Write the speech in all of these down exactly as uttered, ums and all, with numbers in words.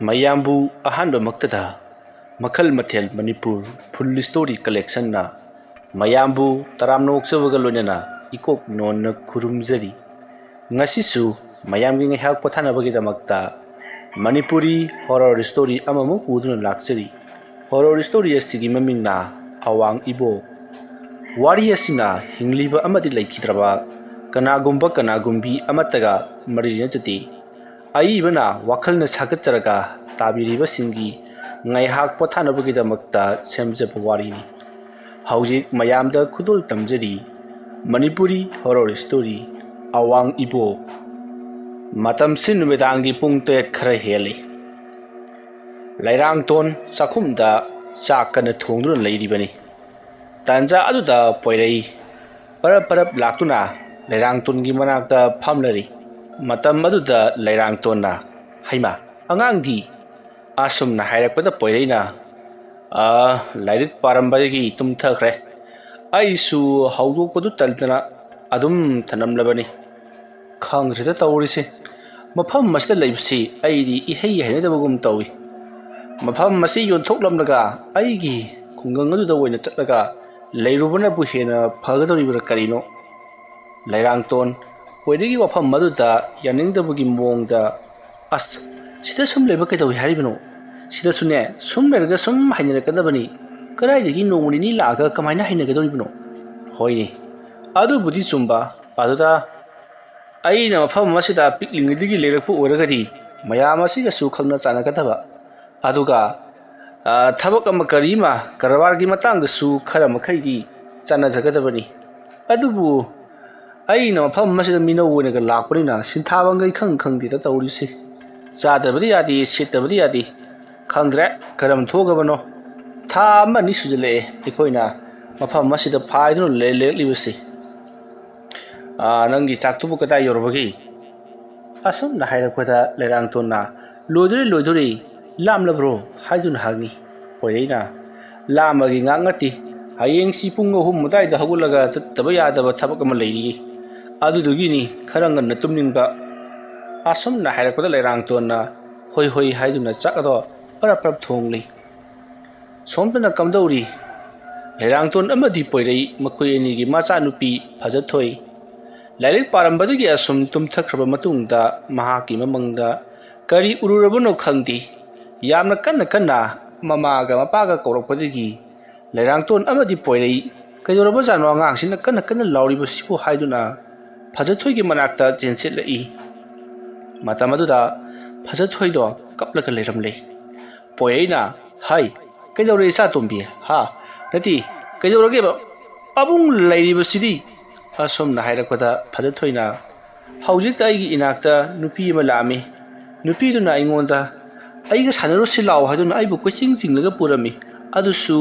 ꯃꯌꯥꯝꯕꯨ ꯑꯍꯥꯟꯕꯃꯛꯇꯗ ꯃꯈꯜ ꯃꯊꯦꯜ ꯃꯅꯤꯄꯨꯔ ꯐꯨꯜ ꯁ꯭ꯇꯣꯔꯤ ꯀꯂꯦꯛꯁꯟꯅ ꯃꯌꯥꯝꯕꯨ ꯇꯔꯥꯝꯅ ꯑꯣꯛꯆꯕꯒ ꯂꯣꯏꯅꯅ ꯏꯀꯣꯛ ꯅꯣꯟꯅ ꯈꯨꯔꯨꯝꯖꯔꯤ꯫ ꯉꯁꯤꯁꯨ ꯃꯌꯥꯝꯒꯤ ꯉꯥꯏꯍꯥꯛ ꯄꯣꯊꯥꯅꯕꯒꯤꯗꯃꯛꯇ ꯃꯅꯤꯄꯨꯔꯤ ꯍꯣꯔꯔ ꯁ꯭ꯇꯣꯔꯤ ꯑꯃꯃꯨꯛ ꯄꯨꯗꯨꯅ ꯂꯥꯛꯆꯔꯤ꯫ ꯍꯣꯔꯔ ꯁ꯭ꯇꯣꯔꯤ ꯑꯁꯤꯒꯤ ꯃꯃꯤꯡꯅ ꯑꯋꯥꯡ ꯏꯕꯣ꯫ ꯋꯥꯔꯤ ꯑꯁꯤꯅ ꯍꯤꯡꯂꯤꯕ ꯑꯃꯗꯤ ꯂꯩꯈꯤꯗ꯭ꯔꯕ ꯀꯅꯥꯒꯨꯝꯕ ꯀꯅꯥꯒꯨꯝꯕꯤ ꯑꯃꯠꯇꯒ ꯃꯔꯤ ꯂꯩꯅꯖꯗꯦ꯫ ꯑꯏꯕꯅ ꯋꯥꯈꯜꯅ ꯁꯥꯒꯠꯆꯔꯒ ꯇꯥꯕꯤꯔꯤꯕꯁꯤꯡꯒꯤ ꯉꯥꯏꯍꯥꯛ ꯄꯣꯊꯥꯅꯕꯒꯤꯗꯃꯛꯇ ꯁꯦꯝꯖꯕ ꯋꯥꯔꯤꯅꯤ꯫ ꯍꯧꯖꯤꯛ ꯃꯌꯥꯝꯗ ꯈꯨꯗꯣꯜ ꯇꯝꯖꯔꯤ ꯃꯅꯤꯄꯨꯔꯤ ꯍꯣꯔꯔ ꯁ꯭ꯇꯣꯔꯤ ꯑꯋꯥꯡ ꯏꯕꯣ꯫ ꯃꯇꯝꯁꯤ ꯅꯨꯃꯤꯗꯥꯡꯒꯤ ꯄꯨꯡ ꯇꯔꯦꯠ ꯈꯔ ꯍꯦꯜꯂꯤ꯫ ꯂꯩꯔꯥꯡꯇꯣꯟ ꯆꯥꯛꯈꯨꯝꯗ ꯆꯥꯛ ꯀꯟꯅ ꯊꯣꯡꯗꯨꯅ ꯂꯩꯔꯤꯕꯅꯤ꯫ ꯇꯥꯟꯖꯥ ꯑꯗꯨꯗ ꯄꯣꯏꯔꯩ ꯄꯔꯞ ꯄꯔꯞ ꯂꯥꯛꯇꯨꯅ ꯂꯩꯔꯥꯡꯇꯣꯟꯒꯤ ꯃꯅꯥꯛꯇ ꯐꯝꯂꯔꯤ꯫ ꯃꯇꯝ ꯑꯗꯨꯗ ꯂꯩꯔꯥꯡꯇꯣꯟꯅ, "ꯍꯩꯃꯥ, ꯑꯉꯥꯡꯗꯤ?" ꯑꯁꯨꯝꯅ ꯍꯥꯏꯔꯛꯄꯗ ꯄꯣꯏꯔꯩꯅ, "ꯑꯥ, ꯂꯥꯏꯔꯤꯛ ꯄꯥꯔꯝꯕꯗꯒꯤ ꯇꯨꯝꯊꯈ꯭ꯔꯦ꯫ ꯑꯩꯁꯨ ꯍꯧꯗꯣꯛꯄꯗꯨ ꯇꯟꯗꯅ ꯑꯗꯨꯝ ꯊꯅꯝꯂꯕꯅꯤ꯫ ꯈꯪꯗ꯭ꯔꯦꯗ ꯇꯧꯔꯤꯁꯦ꯫ ꯃꯐꯝ ꯑꯁꯤꯗ ꯂꯩꯕꯁꯤ ꯑꯩꯗꯤ ꯏꯍꯩ ꯍꯩꯅꯗꯕꯒꯨꯝ ꯇꯧꯏ꯫ ꯃꯐꯝ ꯑꯁꯤ ꯌꯣꯟꯊꯣꯛꯂꯝꯂꯒ ꯑꯩꯒꯤ ꯈꯨꯡꯒꯪ ꯑꯗꯨꯗ ꯑꯣꯏꯅ ꯆꯠꯂꯒ ꯂꯩꯔꯨꯕꯅꯕꯨ ꯍꯦꯟꯅ ꯐꯒꯗꯧꯔꯤꯕ꯭ꯔꯥ ꯀꯔꯤꯅꯣ?" ꯂꯩꯔꯥꯡꯇꯣꯟ ꯄꯣꯏꯔꯩꯒꯤ ꯋꯥꯐꯝ ꯑꯗꯨꯗ ꯌꯥꯅꯤꯡꯗꯕꯒꯤ ꯃꯑꯣꯡꯗ, "ꯑꯁ, ꯁꯤꯗ ꯁꯨꯝ ꯂꯩꯕ ꯀꯩꯗꯧꯏ ꯍꯥꯏꯔꯤꯕꯅꯣ? ꯁꯤꯗꯁꯨꯅꯦ, ꯁꯨꯝ ꯂꯩꯔꯒ ꯁꯨꯝ ꯍꯩꯅꯔꯛꯀꯗꯕꯅꯤ꯫ ꯀꯗꯥꯏꯗꯒꯤ ꯅꯣꯡꯃ ꯅꯤꯅꯤ ꯂꯥꯛꯑꯒ ꯀꯃꯥꯏꯅ ꯍꯩꯅꯒꯗꯧꯔꯤꯕꯅꯣ?" "ꯍꯣꯏꯅꯦ, ꯑꯗꯨꯕꯨꯗꯤ ꯆꯨꯝꯕ꯫ ꯑꯗꯨꯗ ꯑꯩꯅ ꯃꯐꯝ ꯑꯁꯤꯗ ꯄꯤꯛꯂꯤꯉꯩꯗꯒꯤ ꯂꯩꯔꯛꯄ ꯑꯣꯏꯔꯒꯗꯤ ꯃꯌꯥꯝ ꯑꯁꯤꯒꯁꯨ ꯈꯪꯅ ꯆꯥꯟꯅꯒꯗꯕ꯫ ꯑꯗꯨꯒ, ꯑ, ꯊꯕꯛ ꯑꯃ ꯀꯔꯤ ꯑꯃ ꯀꯔꯕꯥꯔꯒꯤ ꯃꯇꯥꯡꯗꯁꯨ ꯈꯔ ꯃꯈꯩꯗꯤ ꯆꯥꯟꯅꯖꯒꯗꯕꯅꯤ꯫ ꯑꯗꯨꯕꯨ ꯑꯩꯅ ꯃꯐꯝ ꯑꯁꯤꯗ ꯃꯤꯅꯧ ꯑꯣꯏꯅꯒ ꯂꯥꯛꯄꯅꯤꯅ ꯁꯤꯟꯊꯥꯐꯝꯒ ꯏꯈꯪ ꯈꯪꯗꯦꯗ ꯇꯧꯔꯤꯁꯦ꯫ ꯆꯥꯗꯕꯗꯤ ꯌꯥꯗꯦ, ꯁꯦꯠꯇꯕꯗꯤ ꯌꯥꯗꯦ꯫ ꯈꯪꯗ꯭ꯔꯦ ꯀꯔꯝ ꯊꯣꯛꯑꯕꯅꯣ꯫ ꯊꯥ ꯑꯃ ꯑꯅꯤ ꯁꯨꯖꯜꯂꯛꯑꯦ ꯑꯩꯈꯣꯏꯅ ꯃꯐꯝ ꯑꯁꯤꯗ ꯐꯥꯏꯗꯨꯅ ꯂꯩ-, ꯂꯩꯔꯛꯂꯤꯕꯁꯤ꯫ ꯑꯥ, ꯅꯪꯒꯤ ꯆꯥꯛꯇꯨꯕꯨ ꯀꯗꯥꯏ ꯌꯧꯔꯕꯒꯦ?" ꯑꯁꯨꯝꯅ ꯍꯥꯏꯔꯛꯄꯗ ꯂꯩꯔꯥꯡꯇꯣꯟꯅ, "ꯂꯣꯏꯗꯣꯔꯦ, ꯂꯣꯏꯗꯣꯔꯦ, ꯂꯥꯝꯂꯕ꯭ꯔꯣ?" ꯍꯥꯏꯗꯨꯅ ꯍꯪꯉꯤ꯫ ꯄꯣꯏꯔꯩꯅ, "ꯂꯥꯝꯕꯒꯤ ꯉꯥꯛ ꯅꯠꯇꯦ, ꯍꯌꯦꯡꯁꯤ ꯄꯨꯡ ꯑꯍꯨꯝ ꯑꯗꯨꯋꯥꯏꯗ ꯍꯧꯒꯠꯂꯒ ꯆꯠꯇꯕ ꯌꯥꯗꯕ ꯊꯕꯛ ꯑꯃ ꯂꯩꯔꯤꯌꯦ, ꯑꯗꯨꯗꯨꯒꯤꯅꯤ ꯈꯔ ꯉꯟꯅ ꯇꯨꯝꯅꯤꯡꯕ꯫" ꯑꯁꯨꯝꯅ ꯍꯥꯏꯔꯛꯄꯗ ꯂꯩꯔꯥꯡꯇꯣꯟꯅ, ꯍꯣꯏ ꯍꯣꯏ ꯍꯥꯏꯗꯨꯅ ꯆꯥꯛ ꯑꯗꯣ ꯄꯔꯞ ꯄꯔꯞ ꯊꯣꯡꯂꯤ꯫ ꯁꯣꯝꯗꯅ ꯀꯝꯗꯧꯔꯤ? ꯂꯩꯔꯥꯡꯇꯣꯟ ꯑꯃꯗꯤ ꯄꯣꯏꯔꯩ ꯃꯈꯣꯏ ꯑꯅꯤꯒꯤ ꯃꯆꯥꯅꯨꯄꯤ ꯐꯖꯊꯣꯏ ꯂꯥꯏꯔꯤꯛ ꯄꯥꯔꯝꯕꯗꯒꯤ ꯑꯁꯨꯝ ꯇꯨꯝꯊꯈ꯭ꯔꯕ ꯃꯇꯨꯡꯗ ꯃꯍꯥꯛꯀꯤ ꯃꯃꯪꯗ ꯀꯔꯤ ꯎꯔꯨꯔꯕꯅꯣ ꯈꯪꯗꯦ, ꯌꯥꯝꯅ ꯀꯟꯅ ꯀꯟꯅ ꯃꯃꯥꯒ ꯃꯄꯥꯒ ꯀꯧꯔꯛꯄꯗꯒꯤ ꯂꯩꯔꯥꯡꯇꯣꯟ ꯑꯃꯗꯤ ꯄꯣꯏꯔꯩ "ꯀꯩꯗꯧꯔꯕꯖꯥꯠꯅꯣ ꯑꯉꯥꯡꯁꯤꯅ ꯀꯟꯅ ꯀꯟꯅ ꯂꯥꯎꯔꯤꯕꯁꯤꯕꯨ?" ꯍꯥꯏꯗꯨꯅ ꯐꯖꯊꯣꯏꯒꯤ ꯃꯅꯥꯛꯇ ꯆꯦꯟꯁꯤꯜꯂꯛꯏ꯫ ꯃꯇꯝ ꯑꯗꯨꯗ ꯐꯖꯊꯣꯏꯗꯣ ꯀꯞꯂꯒ ꯂꯩꯔꯝꯂꯦ꯫ ꯄꯣꯏꯔꯩꯅ, "ꯍꯥꯏ, ꯀꯩꯗꯧꯔꯦ ꯏꯆꯥꯇꯣꯝꯕꯤ? ꯍꯥ? ꯅꯠꯇꯦ, ꯀꯩꯗꯧꯔꯒꯦꯕ? ꯄꯥꯕꯨꯡ ꯂꯩꯔꯤꯕꯁꯤꯗꯤ?" ꯑꯁꯨꯝꯅ ꯍꯥꯏꯔꯛꯄꯗ ꯐꯖꯊꯣꯏꯅ, "ꯍꯧꯖꯤꯛꯇ ꯑꯩꯒꯤ ꯏꯅꯥꯛꯇ ꯅꯨꯄꯤ ꯑꯃ ꯂꯥꯛꯑꯝꯃꯤ꯫ ꯅꯨꯄꯤꯗꯨꯅ ꯑꯩꯉꯣꯟꯗ ꯑꯩꯒ ꯁꯥꯟꯅꯔꯨꯁꯤ ꯂꯥꯛꯑꯣ ꯍꯥꯏꯗꯨꯅ ꯑꯩꯕꯨ ꯀꯣꯏꯆꯤꯡ ꯆꯤꯡꯂꯒ ꯄꯨꯔꯝꯃꯤ꯫ ꯑꯗꯨꯁꯨ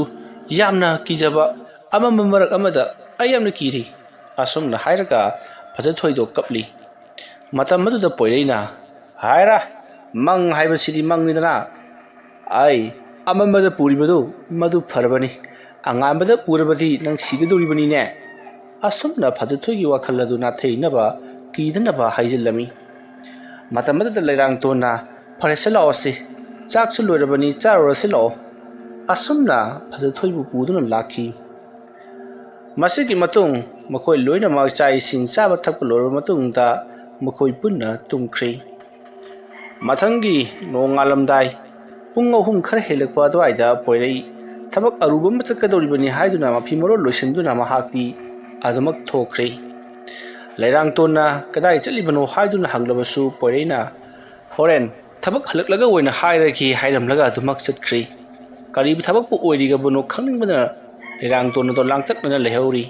ꯌꯥꯝꯅ ꯀꯤꯖꯕ ꯑꯃꯝꯕ ꯃꯔꯛ ꯑꯃꯗ꯫ ꯑꯩ ꯌꯥꯝꯅ ꯀꯤꯔꯤ꯫" ꯑꯁꯨꯝꯅ ꯍꯥꯏꯔꯒ ꯐꯖꯊꯣꯏꯗꯣ ꯀꯞꯂꯤ꯫ ꯃꯇꯝ ꯑꯗꯨꯗ ꯄꯣꯏꯔꯩꯅ, "ꯍꯥꯏꯔ, ꯃꯪ ꯍꯥꯏꯕꯁꯤꯗꯤ ꯃꯪꯅꯤꯗꯅ꯫ ꯑꯩ ꯑꯃꯝꯕꯗ ꯄꯨꯔꯤꯕꯗꯨ ꯃꯗꯨ ꯐꯔꯕꯅꯤ, ꯑꯉꯥꯟꯕꯗ ꯄꯨꯔꯕꯗꯤ ꯅꯪ ꯁꯤꯒꯗꯧꯔꯤꯕꯅꯤꯅꯦ꯫" ꯑꯁꯨꯝꯅ ꯐꯖꯊꯣꯏꯒꯤ ꯋꯥꯈꯜ ꯑꯗꯨ ꯅꯥꯊꯩꯅꯕ, ꯀꯤꯗꯅꯕ ꯍꯥꯏꯖꯤꯜꯂꯝꯃꯤ꯫ ꯃꯇꯝ ꯑꯗꯨꯗ ꯂꯩꯔꯥꯡꯇꯣꯟꯅ, "ꯐꯔꯦꯁꯦ, ꯂꯥꯛꯑꯣꯁꯤ, ꯆꯥꯛꯁꯨ ꯂꯣꯏꯔꯕꯅꯤ, ꯆꯥꯔꯨꯔꯁꯤ ꯂꯥꯛꯑꯣ꯫" ꯑꯁꯨꯝꯅ ꯐꯖꯊꯣꯏꯕꯨ ꯄꯨꯗꯨꯅ ꯂꯥꯛꯈꯤ꯫ ꯃꯁꯤꯒꯤ ꯃꯇꯨꯡ ꯃꯈꯣꯏ ꯂꯣꯏꯅꯃꯛ ꯆꯥꯛ ꯏꯁꯤꯡ ꯆꯥꯕ ꯊꯛꯄ ꯂꯣꯏꯔꯕ ꯃꯇꯨꯡꯗ ꯃꯈꯣꯏ ꯄꯨꯟꯅ ꯇꯨꯝꯈ꯭ꯔꯦ꯫ ꯃꯊꯪꯒꯤ ꯅꯣꯡꯉꯥꯜꯂꯝꯗꯥꯏ ꯄꯨꯡ ꯑꯍꯨꯝ ꯈꯔ ꯍꯦꯜꯂꯛꯄ ꯑꯗꯨꯋꯥꯏꯗ ꯄꯣꯏꯔꯩ ꯊꯕꯛ ꯑꯔꯨꯕ ꯑꯃ ꯆꯠꯀꯗꯧꯔꯤꯕꯅꯤ ꯍꯥꯏꯗꯨꯅ ꯃꯐꯤ ꯃꯔꯣꯜ ꯂꯣꯏꯁꯤꯟꯗꯨꯅ ꯃꯍꯥꯛꯇꯤ ꯑꯗꯨꯃꯛ ꯊꯣꯛꯈ꯭ꯔꯦ꯫ ꯂꯩꯔꯥꯡꯇꯣꯟꯅ ꯀꯗꯥꯏ ꯆꯠꯂꯤꯕꯅꯣ ꯍꯥꯏꯗꯨꯅ ꯍꯪꯂꯕꯁꯨ ꯄꯣꯏꯔꯩꯅ, "ꯍꯣꯔꯦꯟ ꯊꯕꯛ ꯍꯜꯂꯛꯂꯒ ꯑꯣꯏꯅ ꯍꯥꯏꯔꯒꯦ" ꯍꯥꯏꯔꯝꯂꯒ ꯑꯗꯨꯃꯛ ꯆꯠꯈ꯭ꯔꯦ꯫ ꯀꯔꯤ ꯊꯕꯛꯄꯨ ꯑꯣꯏꯔꯤꯒꯕꯅꯣ ꯈꯪꯅꯤꯡꯕꯅ ꯂꯩꯔꯥꯡꯇꯣꯟ ꯑꯗꯣ ꯂꯥꯡꯇꯛꯅꯅ ꯂꯩꯍꯧꯔꯤ꯫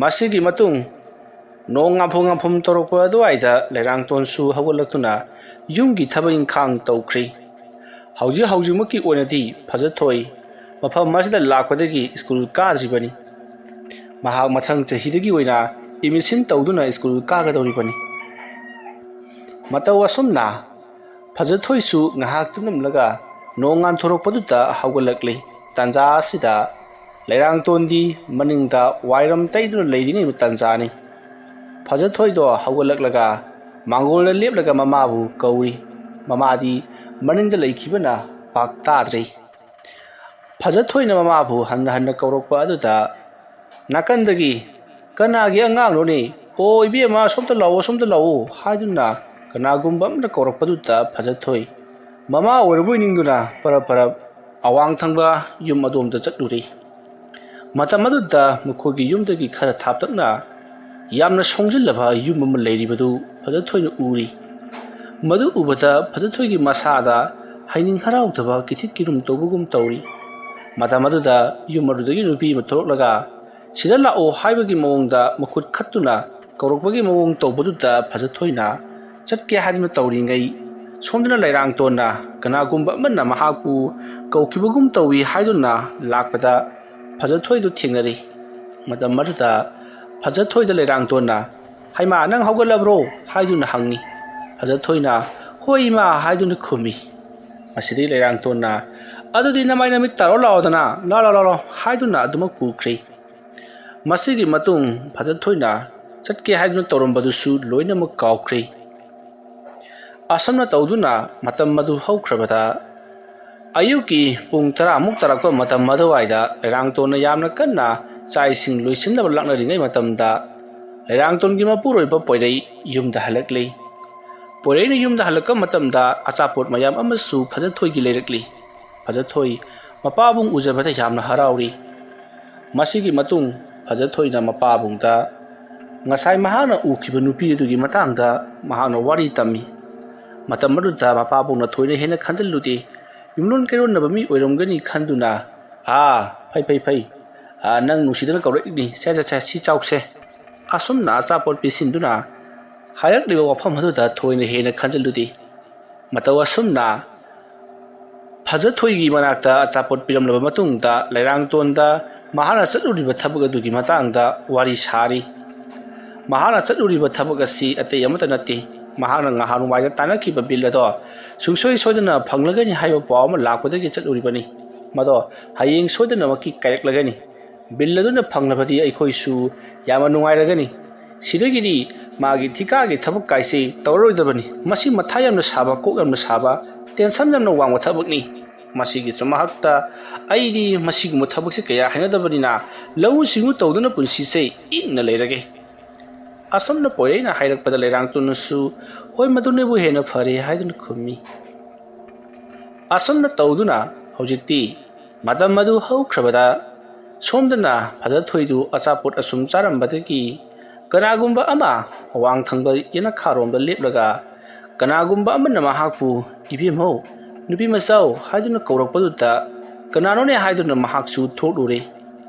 ꯃꯁꯤꯒꯤ ꯃꯇꯨꯡ ꯅꯣꯡ ꯉꯥꯐꯧ ꯉꯥꯐꯝ ꯇꯧꯔꯛꯄ ꯑꯗꯨꯋꯥꯏꯗ ꯂꯩꯔꯥꯡꯇꯣꯟꯁꯨ ꯍꯧꯒꯠꯂꯛꯇꯨꯅ ꯌꯨꯝꯒꯤ ꯊꯕꯛ ꯏꯪꯈꯥꯡ ꯇꯧꯈ꯭ꯔꯦ꯫ ꯍꯧꯖꯤꯛ ꯍꯧꯖꯤꯛꯃꯛꯀꯤ ꯑꯣꯏꯅꯗꯤ ꯐꯖꯊꯣꯏ ꯃꯐꯝ ꯑꯁꯤꯗ ꯂꯥꯛꯄꯗꯒꯤ ꯁ꯭ꯀꯨꯜ ꯀꯥꯗ꯭ꯔꯤꯕꯅꯤ꯫ ꯃꯍꯥꯛ ꯃꯊꯪ ꯆꯍꯤꯗꯒꯤ ꯑꯣꯏꯅ ꯑꯦꯗꯃꯤꯁꯟ ꯇꯧꯗꯨꯅ ꯁ꯭ꯀꯨꯜ ꯀꯥꯒꯗꯧꯔꯤꯕꯅꯤ꯫ ꯃꯇꯧ ꯑꯁꯨꯝꯅ ꯐꯖꯊꯣꯏꯁꯨ ꯉꯥꯏꯍꯥꯛ ꯇꯨꯝꯂꯝꯂꯒ ꯅꯣꯡ ꯉꯥꯟꯊꯣꯔꯛꯄꯗꯨꯗ ꯍꯧꯒꯠꯂꯛꯂꯤ꯫ ꯇꯥꯟꯖꯥ ꯑꯁꯤꯗ ꯂꯩꯔꯥꯡꯇꯣꯟꯗꯤ ꯃꯅꯤꯡꯗ ꯋꯥꯏꯔꯝ ꯇꯩꯗꯨꯅ ꯂꯩꯔꯤꯉꯩ ꯇꯥꯟꯖꯥꯅꯤ꯫ ꯐꯖꯊꯣꯏꯗꯣ ꯍꯧꯒꯠꯂꯛꯂꯒ ꯃꯥꯡꯒꯣꯜꯗ ꯂꯦꯞꯂꯒ ꯃꯃꯥꯕꯨ ꯀꯧꯔꯤ꯫ ꯃꯃꯥꯗꯤ ꯃꯅꯤꯡꯗ ꯂꯩꯈꯤꯕꯅ ꯄꯥꯛ ꯇꯥꯗ꯭ꯔꯦ꯫ ꯐꯖꯊꯣꯏꯅ ꯃꯃꯥꯕꯨ ꯍꯟꯅ ꯍꯟꯅ ꯀꯧꯔꯛꯄ ꯑꯗꯨꯗ ꯅꯥꯀꯟꯗꯒꯤ "ꯀꯅꯥꯒꯤ ꯑꯉꯥꯡꯅꯣꯅꯦ? ꯑꯣ ꯏꯕꯦꯝꯃ, ꯑꯁꯣꯝꯗ ꯂꯥꯛꯑꯣ, ꯑꯁꯣꯝꯗ ꯂꯥꯛꯑꯣ" ꯍꯥꯏꯗꯨꯅ ꯀꯅꯥꯒꯨꯝꯕ ꯑꯃꯅ ꯀꯧꯔꯛꯄꯗꯨꯗ ꯐꯖꯊꯣꯏ ꯃꯃꯥ ꯑꯣꯏꯔꯕꯣꯏ ꯅꯤꯡꯗꯨꯅ ꯄꯔꯞ ꯄꯔꯞ ꯑꯋꯥꯡ ꯊꯪꯕ ꯌꯨꯝ ꯑꯗꯣꯝꯗ ꯆꯠꯂꯨꯔꯦ꯫ ꯃꯇꯝ ꯑꯗꯨꯗ ꯃꯈꯣꯏꯒꯤ ꯌꯨꯝꯗꯒꯤ ꯈꯔ ꯊꯥꯞꯇꯛꯅ ꯌꯥꯝꯅ ꯁꯣꯡꯖꯤꯜꯂꯕ ꯌꯨꯝ ꯑꯃ ꯂꯩꯔꯤꯕꯗꯨ ꯐꯖꯊꯣꯏꯅ ꯎꯔꯤ꯫ ꯃꯗꯨ ꯎꯕꯗ ꯐꯖꯊꯣꯏꯒꯤ ꯃꯁꯥꯗ ꯍꯩꯅꯤꯡ ꯍꯔꯥꯎꯗꯕ ꯀꯤꯊꯤꯛ ꯀꯤꯔꯨꯝ ꯇꯧꯕꯒꯨꯝ ꯇꯧꯔꯤ꯫ ꯃꯇꯝ ꯑꯗꯨꯗ ꯌꯨꯝ ꯑꯗꯨꯗꯒꯤ ꯅꯨꯄꯤ ꯑꯃ ꯊꯣꯛꯂꯛꯂꯒ "ꯁꯤꯗ ꯂꯥꯛꯑꯣ" ꯍꯥꯏꯕꯒꯤ ꯃꯑꯣꯡꯗ ꯃꯈꯨꯠ ꯈꯠꯇꯨꯅ ꯀꯧꯔꯛꯄꯒꯤ ꯃꯑꯣꯡ ꯇꯧꯕꯗꯨꯗ ꯐꯖꯊꯣꯏꯅ ꯆꯠꯀꯦ ꯍꯥꯏꯗꯨꯅ ꯇꯧꯔꯤꯉꯩ, ꯁꯣꯝꯗꯅ ꯂꯩꯔꯥꯡꯇꯣꯟꯅ ꯀꯅꯥꯒꯨꯝꯕ ꯑꯃꯅ ꯃꯍꯥꯛꯄꯨ ꯀꯧꯈꯤꯕꯒꯨꯝ ꯇꯧꯏ ꯍꯥꯏꯗꯨꯅ ꯂꯥꯛꯄꯗ ꯐꯖꯊꯣꯏꯗꯨ ꯊꯦꯡꯅꯔꯤ꯫ ꯃꯇꯝ ꯑꯗꯨꯗ ꯐꯖꯊꯣꯏꯗ ꯂꯩꯔꯥꯡꯇꯣꯟꯅ "ꯍꯩꯃꯥ, ꯅꯪ ꯍꯧꯒꯠꯂꯕ꯭ꯔꯣ?" ꯍꯥꯏꯗꯨꯅ ꯍꯪꯉꯤ꯫ ꯐꯖꯊꯣꯏꯅ "ꯍꯣꯏ ꯏꯃꯥ" ꯍꯥꯏꯗꯨꯅ ꯈꯨꯝꯃꯤ꯫ ꯃꯁꯤꯗꯤ ꯂꯩꯔꯥꯡꯇꯣꯟꯅ "ꯑꯗꯨꯗꯤ ꯅꯃꯥꯏ ꯅꯃꯤꯠ ꯇꯥꯔꯣ ꯂꯥꯛꯑꯣꯗꯅ, ꯂꯥ ꯂꯥ ꯂꯥ ꯂꯥ" ꯍꯥꯏꯗꯨꯅ ꯑꯗꯨꯃꯛ ꯄꯨꯈ꯭ꯔꯦ꯫ ꯃꯁꯤꯒꯤ ꯃꯇꯨꯡ ꯐꯖꯊꯣꯏꯅ ꯆꯠꯀꯦ ꯍꯥꯏꯗꯨꯅ ꯇꯧꯔꯝꯕꯗꯨꯁꯨ ꯂꯣꯏꯅꯃꯛ ꯀꯥꯎꯈ꯭ꯔꯦ꯫ ꯑꯁꯨꯝꯅ ꯇꯧꯗꯨꯅ ꯃꯇꯝ ꯑꯗꯨ ꯍꯧꯈ꯭ꯔꯕꯗ, ꯑꯌꯨꯛꯀꯤ ꯄꯨꯡ ꯇꯔꯥꯃꯨꯛ ꯇꯥꯔꯛꯄ ꯃꯇꯝ ꯑꯗꯨꯋꯥꯏꯗ ꯂꯩꯔꯥꯡꯇꯣꯟꯅ ꯌꯥꯝꯅ ꯀꯟꯅ ꯆꯥꯛ ꯏꯁꯤꯡ ꯂꯣꯏꯁꯤꯟꯅꯕ ꯂꯥꯛꯅꯔꯤꯉꯩ ꯃꯇꯝꯗ, ꯂꯩꯔꯥꯡꯇꯣꯟꯒꯤ ꯃꯄꯨꯔꯣꯏꯕ ꯄꯣꯏꯔꯩ ꯌꯨꯝꯗ ꯍꯜꯂꯛꯂꯤ꯫ ꯄꯣꯏꯔꯩꯅ ꯌꯨꯝꯗ ꯍꯜꯂꯛꯄ ꯃꯇꯝꯗ, ꯑꯆꯥꯄꯣꯠ ꯃꯌꯥꯝ ꯑꯃꯁꯨ ꯐꯖꯊꯣꯏꯒꯤ ꯂꯩꯔꯛꯂꯤ꯫ ꯐꯖꯊꯣꯏ ꯃꯄꯥꯕꯨꯡ ꯎꯖꯕꯗ ꯌꯥꯝꯅ ꯍꯔꯥꯎꯔꯤ꯫ ꯃꯁꯤꯒꯤ ꯃꯇꯨꯡ ꯐꯖꯊꯣꯏꯅ ꯃꯄꯥꯕꯨꯡꯗ ꯉꯁꯥꯏ ꯃꯍꯥꯛꯅ ꯎꯈꯤꯕ ꯅꯨꯄꯤ ꯑꯗꯨꯒꯤ ꯃꯇꯥꯡꯗ ꯃꯍꯥꯛꯅ ꯋꯥꯔꯤ ꯇꯝꯃꯤ꯫ ꯃꯇꯝ ꯑꯗꯨꯗ ꯃꯄꯥꯕꯨꯡꯅ ꯊꯣꯏꯅ ꯍꯦꯟꯅ ꯈꯟꯖꯤꯜꯂꯨꯗꯦ꯫ ꯌꯨꯝꯂꯣꯟ ꯀꯩꯔꯣꯟꯅꯕ ꯃꯤ ꯑꯣꯏꯔꯝꯒꯅꯤ ꯈꯟꯗꯨꯅ, "ꯑꯥ, ꯐꯩ, ꯐꯩ, ꯐꯩ꯫ ꯑꯥ, ꯅꯪ ꯅꯨꯡꯁꯤꯗꯅ ꯀꯧꯔꯛꯏꯅꯤ꯫ ꯁꯦ, ꯁꯦ, ꯁꯦ, ꯁꯤ ꯆꯥꯎꯁꯦ"꯫ ꯑꯁꯨꯝꯅ ꯑꯆꯥꯄꯣꯠ ꯄꯤꯁꯤꯟꯗꯨꯅ ꯍꯥꯏꯔꯛꯂꯤꯕ ꯋꯥꯐꯝ ꯑꯗꯨꯗ ꯊꯣꯏꯅ ꯍꯦꯟꯅ ꯈꯟꯖꯤꯜꯂꯨꯗꯦ꯫ ꯃꯇꯧ ꯑꯁꯨꯝꯅ ꯐꯖꯊꯣꯏꯒꯤ ꯃꯅꯥꯛꯇ ꯑꯆꯥꯄꯣꯠ ꯄꯤꯔꯝꯂꯕ ꯃꯇꯨꯡꯗ, ꯂꯩꯔꯥꯡꯇꯣꯟꯗ ꯃꯍꯥꯛꯅ ꯆꯠꯂꯨꯔꯤꯕ ꯊꯕꯛ ꯑꯗꯨꯒꯤ ꯃꯇꯥꯡꯗ ꯋꯥꯔꯤ ꯁꯥꯔꯤ꯫ ꯃꯍꯥꯛꯅ ꯆꯠꯂꯨꯔꯤꯕ ꯊꯕꯛ ꯑꯁꯤ ꯑꯇꯩ ꯑꯃꯠꯇ ꯅꯠꯇꯦ꯫ ꯃꯍꯥꯛꯅ ꯅꯍꯥꯟꯋꯥꯏꯗ ꯇꯥꯟꯅꯈꯤꯕ ꯕꯤꯜ ꯑꯗꯣ ꯁꯨꯡꯁꯣꯏ ꯁꯣꯏꯗꯅ ꯐꯪꯂꯒꯅꯤ ꯍꯥꯏꯕ ꯄꯥꯎ ꯑꯃ ꯂꯥꯛꯄꯗꯒꯤ ꯆꯠꯂꯨꯔꯤꯕꯅꯤ꯫ ꯃꯗꯣ ꯍꯌꯦꯡ ꯁꯣꯏꯗꯅꯃꯛꯀꯤ ꯀꯥꯏꯔꯛꯂꯒꯅꯤ꯫ ꯕꯤꯜ ꯑꯗꯨꯅ ꯐꯪꯂꯕꯗꯤ ꯑꯩꯈꯣꯏꯁꯨ ꯌꯥꯝꯅ ꯅꯨꯡꯉꯥꯏꯔꯒꯅꯤ꯫ ꯁꯤꯗꯒꯤꯗꯤ ꯃꯥꯒꯤ ꯊꯤꯀꯥꯒꯤ ꯊꯕꯛ ꯀꯥꯏꯁꯤ ꯇꯧꯔꯔꯣꯏꯗꯕꯅꯤ꯫ ꯃꯁꯤ ꯃꯊꯥ ꯌꯥꯝꯅ ꯁꯥꯕ, ꯀꯣꯛ ꯌꯥꯝꯅ ꯁꯥꯕ, ꯇꯦꯟꯁꯟ ꯌꯥꯝꯅ ꯋꯥꯡꯕ ꯊꯕꯛꯅꯤ꯫ ꯃꯁꯤꯒꯤ ꯆꯨꯝꯃꯛꯇ ꯑꯩꯗꯤ ꯃꯁꯤꯒꯨꯝꯕ ꯊꯕꯛꯁꯦ ꯀꯌꯥ ꯍꯩꯅꯗꯕꯅꯤꯅ ꯂꯧꯎ ꯁꯤꯡꯎ ꯇꯧꯗꯨꯅ ꯄꯨꯟꯁꯤꯁꯦ ꯏꯪꯅ ꯂꯩꯔꯒꯦ꯫ ꯑꯁꯨꯝꯅ ꯄꯣꯏꯔꯩꯅ ꯍꯥꯏꯔꯛꯄꯗ ꯂꯩꯔꯥꯡꯇꯣꯟꯅꯁꯨ "ꯍꯣꯏ, ꯃꯗꯨꯅꯕꯨ ꯍꯦꯟꯅ ꯐꯔꯦ" ꯍꯥꯏꯗꯨꯅ ꯈꯨꯝꯃꯤ꯫ ꯑꯁꯨꯝꯅ ꯇꯧꯗꯨꯅ ꯍꯧꯖꯤꯛꯇꯤ ꯃꯇꯝ ꯑꯗꯨ ꯍꯧꯈ꯭ꯔꯕꯗ ꯁꯣꯝꯗꯅ ꯐꯖꯊꯣꯏꯗꯨ ꯑꯆꯥꯄꯣꯠ ꯑꯁꯨꯝ ꯆꯥꯔꯝꯕꯗꯒꯤ ꯀꯅꯥꯒꯨꯝꯕ ꯑꯃ ꯑꯋꯥꯡ ꯊꯪꯕ ꯌꯦꯅꯈꯥꯔꯣꯝꯗ ꯂꯦꯞꯂꯒ ꯀꯅꯥꯒꯨꯝꯕ ꯑꯃꯅ ꯃꯍꯥꯛꯄꯨ "ꯏꯕꯦꯝꯍꯧ, ꯅꯨꯄꯤ ꯃꯆꯥꯎ" ꯍꯥꯏꯗꯨꯅ ꯀꯧꯔꯛꯄꯗꯨꯗ ꯀꯅꯥꯅꯣꯅꯦ ꯍꯥꯏꯗꯨꯅ ꯃꯍꯥꯛꯁꯨ ꯊꯣꯛꯂꯨꯔꯦ꯫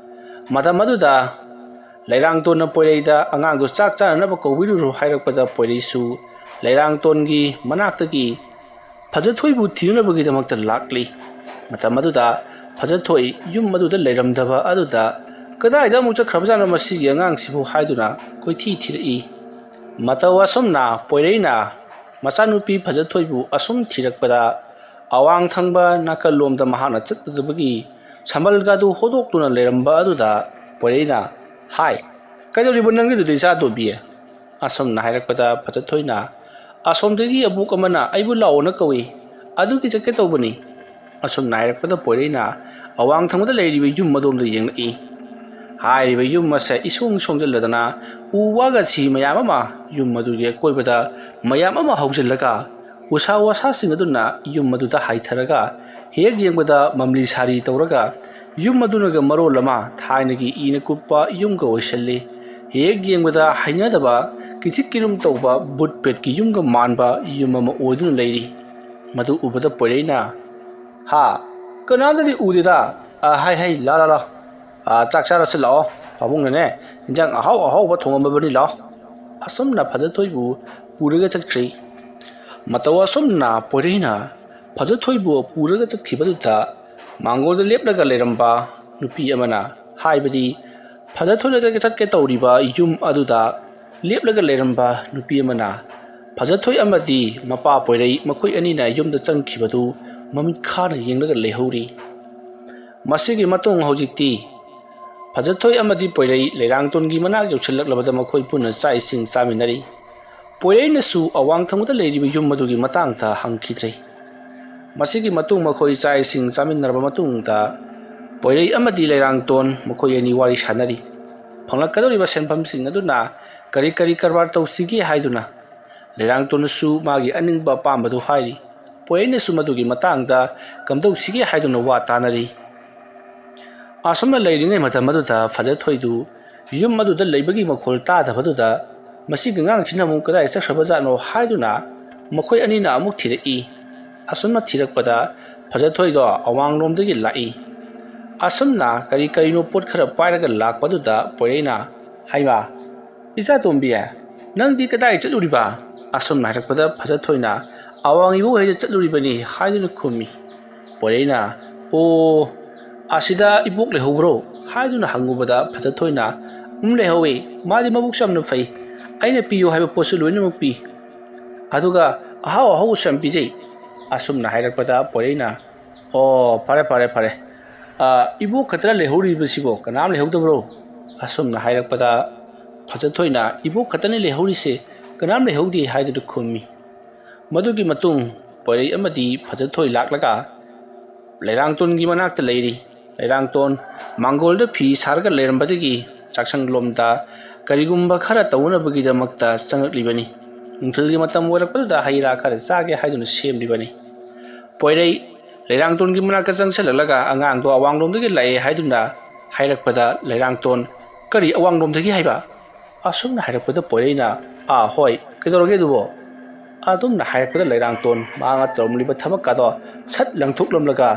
ꯃꯇꯝ ꯑꯗꯨꯗ ꯂꯩꯔꯥꯡꯇꯣꯟꯅ ꯄꯣꯏꯔꯩꯗ "ꯑꯉꯥꯡꯗꯨ ꯆꯥꯛ ꯆꯥꯅꯅꯕ ꯀꯧꯕꯤꯔꯨꯔꯣ" ꯍꯥꯏꯔꯛꯄꯗ ꯄꯣꯏꯔꯩꯁꯨ ꯂꯩꯔꯥꯡꯇꯣꯟꯒꯤ ꯃꯅꯥꯛꯇꯒꯤ ꯐꯖꯊꯣꯏꯕꯨ ꯊꯤꯅꯅꯕꯒꯤꯗꯃꯛꯇ ꯂꯥꯛꯂꯤ꯫ ꯃꯇꯝ ꯑꯗꯨꯗ ꯐꯖꯊꯣꯏ ꯌꯨꯝ ꯑꯗꯨꯗ ꯂꯩꯔꯝꯗꯕ ꯑꯗꯨꯗ "ꯀꯗꯥꯏꯗ ꯑꯃꯨꯛ ꯆꯠꯈ꯭ꯔꯕꯖꯥꯠꯅꯣ ꯃꯁꯤꯒꯤ ꯑꯉꯥꯡꯁꯤꯕꯨ?" ꯍꯥꯏꯗꯨꯅ ꯀꯣꯏꯊꯤ ꯊꯤꯔꯛꯏ꯫ ꯃꯇꯧ ꯑꯁꯨꯝꯅ ꯄꯣꯏꯔꯩꯅ ꯃꯆꯥꯅꯨꯄꯤ ꯐꯖꯊꯣꯏꯕꯨ ꯑꯁꯨꯝ ꯊꯤꯔꯛꯄꯗ ꯑꯋꯥꯡ ꯊꯪꯕ ꯅꯥꯀꯜꯂꯣꯝꯗ ꯃꯍꯥꯛꯅ ꯆꯠꯀꯗꯕꯒꯤ ꯁꯝꯕꯜꯒꯗꯨ ꯍꯣꯗꯣꯛꯇꯨꯅ ꯂꯩꯔꯝꯕ ꯑꯗꯨꯗ ꯄꯣꯏꯔꯩꯅ "ꯍꯥꯏ, ꯀꯩꯗꯧꯔꯤꯕ ꯅꯪꯒꯤꯗꯨꯗꯤ ꯏꯆꯥ ꯇꯣꯝꯕꯤ?" ꯑꯁꯨꯝꯅ ꯍꯥꯏꯔꯛꯄꯗ ꯐꯖꯊꯣꯏꯅ "ꯑꯁꯣꯝꯗꯒꯤ ꯑꯕꯣꯛ ꯑꯃꯅ ꯑꯩꯕꯨ ꯂꯥꯛꯑꯣꯅ ꯀꯧꯏ, ꯑꯗꯨꯒꯤ ꯆꯠꯀꯦ ꯇꯧꯕꯅꯤ" ꯑꯁꯨꯝꯅ ꯍꯥꯏꯔꯛꯄꯗ ꯄꯣꯏꯔꯩꯅ ꯑꯋꯥꯡ ꯊꯪꯕꯗ ꯂꯩꯔꯤꯕ ꯌꯨꯝ ꯑꯗꯣꯝꯗ ꯌꯦꯡꯂꯛꯏ꯫ ꯍꯥꯏꯔꯤꯕ ꯌꯨꯝ ꯑꯁꯦ ꯏꯁꯣꯡ ꯁꯣꯡꯖꯤꯜꯂꯗꯅ ꯎ ꯋꯥꯒ ꯁꯤ ꯃꯌꯥꯝ ꯑꯃ ꯌꯨꯝ ꯑꯗꯨꯒꯤ ꯑꯀꯣꯏꯕꯗ ꯃꯌꯥꯝ ꯑꯃ ꯍꯧꯖꯤꯜꯂꯒ ꯎꯁꯥ ꯋꯥꯁꯥꯁꯤꯡ ꯑꯗꯨꯅ ꯌꯨꯝ ꯑꯗꯨꯗ ꯍꯥꯏꯊꯔꯒ ꯍꯦꯛ ꯌꯦꯡꯕꯗ ꯃꯝꯂꯤ ꯁꯥꯔꯤ ꯇꯧꯔꯒ ꯌꯨꯝ ꯑꯗꯨꯅꯒ ꯃꯔꯣꯜ ꯑꯃ ꯊꯥꯏꯅꯒꯤ ꯏꯅ ꯀꯨꯞꯄ ꯌꯨꯝꯒ ꯑꯣꯏꯁꯜꯂꯤ꯫ ꯍꯦꯛ ꯌꯦꯡꯕꯗ ꯍꯩꯅꯗꯕ ꯀꯤꯊꯤꯛ ꯀꯤꯔꯨꯝ ꯇꯧꯕ ꯕꯨꯠ ꯄ꯭ꯔꯦꯠꯀꯤ ꯌꯨꯝꯒ ꯃꯥꯟꯕ ꯌꯨꯝ ꯑꯃ ꯑꯣꯏꯗꯨꯅ ꯂꯩꯔꯤ꯫ ꯃꯗꯨ ꯎꯕꯗ ꯄꯣꯏꯔꯩꯅ "ꯍꯥ, ꯀꯅꯥꯝꯇꯗꯤ ꯎꯗꯦꯗ꯫ ꯑ, ꯍꯥꯏ ꯍꯥꯏ, ꯂꯥ ꯂꯥ ꯂꯥ꯫ ꯑ, ꯆꯥꯛ ꯆꯥꯔꯁꯤ ꯂꯥꯛꯑꯣ꯫ ꯄꯥꯕꯨꯡꯅꯅꯦ ꯏꯟꯖꯥꯡ ꯑꯍꯥꯎ ꯑꯍꯥꯎꯕ ꯊꯣꯡꯉꯝꯃꯕꯅꯤ, ꯂꯥꯛꯑꯣ" ꯑꯁꯨꯝꯅ ꯐꯖꯊꯣꯏꯕꯨ ꯄꯨꯔꯒ ꯆꯠꯈ꯭ꯔꯤ꯫ ꯃꯇꯧ ꯑꯁꯨꯝꯅ ꯄꯣꯏꯔꯩꯅ ꯐꯖꯊꯣꯏꯕꯨ ꯄꯨꯔꯒ ꯆꯠꯈꯤꯕꯗꯨꯗ ꯃꯥꯡꯒꯣꯜꯗ ꯂꯦꯞꯂꯒ ꯂꯩꯔꯝꯕ ꯅꯨꯄꯤ ꯑꯃꯅ, ꯍꯥꯏꯕꯗꯤ ꯐꯖꯊꯣꯏꯅ ꯆꯠꯀꯦ ꯆꯠꯀꯦ ꯇꯧꯔꯤꯕ ꯌꯨꯝ ꯑꯗꯨꯗ ꯂꯦꯞꯂꯒ ꯂꯩꯔꯝꯕ ꯅꯨꯄꯤ ꯑꯃꯅ ꯐꯖꯊꯣꯏ ꯑꯃꯗꯤ ꯃꯄꯥ ꯄꯣꯏꯔꯩ ꯃꯈꯣꯏ ꯑꯅꯤꯅ ꯌꯨꯝꯗ ꯆꯪꯈꯤꯕꯗꯨ ꯃꯃꯤꯠ ꯈꯥꯅ ꯌꯦꯡꯂꯒ ꯂꯩꯍꯧꯔꯤ꯫ ꯃꯁꯤꯒꯤ ꯃꯇꯨꯡ ꯍꯧꯖꯤꯛꯇꯤ ꯐꯖꯊꯣꯏ ꯑꯃꯗꯤ ꯄꯣꯏꯔꯩ ꯂꯩꯔꯥꯡꯇꯣꯟꯒꯤ ꯃꯅꯥꯛ ꯌꯧꯁꯤꯜꯂꯛꯂꯕꯗ ꯃꯈꯣꯏ ꯄꯨꯟꯅ ꯆꯥꯛ ꯏꯁꯤꯡ ꯆꯥꯃꯤꯟꯅꯔꯤ꯫ ꯄꯣꯏꯔꯩꯅꯁꯨ ꯑꯋꯥꯡ ꯊꯪꯕꯗ ꯂꯩꯔꯤꯕ ꯌꯨꯝ ꯑꯗꯨꯒꯤ ꯃꯇꯥꯡꯗ ꯍꯪꯈꯤꯗ꯭ꯔꯦ꯫ ꯃꯁꯤꯒꯤ ꯃꯇꯨꯡ ꯃꯈꯣꯏ ꯆꯥꯛ ꯏꯁꯤꯡ ꯆꯥꯃꯤꯟꯅꯔꯕ ꯃꯇꯨꯡꯗ ꯄꯣꯏꯔꯩ ꯑꯃꯗꯤ ꯂꯩꯔꯥꯡꯇꯣꯟ ꯃꯈꯣꯏ ꯑꯅꯤ ꯋꯥꯔꯤ ꯁꯥꯟꯅꯔꯤ꯫ ꯐꯪꯂꯛꯀꯗꯧꯔꯤꯕ ꯁꯦꯟꯐꯝꯁꯤꯡ ꯑꯗꯨꯅ ꯀꯔꯤ ꯀꯔꯤ ꯀꯔꯕꯥꯔ ꯇꯧꯁꯤꯒꯦ ꯍꯥꯏꯗꯨꯅ ꯂꯩꯔꯥꯡꯇꯣꯟꯅꯁꯨ ꯃꯥꯒꯤ ꯑꯅꯤꯡꯕ ꯑꯄꯥꯝꯕꯗꯨ ꯍꯥꯏꯔꯤ꯫ ꯄꯣꯏꯔꯩꯅꯁꯨ ꯃꯗꯨꯒꯤ ꯃꯇꯥꯡꯗ ꯀꯝꯗꯧꯁꯤꯒꯦ ꯍꯥꯏꯗꯨꯅ ꯋꯥ ꯇꯥꯅꯔꯤ꯫ ꯑꯁꯨꯝꯅ ꯂꯩꯔꯤꯉꯩ ꯃꯇꯝ ꯑꯗꯨꯗ ꯐꯖꯊꯣꯏꯗꯨ ꯌꯨꯝ ꯑꯗꯨꯗ ꯂꯩꯕꯒꯤ ꯃꯈꯣꯜ ꯇꯥꯗꯕꯗꯨꯗ ꯃꯁꯤꯒꯤ ꯑꯉꯥꯡꯁꯤꯅ ꯑꯃꯨꯛ ꯀꯗꯥꯏ ꯆꯠꯈ꯭ꯔꯕꯖꯥꯠꯅꯣ ꯍꯥꯏꯗꯨꯅ ꯃꯈꯣꯏ ꯑꯅꯤꯅ ꯑꯃꯨꯛ ꯊꯤꯔꯛꯏ꯫ ꯑꯁꯨꯝꯅ ꯊꯤꯔꯛꯄꯗ ꯐꯖꯊꯣꯏꯗꯣ ꯑꯋꯥꯡꯂꯣꯝꯗꯒꯤ ꯂꯥꯛꯏ꯫ ꯑꯁꯨꯝꯅ ꯀꯔꯤ ꯀꯔꯤꯅꯣ ꯄꯣꯠ ꯈꯔ ꯄꯥꯏꯔꯒ ꯂꯥꯛꯄꯗꯨꯗ ꯄꯣꯏꯔꯩꯅ, "ꯍꯩꯃꯥ, ꯏꯆꯥꯇꯣꯝꯕꯤ, ꯅꯪꯗꯤ ꯀꯗꯥꯏ ꯆꯠꯂꯨꯔꯤꯕ?" ꯑꯁꯨꯝꯅ ꯍꯥꯏꯔꯛꯄꯗ ꯐꯖꯊꯣꯏꯅ, "ꯑꯋꯥꯡ ꯏꯕꯣꯛ ꯍꯣꯏꯗ ꯆꯠꯂꯨꯔꯤꯕꯅꯤ" ꯍꯥꯏꯗꯨꯅ ꯈꯨꯝꯃꯤ꯫ ꯄꯣꯏꯔꯩꯅ, "ꯑꯣ, ꯑꯁꯤꯗ ꯏꯕꯣꯛ ꯂꯩꯍꯧꯕ꯭ꯔꯣ?" ꯍꯥꯏꯗꯨꯅ ꯍꯪꯉꯨꯕꯗ ꯐꯖꯊꯣꯏꯅ, "ꯎꯝ, ꯂꯩꯍꯧꯋꯤ꯫ ꯃꯥꯗꯤ ꯃꯕꯨꯛꯁꯨ ꯌꯥꯝꯅ ꯐꯩ꯫ ꯑꯩꯅ ꯄꯤꯌꯨ ꯍꯥꯏꯕ ꯄꯣꯠꯁꯨ ꯂꯣꯏꯅꯃꯛ ꯄꯤ꯫ ꯑꯗꯨꯒ ꯑꯍꯥꯎ ꯑꯍꯥꯎꯕꯁꯨ ꯌꯥꯝ ꯄꯤꯖꯩ"꯫ ꯑꯁꯨꯝꯅ ꯍꯥꯏꯔꯛꯄꯗ ꯄꯣꯏꯔꯩꯅ, "ꯑꯣ, ꯐꯔꯦ, ꯐꯔꯦ, ꯐꯔꯦ꯫ ꯑ, ꯏꯕꯣꯛ ꯈꯛꯇꯔ ꯂꯩꯍꯧꯔꯤꯕꯁꯤꯕꯣ? ꯀꯅꯥꯝ ꯂꯩꯍꯧꯗꯕ꯭ꯔꯣ?" ꯑꯁꯨꯝꯅ ꯍꯥꯏꯔꯛꯄꯗ ꯐꯖꯊꯣꯏꯅ, "ꯏꯕꯣꯛ ꯈꯛꯇꯅꯤ ꯂꯩꯍꯧꯔꯤꯁꯦ, ꯀꯅꯥꯝ ꯂꯩꯍꯧꯗꯦ" ꯍꯥꯏꯗꯨꯅ ꯈꯨꯝꯃꯤ꯫ ꯃꯗꯨꯒꯤ ꯃꯇꯨꯡ ꯄꯣꯏꯔꯩ ꯑꯃꯗꯤ ꯐꯖꯊꯣꯏ ꯂꯥꯛꯂꯒ ꯂꯩꯔꯥꯡꯇꯣꯟꯒꯤ ꯃꯅꯥꯛꯇ ꯂꯩꯔꯤ꯫ ꯂꯩꯔꯥꯡꯇꯣꯟ ꯃꯥꯡꯒꯣꯜꯗ ꯐꯤ ꯁꯥꯔꯒ ꯂꯩꯔꯝꯕꯗꯒꯤ ꯆꯥꯛꯁꯪꯂꯣꯝꯗ ꯀꯔꯤꯒꯨꯝꯕ ꯈꯔ ꯇꯧꯅꯕꯒꯤꯗꯃꯛꯇ ꯆꯪꯂꯛꯂꯤꯕꯅꯤ꯫ ꯅꯨꯡꯊꯤꯜꯒꯤ ꯃꯇꯝ ꯑꯣꯏꯔꯛꯄꯗꯨꯗ ꯍꯩ ꯔꯥ ꯈꯔ ꯆꯥꯒꯦ ꯍꯥꯏꯗꯨꯅ ꯁꯦꯝꯂꯤꯕꯅꯤ꯫ ꯄꯣꯏꯔꯩ ꯂꯩꯔꯥꯡꯇꯣꯟꯒꯤ ꯃꯅꯥꯛꯇ ꯆꯪꯁꯤꯜꯂꯛꯂꯒ ꯑꯉꯥꯡꯗꯣ ꯑꯋꯥꯡꯂꯣꯝꯗꯒꯤ ꯂꯥꯛꯑꯦ ꯍꯥꯏꯗꯨꯅ ꯍꯥꯏꯔꯛꯄꯗ ꯂꯩꯔꯥꯡꯇꯣꯟ, "ꯀꯔꯤ ꯑꯋꯥꯡꯂꯣꯝꯗꯒꯤ ꯍꯥꯏꯕ?" ꯑꯁꯨꯝꯅ ꯍꯥꯏꯔꯛꯄꯗ ꯄꯣꯏꯔꯩꯅ, "ꯑꯥ, ꯍꯣꯏ, ꯀꯩꯗꯧꯔꯒꯦ ꯑꯗꯨꯕꯣ?" ꯑꯗꯨꯝꯅ ꯍꯥꯏꯔꯛꯄꯗ ꯂꯩꯔꯥꯡꯇꯣꯟ ꯃꯍꯥꯛꯅ ꯇꯧꯔꯝꯂꯤꯕ ꯊꯕꯛꯀꯗꯣ ꯁꯠ ꯂꯪꯊꯣꯛꯂꯝꯂꯒ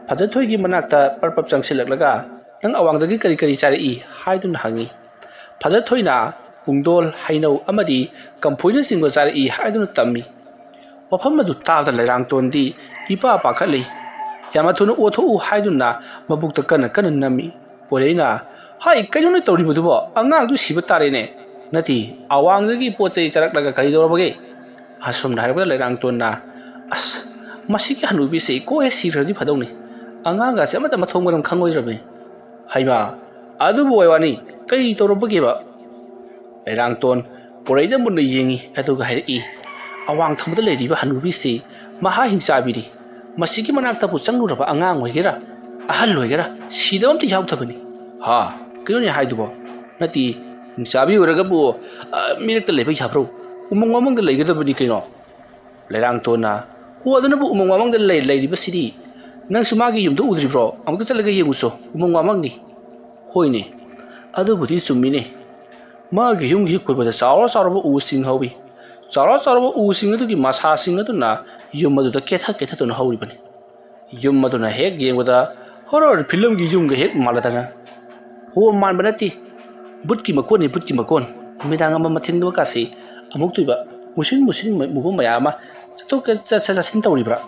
ꯐꯖꯊꯣꯏꯒꯤ ꯃꯅꯥꯛꯇ ꯄꯔꯞ ꯄꯔꯞ ꯆꯪꯁꯤꯜꯂꯛꯂꯒ, "ꯅꯪ ꯑꯋꯥꯡꯗꯒꯤ ꯀꯔꯤ ꯀꯔꯤ ꯆꯥꯔꯛꯏ?" ꯍꯥꯏꯗꯨꯅ ꯍꯪꯉꯤ꯫ ꯐꯖꯊꯣꯏꯅ ꯄꯨꯡꯗꯣꯜ, ꯍꯩꯅꯧ ꯑꯃꯗꯤ ꯀꯝꯐꯣꯏꯅꯆꯤꯡꯕ ꯆꯥꯔꯛꯏ ꯍꯥꯏꯗꯨꯅ ꯇꯝꯃꯤ꯫ ꯋꯥꯐꯝ ꯑꯗꯨ ꯇꯥꯕꯗ ꯂꯩꯔꯥꯡꯇꯣꯟꯗꯤ ꯏꯄꯥ ꯄꯥꯈꯠꯂꯤ꯫ "ꯌꯥꯝꯅ ꯊꯨꯅ ꯑꯣꯊꯣꯛꯎ" ꯍꯥꯏꯗꯨꯅ ꯃꯕꯨꯛꯇ ꯀꯟꯅ ꯀꯟꯅ ꯅꯝꯃꯤ꯫ ꯄꯣꯏꯔꯩꯅ, "ꯍꯥꯏ, ꯀꯩꯅꯣꯅꯦ ꯇꯧꯔꯤꯕꯗꯨꯕꯣ? ꯑꯉꯥꯡꯗꯨ ꯁꯤꯕ ꯇꯥꯔꯦꯅꯦ꯫ ꯅꯠꯇꯦ, ꯑꯋꯥꯡꯗꯒꯤ ꯄꯣꯠ ꯆꯩ ꯆꯥꯔꯛꯂꯒ ꯀꯔꯤ ꯇꯧꯔꯕꯒꯦ?" ꯑꯁꯨꯝꯅ ꯍꯥꯏꯔꯛꯄꯗ ꯂꯩꯔꯥꯡꯇꯣꯟꯅ, "ꯑꯁ, ꯃꯁꯤꯒꯤ ꯍꯅꯨꯕꯤꯁꯦ ꯏꯀꯣꯛ ꯍꯦꯛ ꯁꯤꯈ꯭ꯔꯗꯤ ꯐꯗꯧꯅꯤ꯫ ꯑꯉꯥꯡꯒꯁꯦ ꯑꯃꯠꯇ ꯃꯊꯣꯡ ꯃꯔꯝ ꯈꯪꯉꯣꯏꯗ꯭ꯔꯕꯅꯤ꯫ ꯍꯩꯃꯥ, "ꯑꯗꯨꯕꯨ ꯑꯣꯏ ꯋꯥꯅꯤ, ꯀꯔꯤ ꯇꯧꯔꯝꯕꯒꯦꯕ?" ꯂꯩꯔꯥꯡꯇꯣꯟ ꯄꯣꯏꯔꯩꯗ ꯃꯨꯟꯅ ꯌꯦꯡꯉꯤ, ꯑꯗꯨꯒ ꯍꯥꯏꯔꯛꯏ, "ꯑꯋꯥꯡ ꯊꯪꯕꯗ ꯂꯩꯔꯤꯕ ꯍꯅꯨꯕꯤꯁꯤ ꯃꯍꯥ ꯍꯤꯡꯆꯥꯕꯤꯅꯤ꯫ ꯃꯁꯤꯒꯤ ꯃꯅꯥꯛꯇꯕꯨ ꯆꯪꯂꯨꯔꯕ ꯑꯉꯥꯡ ꯑꯣꯏꯒꯦꯔꯥ, ꯑꯍꯜ ꯑꯣꯏꯒꯦꯔꯥ, ꯁꯤꯗꯕ ꯑꯝꯇ ꯌꯥꯎꯗꯕꯅꯤ꯫" "ꯍꯥ? ꯀꯩꯅꯣꯅꯦ ꯍꯥꯏꯗꯨꯕꯣ? ꯅꯠꯇꯦ, ꯍꯤꯡꯆꯥꯕꯤ ꯑꯣꯏꯔꯒꯕꯨ, ꯑ, ꯃꯤꯔꯛꯇ ꯂꯩꯕ ꯌꯥꯕ꯭ꯔꯣ? ꯎꯃꯪ ꯋꯥꯃꯪꯗ ꯂꯩꯒꯗꯕꯅꯤ ꯀꯩꯅꯣ꯫" ꯂꯩꯔꯥꯡꯇꯣꯟꯅ, "ꯑꯣ, ꯑꯗꯨꯅꯕꯨ ꯎꯃꯪ ꯋꯥꯃꯪꯗ ꯂꯩ-, ꯂꯩꯔꯤꯕꯁꯤꯗꯤ꯫ ꯅꯪꯁꯨ ꯃꯥꯒꯤ ꯌꯨꯝꯗꯣ ꯎꯗ꯭ꯔꯤꯕ꯭ꯔꯣ? ꯑꯃꯨꯛꯇ ꯆꯠꯂꯒ ꯌꯦꯡꯉꯨꯆꯣ, ꯎꯃꯪ ꯋꯥꯃꯪꯅꯤ꯫" "ꯍꯣꯏꯅꯦ, ꯑꯗꯨꯕꯨꯗꯤ ꯆꯨꯝꯃꯤꯅꯦ꯫ ꯃꯥꯒꯤ ꯌꯨꯝꯒꯤ ꯍꯦꯛ ꯀꯣꯏꯕꯗ ꯆꯥꯎꯔ ꯆꯥꯎꯔꯕ ꯎꯁꯤꯡ ꯍꯧꯏ꯫ ꯆꯥꯎꯔ ꯆꯥꯎꯔꯕ ꯎꯁꯤꯡ ꯑꯗꯨꯒꯤ ꯃꯁꯥꯁꯤꯡ ꯑꯗꯨꯅ ꯌꯨꯝ ꯑꯗꯨꯗ ꯀꯦꯊ ꯀꯦꯊꯗꯨꯅ ꯍꯧꯔꯤꯕꯅꯤ꯫ ꯌꯨꯝ ꯑꯗꯨꯅ ꯍꯦꯛ ꯌꯦꯡꯕꯗ ꯍꯣꯔꯔ ꯐꯤꯂꯝꯒꯤ ꯌꯨꯝꯒ ꯍꯦꯛ ꯃꯥꯜꯂꯗꯅ꯫" "ꯍꯣ, ꯃꯥꯟꯕ ꯅꯠꯇꯦ꯫ ꯕꯨꯠꯀꯤ ꯃꯀꯣꯟꯅꯤ, ꯕꯨꯠꯀꯤ ꯃꯀꯣꯟ꯫ ꯅꯨꯃꯤꯗꯥꯡ ꯑꯃ ꯃꯊꯦꯡꯗꯕꯀꯥꯁꯤ ꯑꯃꯨꯛꯇꯣꯏꯕ ꯃꯨꯁꯤꯟ ꯃꯨꯁꯤꯟ ꯃꯨꯕ ꯃꯌꯥꯝ ꯑꯃ ꯆꯠꯊꯣꯛ ꯆꯠ-, ꯆꯠ-, ꯆꯠꯁꯤꯟ ꯇꯧꯔꯤꯕ꯭ꯔꯥ?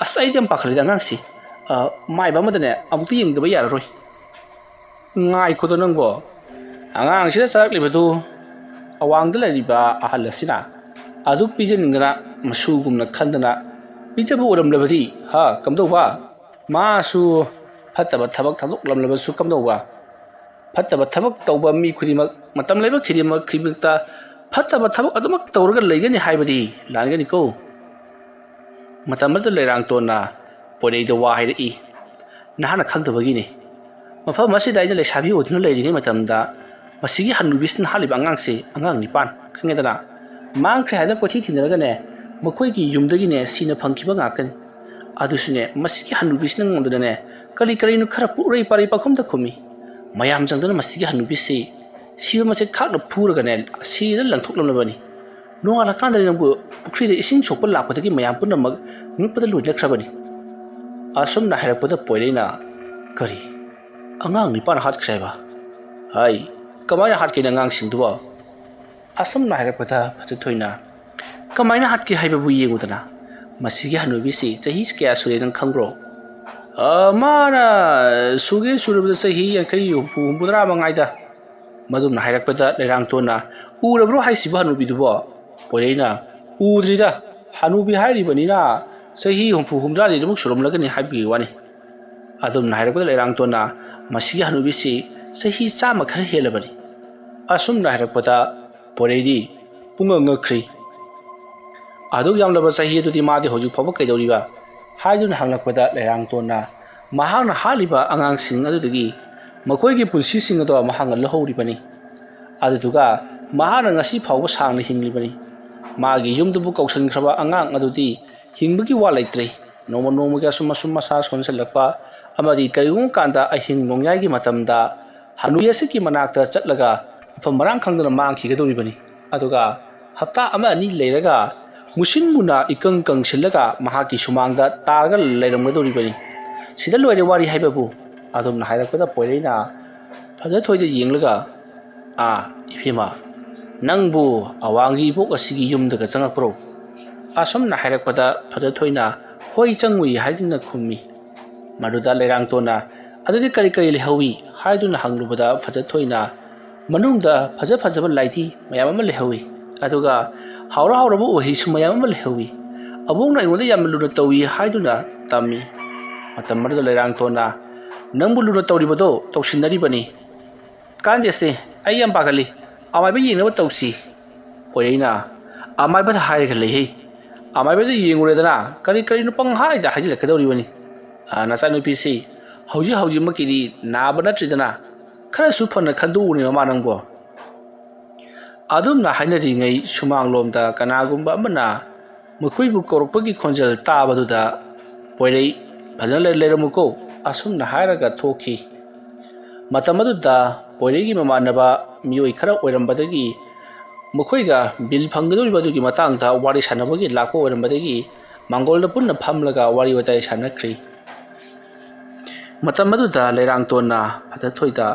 ꯑꯁ, ꯑꯩꯗꯤ ꯌꯥꯝ ꯄꯥꯈꯠꯂꯤꯗ ꯑꯉꯥꯡꯁꯤ꯫ ꯑ, ꯃꯥꯏꯕ ꯑꯃꯗꯅꯦ ꯑꯃꯨꯛꯇ ꯌꯦꯡꯗꯕ ꯌꯥꯔꯔꯣꯏ꯫" "ꯉꯥꯏꯈꯣꯗ ꯅꯪꯕꯣ, ꯑꯉꯥꯡꯁꯤꯗ ꯆꯥꯔꯛꯂꯤꯕꯗꯨ ꯑꯋꯥꯡꯗ ꯂꯩꯔꯤꯕ ꯑꯍꯜ ꯑꯁꯤꯅ ꯑꯗꯨ ꯄꯤꯖꯅꯤꯡꯗꯅ ꯃꯁꯨꯒꯨꯝꯅ ꯈꯟꯗꯅ ꯄꯤꯖꯕ ꯑꯣꯏꯔꯝꯂꯕꯗꯤ, ꯍꯥ, ꯀꯝꯗꯧꯕ? ꯃꯥꯁꯨ ꯐꯠꯇꯕ ꯊꯕꯛ ꯊꯥꯗꯣꯛꯂꯝꯂꯕꯁꯨ ꯀꯝꯗꯧꯕ? ꯐꯠꯇꯕ ꯊꯕꯛ ꯇꯧꯕ ꯃꯤ ꯈꯨꯗꯤꯡꯃꯛ, ꯃꯇꯝ ꯂꯩꯕ ꯈꯨꯗꯤꯡꯃꯛ, ꯈꯨꯗꯤꯡꯃꯛꯇ ꯐꯠꯇꯕ ꯊꯕꯛ ꯑꯗꯨꯃꯛ ꯇꯧꯔꯒ ꯂꯩꯒꯅꯤ ꯍꯥꯏꯕꯗꯤ ꯂꯥꯟꯒꯅꯤꯀꯣ꯫" ꯃꯇꯝ ꯑꯗꯨꯗ ꯂꯩꯔꯥꯡꯇꯣꯟꯅ ꯄꯣꯏꯔꯩꯗ ꯋꯥ ꯍꯥꯏꯔꯛꯏ, "ꯅꯍꯥꯛꯅ ꯈꯪꯗꯕꯒꯤꯅꯤ꯫ ꯃꯐꯝ ꯑꯁꯤꯗ ꯑꯩꯅ ꯂꯩꯁꯥꯕꯤ ꯑꯣꯏꯗꯨꯅ ꯂꯩꯔꯤꯉꯩ ꯃꯇꯝꯗ ꯃꯁꯤꯒꯤ ꯍꯅꯨꯕꯤꯁꯤꯅ ꯍꯥꯠꯂꯤꯕ ꯑꯉꯥꯡꯁꯦ ꯑꯉꯥꯡ ꯅꯤꯄꯥꯟ, ꯈꯪꯉꯦꯗꯅ, ꯃꯥꯡꯈ꯭ꯔꯦ ꯍꯥꯏꯗꯅ ꯀꯣꯏꯊꯤ ꯊꯤꯅꯔꯒꯅꯦ, ꯃꯈꯣꯏꯒꯤ ꯌꯨꯝꯗꯒꯤꯅꯦ ꯁꯤꯅ ꯐꯪꯈꯤꯕ ꯉꯥꯛꯇꯅꯤ꯫ ꯑꯗꯨꯁꯨꯅꯦ, ꯃꯁꯤꯒꯤ ꯍꯅꯨꯕꯤꯁꯤꯅ ꯉꯝꯗꯅꯅꯦ, ꯀꯔꯤ ꯀꯔꯤꯅꯣ ꯈꯔ ꯄꯨꯔꯩ ꯄꯥꯔꯩ ꯄꯥꯈꯨꯝꯗ ꯈꯨꯝꯃꯤ꯫ ꯃꯌꯥꯝ ꯆꯪꯗꯨꯅ ꯃꯁꯤꯒꯤ ꯍꯅꯨꯕꯤꯁꯤ ꯁꯤꯕ ꯃꯆꯦꯠ ꯈꯥꯛꯅ ꯐꯨꯔꯒꯅꯦ, ꯁꯤꯗ ꯂꯪꯊꯣꯛꯂꯝꯂꯕꯅꯤ꯫ ꯅꯣꯡꯉꯥꯜꯂꯀꯥꯟꯗꯗꯤ ꯅꯪꯕꯨ ꯄꯨꯈ꯭ꯔꯤꯗ ꯏꯁꯤꯡ ꯁꯣꯛꯄ ꯂꯥꯛꯄꯗꯒꯤ ꯃꯌꯥꯝ ꯄꯨꯝꯅꯃꯛ ꯉꯛꯄꯗ ꯂꯣꯏꯅꯈ꯭ꯔꯕꯅꯤ꯫" ꯑꯁꯨꯝꯅ ꯍꯥꯏꯔꯛꯄꯗ ꯄꯣꯏꯔꯩꯅ, "ꯀꯔꯤ? ꯑꯉꯥꯡ ꯅꯤꯄꯥꯟ ꯍꯥꯠꯈ꯭ꯔꯦ ꯍꯥꯏꯕ? ꯍꯥꯏ, ꯀꯃꯥꯏꯅ ꯍꯥꯠꯀꯦꯅ ꯑꯉꯥꯡꯁꯤꯡꯗꯨꯕꯣ?" ꯑꯁꯨꯝꯅ ꯍꯥꯏꯔꯛꯄꯗ ꯐꯖꯊꯣꯏꯅ, "ꯀꯃꯥꯏꯅ ꯍꯥꯠꯀꯦ ꯍꯥꯏꯕꯕꯨ ꯌꯦꯡꯉꯨꯗꯅ꯫ ꯃꯁꯤꯒꯤ ꯍꯅꯨꯕꯤꯁꯤ ꯆꯍꯤ ꯀꯌꯥ ꯁꯨꯔꯦ ꯅꯪ ꯈꯪꯕ꯭ꯔꯣ?" "ꯑ, ꯃꯥꯅ ꯁꯨꯒꯦ ꯁꯨꯔꯕꯗ ꯆꯍꯤ ꯌꯥꯡꯈꯩ, ꯍꯨꯝꯐꯨ, ꯍꯨꯝꯐꯨꯇꯔꯥ ꯃꯉꯥꯏꯗ꯫" ꯃꯗꯨꯝꯅ ꯍꯥꯏꯔꯛꯄꯗ ꯂꯩꯔꯥꯡꯇꯣꯟꯅ, "ꯎꯔꯕ꯭ꯔꯣ ꯍꯥꯏꯁꯤꯕꯨ ꯍꯅꯨꯕꯤꯗꯨꯕꯣ?" ꯄꯣꯏꯔꯩꯅ, "ꯎꯗ꯭ꯔꯤꯗ, ꯍꯅꯨꯕꯤ ꯍꯥꯏꯔꯤꯕꯅꯤꯅ ꯆꯍꯤ ꯍꯨꯝꯐꯨ ꯍꯨꯝꯗ꯭ꯔꯥꯗꯤ ꯑꯗꯨꯃꯛ ꯁꯨꯔꯝꯂꯒꯅꯤ ꯍꯥꯏꯕꯒꯤ ꯋꯥꯅꯤ꯫" ꯑꯗꯨꯝꯅ ꯍꯥꯏꯔꯛꯄꯗ ꯂꯩꯔꯥꯡꯇꯣꯟꯅ, "ꯃꯁꯤꯒꯤ ꯍꯅꯨꯕꯤꯁꯤ ꯆꯍꯤ ꯆꯥꯝꯃ ꯈꯔ ꯍꯦꯜꯂꯕꯅꯤ꯫ ꯑꯁꯨꯝꯅ ꯍꯥꯏꯔꯛꯄꯗ ꯄꯣꯏꯔꯩꯗꯤ ꯄꯨꯡꯉꯛ ꯉꯛꯈ꯭ꯔꯤ꯫ "ꯑꯗꯨꯛ ꯌꯥꯝꯂꯕ ꯆꯍꯤ ꯑꯗꯨꯗꯤ ꯃꯥꯗꯤ ꯍꯧꯖꯤꯛ ꯐꯥꯎꯕ ꯀꯩꯗꯧꯔꯤꯕ?" ꯍꯥꯏꯗꯨꯅ ꯍꯪꯂꯛꯄꯗ ꯂꯩꯔꯥꯡꯇꯣꯟꯅ ꯃꯍꯥꯛꯅ ꯍꯥꯠꯂꯤꯕ ꯑꯉꯥꯡꯁꯤꯡ ꯑꯗꯨꯗꯒꯤ ꯃꯈꯣꯏꯒꯤ ꯄꯨꯟꯁꯤꯁꯤꯡ ꯑꯗꯣ ꯃꯍꯥꯛꯅ ꯂꯧꯍꯧꯔꯤꯕꯅꯤ꯫ ꯑꯗꯨꯗꯨꯒ ꯃꯍꯥꯛꯅ ꯉꯁꯤ ꯐꯥꯎꯕ ꯁꯥꯡꯅ ꯍꯤꯡꯂꯤꯕꯅꯤ꯫ ꯃꯥꯒꯤ ꯌꯨꯝꯗꯨꯕꯨ ꯀꯧꯁꯤꯟꯈ꯭ꯔꯕ ꯑꯉꯥꯡ ꯑꯗꯨꯗꯤ ꯍꯤꯡꯕꯒꯤ ꯋꯥ ꯂꯩꯇ꯭ꯔꯦ꯫ ꯅꯣꯡꯃ ꯅꯣꯡꯃꯒꯤ ꯑꯁꯨꯝ ꯑꯁꯨꯝ ꯃꯁꯥ ꯁꯣꯟꯁꯤꯜꯂꯛꯄ ꯑꯃꯗꯤ ꯀꯔꯤꯒꯨꯝꯕ ꯀꯥꯟꯗ ꯑꯍꯤꯡ ꯅꯣꯡꯌꯥꯏꯒꯤ ꯃꯇꯝꯗ ꯍꯅꯨꯕꯤ ꯑꯁꯤꯒꯤ ꯃꯅꯥꯛꯇ ꯆꯠꯂꯒ ꯃꯐꯝ ꯃꯔꯥꯡ ꯈꯪꯗꯅ ꯃꯥꯡꯈꯤꯒꯗꯧꯔꯤꯕꯅꯤ꯫ ꯑꯗꯨꯒ ꯍꯞꯇꯥ ꯑꯃ ꯑꯅꯤ ꯂꯩꯔꯒ ꯃꯨꯁꯤꯟ ꯃꯨꯅ ꯏꯀꯪ ꯀꯪꯁꯤꯜꯂꯒ ꯃꯍꯥꯛꯀꯤ ꯁꯨꯃꯥꯡꯗ ꯇꯥꯔꯒ ꯂꯩꯔꯝꯒꯗꯧꯔꯤꯕꯅꯤ꯫ ꯁꯤꯗ ꯂꯣꯏꯔꯦ ꯋꯥꯔꯤ ꯍꯥꯏꯕꯕꯨ꯫ ꯑꯗꯨꯝꯅ ꯍꯥꯏꯔꯛꯄꯗ ꯄꯣꯏꯔꯩꯅ ꯐꯖꯊꯣꯏꯗ ꯌꯦꯡꯂꯒ, "ꯑꯥ, ꯏꯕꯦꯝꯃ, ꯅꯪꯕꯨ ꯑꯋꯥꯡꯒꯤ ꯏꯕꯣꯛ ꯑꯁꯤꯒꯤ ꯌꯨꯝꯗꯒ ꯆꯪꯉꯛꯄ꯭ꯔꯣ?" ꯑꯁꯨꯝꯅ ꯍꯥꯏꯔꯛꯄꯗ ꯐꯖꯊꯣꯏꯅ "ꯍꯣꯏ, ꯆꯪꯉꯨꯏ" ꯍꯥꯏꯗꯨꯅ ꯈꯨꯝꯃꯤ꯫ ꯃꯗꯨꯗ ꯂꯩꯔꯥꯡꯇꯣꯟꯅ "ꯑꯗꯨꯗꯤ ꯀꯔꯤ ꯀꯔꯤ ꯂꯩꯍꯧꯏ?" ꯍꯥꯏꯗꯨꯅ ꯍꯪꯂꯨꯕꯗ ꯐꯖꯊꯣꯏꯅ "ꯃꯅꯨꯡꯗ ꯐꯖ ꯐꯖꯕ ꯂꯥꯏꯙꯤ ꯃꯌꯥꯝ ꯑꯃ ꯂꯩꯍꯧꯏ, ꯑꯗꯨꯒ ꯍꯥꯎꯔ ꯍꯥꯎꯔꯕ ꯎꯍꯩꯁꯨ ꯃꯌꯥꯝ ꯑꯃ ꯂꯩꯍꯧꯏ꯫ ꯑꯕꯣꯛꯅ ꯑꯩꯉꯣꯟꯗ ꯌꯥꯝꯅ ꯂꯨꯅ ꯇꯧꯏ" ꯍꯥꯏꯗꯨꯅ ꯇꯝꯃꯤ꯫ ꯃꯇꯝ ꯑꯗꯨꯗ ꯂꯩꯔꯥꯡꯇꯣꯟꯅ "ꯅꯪꯕꯨ ꯂꯨꯅ ꯇꯧꯔꯤꯕꯗꯣ ꯇꯧꯁꯤꯟꯅꯔꯤꯕꯅꯤ꯫ ꯀꯥꯟꯗꯦꯁꯦ, ꯑꯩ ꯌꯥꯝ ꯄꯥꯈꯠꯂꯤ꯫ ꯑꯃꯥꯏꯕ ꯌꯦꯡꯅꯕ ꯇꯧꯁꯤ"꯫ ꯄꯣꯏꯔꯩꯅ "ꯑꯃꯥꯏꯕꯗ ꯍꯥꯏꯔꯒ ꯂꯩꯍꯦ꯫ ꯑꯃꯥꯏꯕꯗ ꯌꯦꯡꯉꯨꯔꯦꯗꯅ ꯀꯔꯤ ꯀꯔꯤꯅꯣ ꯄꯪꯍꯥꯏꯗ ꯍꯥꯏꯖꯤꯜꯂꯛꯀꯗꯧꯔꯤꯕꯅꯤ꯫ ꯑ, ꯅꯆꯥꯅꯨꯄꯤꯁꯤ ꯍꯧꯖꯤꯛ ꯍꯧꯖꯤꯛꯃꯛꯀꯤꯗꯤ ꯅꯥꯕ ꯅꯠꯇ꯭ꯔꯤꯗꯅ, ꯈꯔꯁꯨ ꯐꯅ ꯈꯟꯗꯣꯛꯎꯅꯦ ꯃꯃꯥ ꯅꯪꯕꯣ"꯫ ꯑꯗꯨꯝꯅ ꯍꯥꯏꯅꯔꯤꯉꯩ ꯁꯨꯃꯥꯡꯂꯣꯝꯗ ꯀꯅꯥꯒꯨꯝꯕ ꯑꯃꯅ ꯃꯈꯣꯏꯕꯨ ꯀꯧꯔꯛꯄꯒꯤ ꯈꯣꯟꯖꯦꯜ ꯇꯥꯕꯗꯨꯗ ꯄꯣꯏꯔꯩ "ꯐꯖꯅ ꯂꯩ-, ꯂꯩꯔꯝꯃꯨꯀꯣ" ꯑꯁꯨꯝꯅ ꯍꯥꯏꯔꯒ ꯊꯣꯛꯈꯤ꯫ ꯃꯇꯝ ꯑꯗꯨꯗ ꯄꯣꯏꯔꯩꯒꯤ ꯃꯃꯥꯟꯅꯕ ꯃꯤꯑꯣꯏ ꯈꯔ ꯑꯣꯏꯔꯝꯕꯗꯒꯤ ꯃꯈꯣꯏꯒ ꯕꯤꯜ ꯐꯪꯒꯗꯧꯔꯤꯕ ꯑꯗꯨꯒꯤ ꯃꯇꯥꯡꯗ ꯋꯥꯔꯤ ꯁꯥꯟꯅꯕꯒꯤ ꯂꯥꯛꯄ ꯑꯣꯏꯔꯝꯕꯗꯒꯤ ꯃꯥꯡꯒꯣꯜꯗ ꯄꯨꯟꯅ ꯐꯝꯂꯒ ꯋꯥꯔꯤ ꯋꯥꯇꯥꯏ ꯁꯥꯟꯅꯈ꯭ꯔꯤ꯫ ꯃꯇꯝ ꯑꯗꯨꯗ ꯂꯩꯔꯥꯡꯇꯣꯟꯅ ꯐꯖꯊꯣꯏꯗ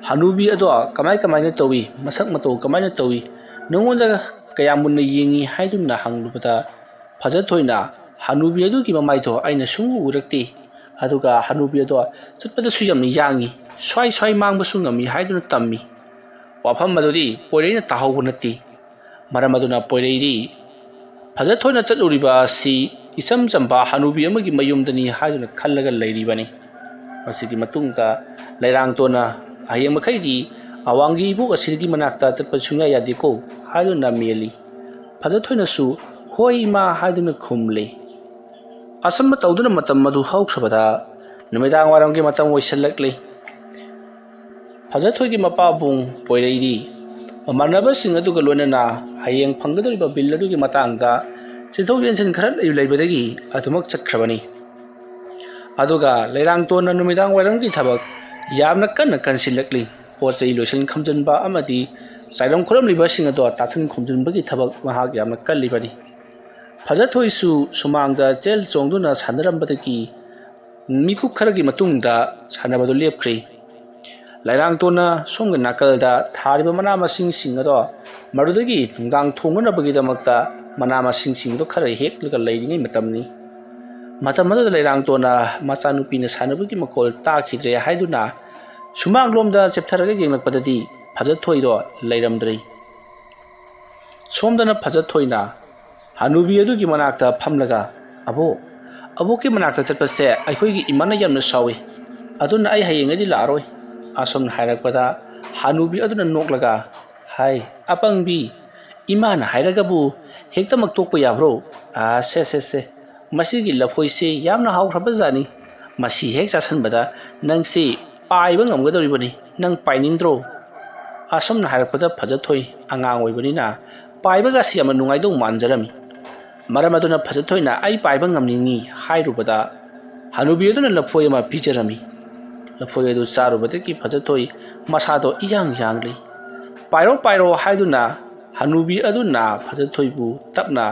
"ꯍꯅꯨꯕꯤ ꯑꯗꯣ ꯀꯃꯥꯏ ꯀꯃꯥꯏꯅ ꯇꯧꯏ, ꯃꯁꯛ ꯃꯇꯧ ꯀꯃꯥꯏꯅ ꯇꯧꯏ, ꯅꯉꯣꯟꯗ ꯀꯌꯥꯝ ꯃꯨꯟꯅ ꯌꯦꯡꯏ?" ꯍꯥꯏꯗꯨꯅ ꯍꯪꯂꯨꯕꯗ ꯐꯖꯊꯣꯏꯅ "ꯍꯅꯨꯕꯤ ꯑꯗꯨꯒꯤ ꯃꯃꯥꯏꯗꯣ ꯑꯩꯅ ꯁꯨꯡꯎ ꯎꯔꯛꯇꯦ, ꯑꯗꯨꯒ ꯍꯅꯨꯕꯤ ꯑꯗꯣ ꯆꯠꯄꯗꯁꯨ ꯌꯥꯝꯅ ꯌꯥꯡꯏ, ꯁ꯭ꯋꯥꯏ ꯁ꯭ꯋꯥꯏ ꯃꯥꯡꯕꯁꯨ ꯉꯝꯃꯤ" ꯍꯥꯏꯗꯨꯅ ꯇꯝꯃꯤ꯫ ꯋꯥꯐꯝ ꯑꯗꯨꯗꯤ ꯄꯣꯏꯔꯩꯅ ꯇꯥꯍꯧꯕ ꯅꯠꯇꯦ꯫ ꯃꯔꯝ ꯑꯗꯨꯅ ꯄꯣꯏꯔꯩꯗꯤ ꯐꯖꯊꯣꯏꯅ ꯆꯠꯂꯨꯔꯤꯕ ꯑꯁꯤ ꯏꯆꯝ ꯆꯝꯕ ꯍꯅꯨꯕꯤ ꯑꯃꯒꯤ ꯃꯌꯨꯝꯗꯅꯤ ꯍꯥꯏꯗꯨꯅ ꯈꯜꯂꯒ ꯂꯩꯔꯤꯕꯅꯤ꯫ ꯃꯁꯤꯒꯤ ꯃꯇꯨꯡꯗ ꯂꯩꯔꯥꯡꯇꯣꯟꯅ "ꯍꯌꯦꯡ ꯃꯈꯩꯗꯤ ꯑꯋꯥꯡꯒꯤ ꯏꯕꯣꯛ ꯑꯁꯤꯒꯤ ꯃꯅꯥꯛꯇ ꯆꯠꯄ ꯁꯨꯡꯌꯥ ꯌꯥꯗꯦꯀꯣ" ꯍꯥꯏꯗꯨꯅ ꯃꯦꯜꯂꯤ꯫ ꯐꯖꯊꯣꯏꯅꯁꯨ "ꯍꯣꯏ ꯏꯃꯥ" ꯍꯥꯏꯗꯨꯅ ꯈꯨꯝꯂꯤ꯫ ꯑꯁꯨꯝꯅ ꯇꯧꯗꯨꯅ ꯃꯇꯝ ꯑꯗꯨ ꯍꯧꯈ꯭ꯔꯕꯗ ꯅꯨꯃꯤꯗꯥꯡ ꯋꯥꯏꯔꯝꯒꯤ ꯃꯇꯝ ꯑꯣꯏꯁꯤꯜꯂꯛꯂꯤ꯫ ꯐꯖꯊꯣꯏꯒꯤ ꯃꯄꯥꯕꯨꯡ ꯄꯣꯏꯔꯩꯗꯤ ꯃꯃꯥꯟꯅꯕꯁꯤꯡ ꯑꯗꯨꯒ ꯂꯣꯏꯅꯅ ꯍꯌꯦꯡ ꯐꯪꯒꯗꯧꯔꯤꯕ ꯕꯤꯜ ꯑꯗꯨꯒꯤ ꯃꯇꯥꯡꯗ ꯆꯦꯟꯊꯣꯛ ꯆꯦꯟꯁꯤꯟ ꯈꯔ ꯂꯩꯕꯗꯒꯤ ꯑꯗꯨꯃꯛ ꯆꯠꯈ꯭ꯔꯕꯅꯤ꯫ ꯑꯗꯨꯒ ꯂꯩꯔꯥꯡꯇꯣꯟꯅ ꯅꯨꯃꯤꯗꯥꯡ ꯋꯥꯏꯔꯝꯒꯤ ꯊꯕꯛ ꯌꯥꯝꯅ ꯀꯟꯅ ꯀꯟꯁꯤꯜꯂꯛꯂꯤ꯫ ꯄꯣꯠ ꯆꯩ ꯂꯣꯏꯁꯤꯟ ꯈꯣꯝꯖꯤꯟꯕ ꯑꯃꯗꯤ ꯆꯥꯏꯔꯝ ꯈꯣꯠꯂꯝꯂꯤꯕꯁꯤꯡ ꯑꯗꯣ ꯇꯥꯁꯤꯟ ꯈꯣꯝꯖꯤꯟꯕꯒꯤ ꯊꯕꯛ ꯃꯍꯥꯛ ꯌꯥꯝꯅ ꯀꯜꯂꯤꯕꯅꯤ꯫ ꯐꯖꯊꯣꯏꯁꯨ ꯁꯨꯃꯥꯡꯗ ꯆꯦꯜ ꯆꯣꯡꯗꯨꯅ ꯁꯥꯟꯅꯔꯝꯕꯗꯒꯤ ꯃꯤꯀꯨꯞ ꯈꯔꯒꯤ ꯃꯇꯨꯡꯗ ꯁꯥꯟꯅꯕꯗꯨ ꯂꯦꯞꯈ꯭ꯔꯤ꯫ ꯂꯩꯔꯥꯡꯇꯣꯟꯅ ꯁꯣꯝꯒꯤ ꯅꯥꯀꯜꯗ ꯊꯥꯔꯤꯕ ꯃꯅꯥ ꯃꯁꯤꯡꯁꯤꯡ ꯑꯗꯣ ꯃꯗꯨꯗꯒꯤ ꯅꯨꯡꯗꯥꯡ ꯊꯣꯡꯅꯅꯕꯒꯤꯗꯃꯛꯇ ꯃꯅꯥ ꯃꯁꯤꯡꯁꯤꯡꯗꯣ ꯈꯔ ꯍꯦꯛꯂꯒ ꯂꯩꯔꯤꯉꯩ ꯃꯇꯝꯅꯤ꯫ ꯃꯇꯝ ꯑꯗꯨꯗ ꯂꯩꯔꯥꯡꯇꯣꯟꯅ ꯃꯆꯥꯅꯨꯄꯤꯅ ꯁꯥꯟꯅꯕꯒꯤ ꯃꯈꯣꯜ ꯇꯥꯈꯤꯗ꯭ꯔꯦ ꯍꯥꯏꯗꯨꯅ ꯁꯨꯃꯥꯡꯂꯣꯝꯗ ꯆꯦꯞꯊꯔꯒ ꯌꯦꯡꯂꯛꯄꯗꯗꯤ ꯐꯖꯊꯣꯏꯗꯣ ꯂꯩꯔꯝꯗ꯭ꯔꯦ꯫ ꯁꯣꯝꯗꯅ ꯐꯖꯊꯣꯏꯅ ꯍꯅꯨꯕꯤ ꯑꯗꯨꯒꯤ ꯃꯅꯥꯛꯇ ꯐꯝꯂꯒ, "ꯑꯕꯣꯛ, ꯑꯕꯣꯛꯀꯤ ꯃꯅꯥꯛꯇ ꯆꯠꯄꯁꯦ ꯑꯩꯈꯣꯏꯒꯤ ꯏꯃꯥꯅ ꯌꯥꯝꯅ ꯁꯥꯎꯏ꯫ ꯑꯗꯨꯅ ꯑꯩ ꯍꯌꯦꯡꯉꯩꯗꯤ ꯂꯥꯛꯑꯔꯣꯏ"꯫ ꯑꯁꯨꯝꯅ ꯍꯥꯏꯔꯛꯄꯗ ꯍꯅꯨꯕꯤ ꯑꯗꯨꯅ ꯅꯣꯛꯂꯒ ꯍꯥꯏ, "ꯑꯄꯪꯕꯤ, ꯏꯃꯥꯅ ꯍꯥꯏꯔꯒꯕꯨ ꯍꯦꯛꯇꯃꯛ ꯇꯣꯛꯄ ꯌꯥꯕ꯭ꯔꯣ? ꯑꯥ, ꯁꯦ, ꯁꯦ, ꯁꯦ, ꯃꯁꯤꯒꯤ ꯂꯐꯣꯏꯁꯤ ꯌꯥꯝꯅ ꯍꯥꯎꯈ꯭ꯔꯕꯖꯥꯠꯅꯤ꯫ ꯃꯁꯤ ꯍꯦꯛ ꯆꯥꯁꯟꯕꯗ ꯅꯪꯁꯤ ꯄꯥꯏꯕ ꯉꯝꯒꯗꯧꯔꯤꯕꯅꯤ꯫ ꯅꯪ ꯄꯥꯏꯅꯤꯡꯗ꯭ꯔꯣ?" ꯑꯁꯨꯝꯅ ꯍꯥꯏꯔꯛꯄꯗ ꯐꯖꯊꯣꯏ ꯑꯉꯥꯡ ꯑꯣꯏꯕꯅꯤꯅ ꯄꯥꯏꯕꯒꯁꯤ ꯌꯥꯝꯅ ꯅꯨꯡꯉꯥꯏꯗꯧ ꯃꯥꯟꯖꯔꯝꯃꯤ꯫ ꯃꯔꯝ ꯑꯗꯨꯅ ꯐꯖꯊꯣꯏꯅ "ꯑꯩ ꯄꯥꯏꯕ ꯉꯝꯅꯤꯡꯉꯤ" ꯍꯥꯏꯔꯨꯕꯗ ꯍꯅꯨꯕꯤ ꯑꯗꯨꯅ ꯂꯐꯣꯏ ꯑꯃ ꯄꯤꯖꯔꯝꯃꯤ꯫ ꯂꯐꯣꯏ ꯑꯗꯨ ꯆꯥꯔꯨꯕꯗꯒꯤ ꯐꯖꯊꯣꯏ ꯃꯁꯥꯗꯣ ꯏꯌꯥꯡ ꯌꯥꯡꯂꯤ꯫ "ꯄꯥꯏꯔꯣ, ꯄꯥꯏꯔꯣ" ꯍꯥꯏꯗꯨꯅ ꯍꯅꯨꯕꯤ ꯑꯗꯨꯅ ꯐꯖꯊꯣꯏꯕꯨ ꯇꯞꯅ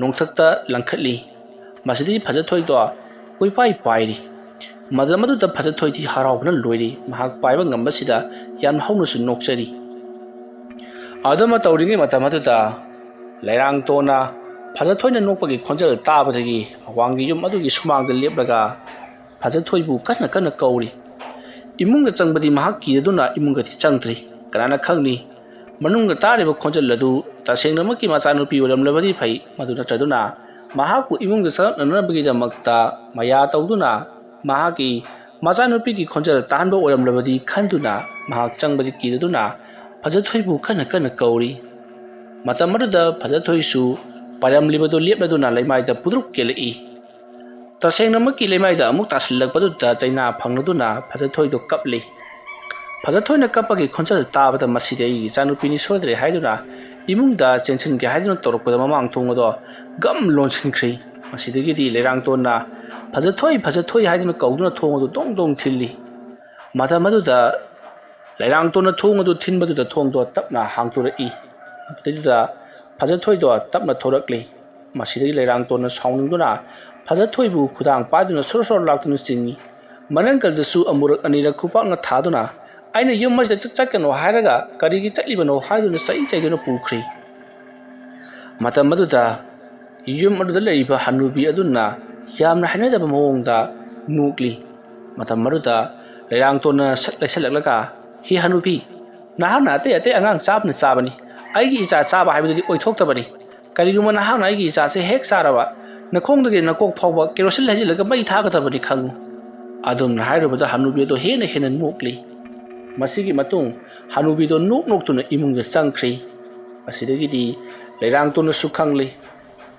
ꯅꯣꯡꯊꯛꯇ ꯂꯪꯈꯠꯂꯤ꯫ ꯃꯁꯤꯗꯤ ꯐꯖꯊꯣꯏꯗꯣ ꯀꯣꯏꯄꯥꯏ ꯄꯥꯏꯔꯤ꯫ ꯃꯇꯝ ꯑꯗꯨꯗ ꯐꯖꯊꯣꯏꯗꯤ ꯍꯔꯥꯎꯕꯅ ꯂꯣꯏꯔꯤ꯫ ꯃꯍꯥꯛ ꯄꯥꯏꯕ ꯉꯝꯕꯁꯤꯗ ꯌꯥꯝ ꯍꯧꯅꯁꯨ ꯅꯣꯛꯆꯔꯤ꯫ ꯑꯗꯨꯃ ꯇꯧꯔꯤꯉꯩ ꯃꯇꯝ ꯑꯗꯨꯗ ꯂꯩꯔꯥꯡꯇꯣꯟꯅ ꯐꯖꯊꯣꯏꯅ ꯅꯣꯛꯄꯒꯤ ꯈꯣꯟꯖꯦꯜ ꯇꯥꯕꯗꯒꯤ ꯑꯋꯥꯡꯒꯤ ꯌꯨꯝ ꯑꯗꯨꯒꯤ ꯁꯨꯃꯥꯡꯗ ꯂꯦꯞꯂꯒ ꯐꯖꯊꯣꯏꯕꯨ ꯀꯟꯅ ꯀꯟꯅ ꯀꯧꯔꯤ꯫ ꯏꯃꯨꯡꯗ ꯆꯪꯕꯗꯤ ꯃꯍꯥꯛ ꯀꯤꯗꯨꯅ ꯏꯃꯨꯡꯗꯗꯤ ꯆꯪꯗ꯭ꯔꯤ꯫ ꯀꯅꯥꯅ ꯈꯪꯅꯤ, ꯃꯅꯨꯡꯗ ꯇꯥꯔꯤꯕ ꯈꯣꯟꯖꯦꯜ ꯑꯗꯨ ꯇꯁꯦꯡꯅꯃꯛꯀꯤ ꯃꯆꯥꯅꯨꯄꯤ ꯑꯣꯏꯔꯝꯂꯕꯗꯤ ꯐꯩ, ꯃꯗꯨ ꯅꯠꯇ꯭ꯔꯗꯨꯅ ꯃꯍꯥꯛꯄꯨ ꯏꯃꯨꯡꯗ ꯆꯪꯂꯛꯅꯅꯕꯒꯤꯗꯃꯛꯇ ꯃꯌꯥ ꯇꯧꯗꯨꯅ ꯃꯍꯥꯛꯀꯤ ꯃꯆꯥꯅꯨꯄꯤꯒꯤ ꯈꯣꯟꯖꯦꯜ ꯇꯥꯍꯟꯕ ꯑꯣꯏꯔꯝꯂꯕꯗꯤ ꯈꯟꯗꯨꯅ ꯃꯍꯥꯛ ꯆꯪꯕꯗꯤ ꯀꯤꯗꯨꯅ ꯐꯖꯊꯣꯏꯕꯨ ꯀꯟꯅ ꯀꯟꯅ ꯀꯧꯔꯤ꯫ ꯃꯇꯝ ꯑꯗꯨꯗ ꯐꯖꯊꯣꯏꯁꯨ ꯄꯥꯏꯔꯝꯂꯤꯕꯗꯨ ꯂꯦꯞꯂꯗꯨꯅ ꯂꯩꯃꯥꯏꯗ ꯄꯨꯗ꯭ꯔꯨꯛ ꯀꯦꯜꯂꯛꯏ꯫ ꯇꯁꯦꯡꯅꯃꯛꯀꯤ ꯂꯩꯃꯥꯏꯗ ꯑꯃꯨꯛ ꯇꯥꯁꯤꯜꯂꯛꯄꯗꯨꯗ ꯆꯩꯅꯥ ꯐꯪꯂꯗꯨꯅ ꯐꯖꯊꯣꯏꯗꯣ ꯀꯞꯂꯤ꯫ ꯐꯖꯊꯣꯏꯅ ꯀꯞꯄꯒꯤ ꯈꯣꯟꯖꯦꯜ ꯇꯥꯕꯗ ꯃꯁꯤꯗꯤ ꯑꯩꯒꯤ ꯏꯆꯥꯅꯨꯄꯤꯅꯤ ꯁꯣꯏꯗ꯭ꯔꯦ ꯍꯥꯏꯗꯨꯅ ꯏꯃꯨꯡꯗ ꯆꯦꯟꯁꯤꯟꯒꯦ ꯍꯥꯏꯗꯨꯅ ꯇꯧꯔꯛꯄꯗ ꯃꯃꯥꯡ ꯊꯣꯡ ꯑꯗꯣ ꯒꯝ ꯂꯣꯟꯁꯤꯟꯈ꯭ꯔꯦ꯫ ꯃꯁꯤꯗꯒꯤꯗꯤ ꯂꯩꯔꯥꯡꯇꯣꯟꯅ "ꯐꯖꯊꯣꯏ, ꯐꯖꯊꯣꯏ" ꯍꯥꯏꯗꯨꯅ ꯀꯧꯗꯨꯅ ꯊꯣꯡ ꯑꯗꯨ ꯗꯣꯡ ꯗꯣꯡ ꯊꯤꯜꯂꯤ꯫ ꯃꯇꯝ ꯑꯗꯨꯗ ꯂꯩꯔꯥꯡꯇꯣꯟꯅ ꯊꯣꯡ ꯑꯗꯨ ꯊꯤꯟꯕꯗꯨꯗ ꯊꯣꯡꯗꯣ ꯇꯞꯅ ꯍꯥꯡꯗꯣꯔꯛꯏ꯫ ꯑꯗꯨꯗꯩꯗꯨꯗ ꯐꯖꯊꯣꯏꯗꯣ ꯇꯞꯅ ꯊꯣꯔꯛꯂꯤ꯫ ꯃꯁꯤꯗꯒꯤ ꯂꯩꯔꯥꯡꯇꯣꯟꯅ ꯁꯥꯎꯅꯤꯡꯗꯨꯅ ꯐꯖꯊꯣꯏꯕꯨ ꯈꯨꯗꯥꯡ ꯄꯥꯏꯗꯨꯅ ꯁꯣꯔ ꯁꯣꯔ ꯂꯥꯛꯇꯨꯅ ꯆꯤꯡꯏ꯫ ꯃꯅꯪꯒꯜꯗꯁꯨ ꯑꯃꯨꯔꯛ ꯑꯅꯤꯔꯛ ꯈꯨꯄꯥꯛꯅ ꯊꯥꯗꯨꯅ "ꯑꯩꯅ ꯌꯨꯝ ꯑꯁꯤꯗ ꯆꯠ-, ꯆꯠꯀꯅꯨ ꯍꯥꯏꯔꯒ ꯀꯔꯤꯒꯤ ꯆꯠꯂꯤꯕꯅꯣ?" ꯍꯥꯏꯗꯨꯅ ꯆꯩ ꯆꯩꯗꯨꯅ ꯄꯨꯈ꯭ꯔꯤ꯫ ꯃꯇꯝ ꯑꯗꯨꯗ ꯌꯨꯝ ꯑꯗꯨꯗ ꯂꯩꯔꯤꯕ ꯍꯅꯨꯕꯤ ꯑꯗꯨꯅ ꯌꯥꯝꯅ ꯍꯩꯅꯗꯕ ꯃꯑꯣꯡꯗ ꯅꯣꯛꯂꯤ꯫ ꯃꯇꯝ ꯑꯗꯨꯗ ꯂꯩꯔꯥꯡꯇꯣꯟꯅ ꯁꯠ ꯂꯩꯁꯜꯂꯛꯂꯒ, "ꯍꯤ ꯍꯅꯨꯕꯤ, ꯅꯍꯥꯛꯅ ꯑꯇꯩ ꯑꯇꯩ ꯑꯉꯥꯡ ꯆꯥꯕꯅ ꯆꯥꯕꯅꯤ, ꯑꯩꯒꯤ ꯏꯆꯥ ꯆꯥꯕ ꯍꯥꯏꯕꯗꯨꯗꯤ ꯑꯣꯏꯊꯣꯛꯇꯕꯅꯤ꯫ ꯀꯔꯤꯒꯨꯝꯕ ꯅꯍꯥꯛꯅ ꯑꯩꯒꯤ ꯏꯆꯥꯁꯦ ꯍꯦꯛ ꯆꯥꯔꯕ, ꯅꯈꯣꯡꯗꯒꯤ ꯅꯀꯣꯛ ꯐꯥꯎꯕ ꯀꯦꯔꯣꯁꯤꯟ ꯍꯩꯖꯤꯜꯂꯒ ꯃꯩ ꯊꯥꯒꯗꯕꯅꯤ ꯈꯪꯉꯨ"꯫ ꯑꯗꯨꯝꯅ ꯍꯥꯏꯔꯨꯕꯗ ꯍꯅꯨꯕꯤ ꯑꯗꯨ ꯍꯦꯟꯅ ꯍꯦꯟꯅ ꯅꯣꯛꯂꯤ꯫ ꯃꯁꯤꯒꯤ ꯃꯇꯨꯡ ꯍꯅꯨꯕꯤꯗꯣ ꯅꯣꯛ ꯅꯣꯛꯇꯨꯅ ꯏꯃꯨꯡꯗ ꯆꯪꯈ꯭ꯔꯤ꯫ ꯃꯁꯤꯗꯒꯤꯗꯤ ꯂꯩꯔꯥꯡꯇꯣꯟꯅꯁꯨ ꯈꯪꯂꯤ,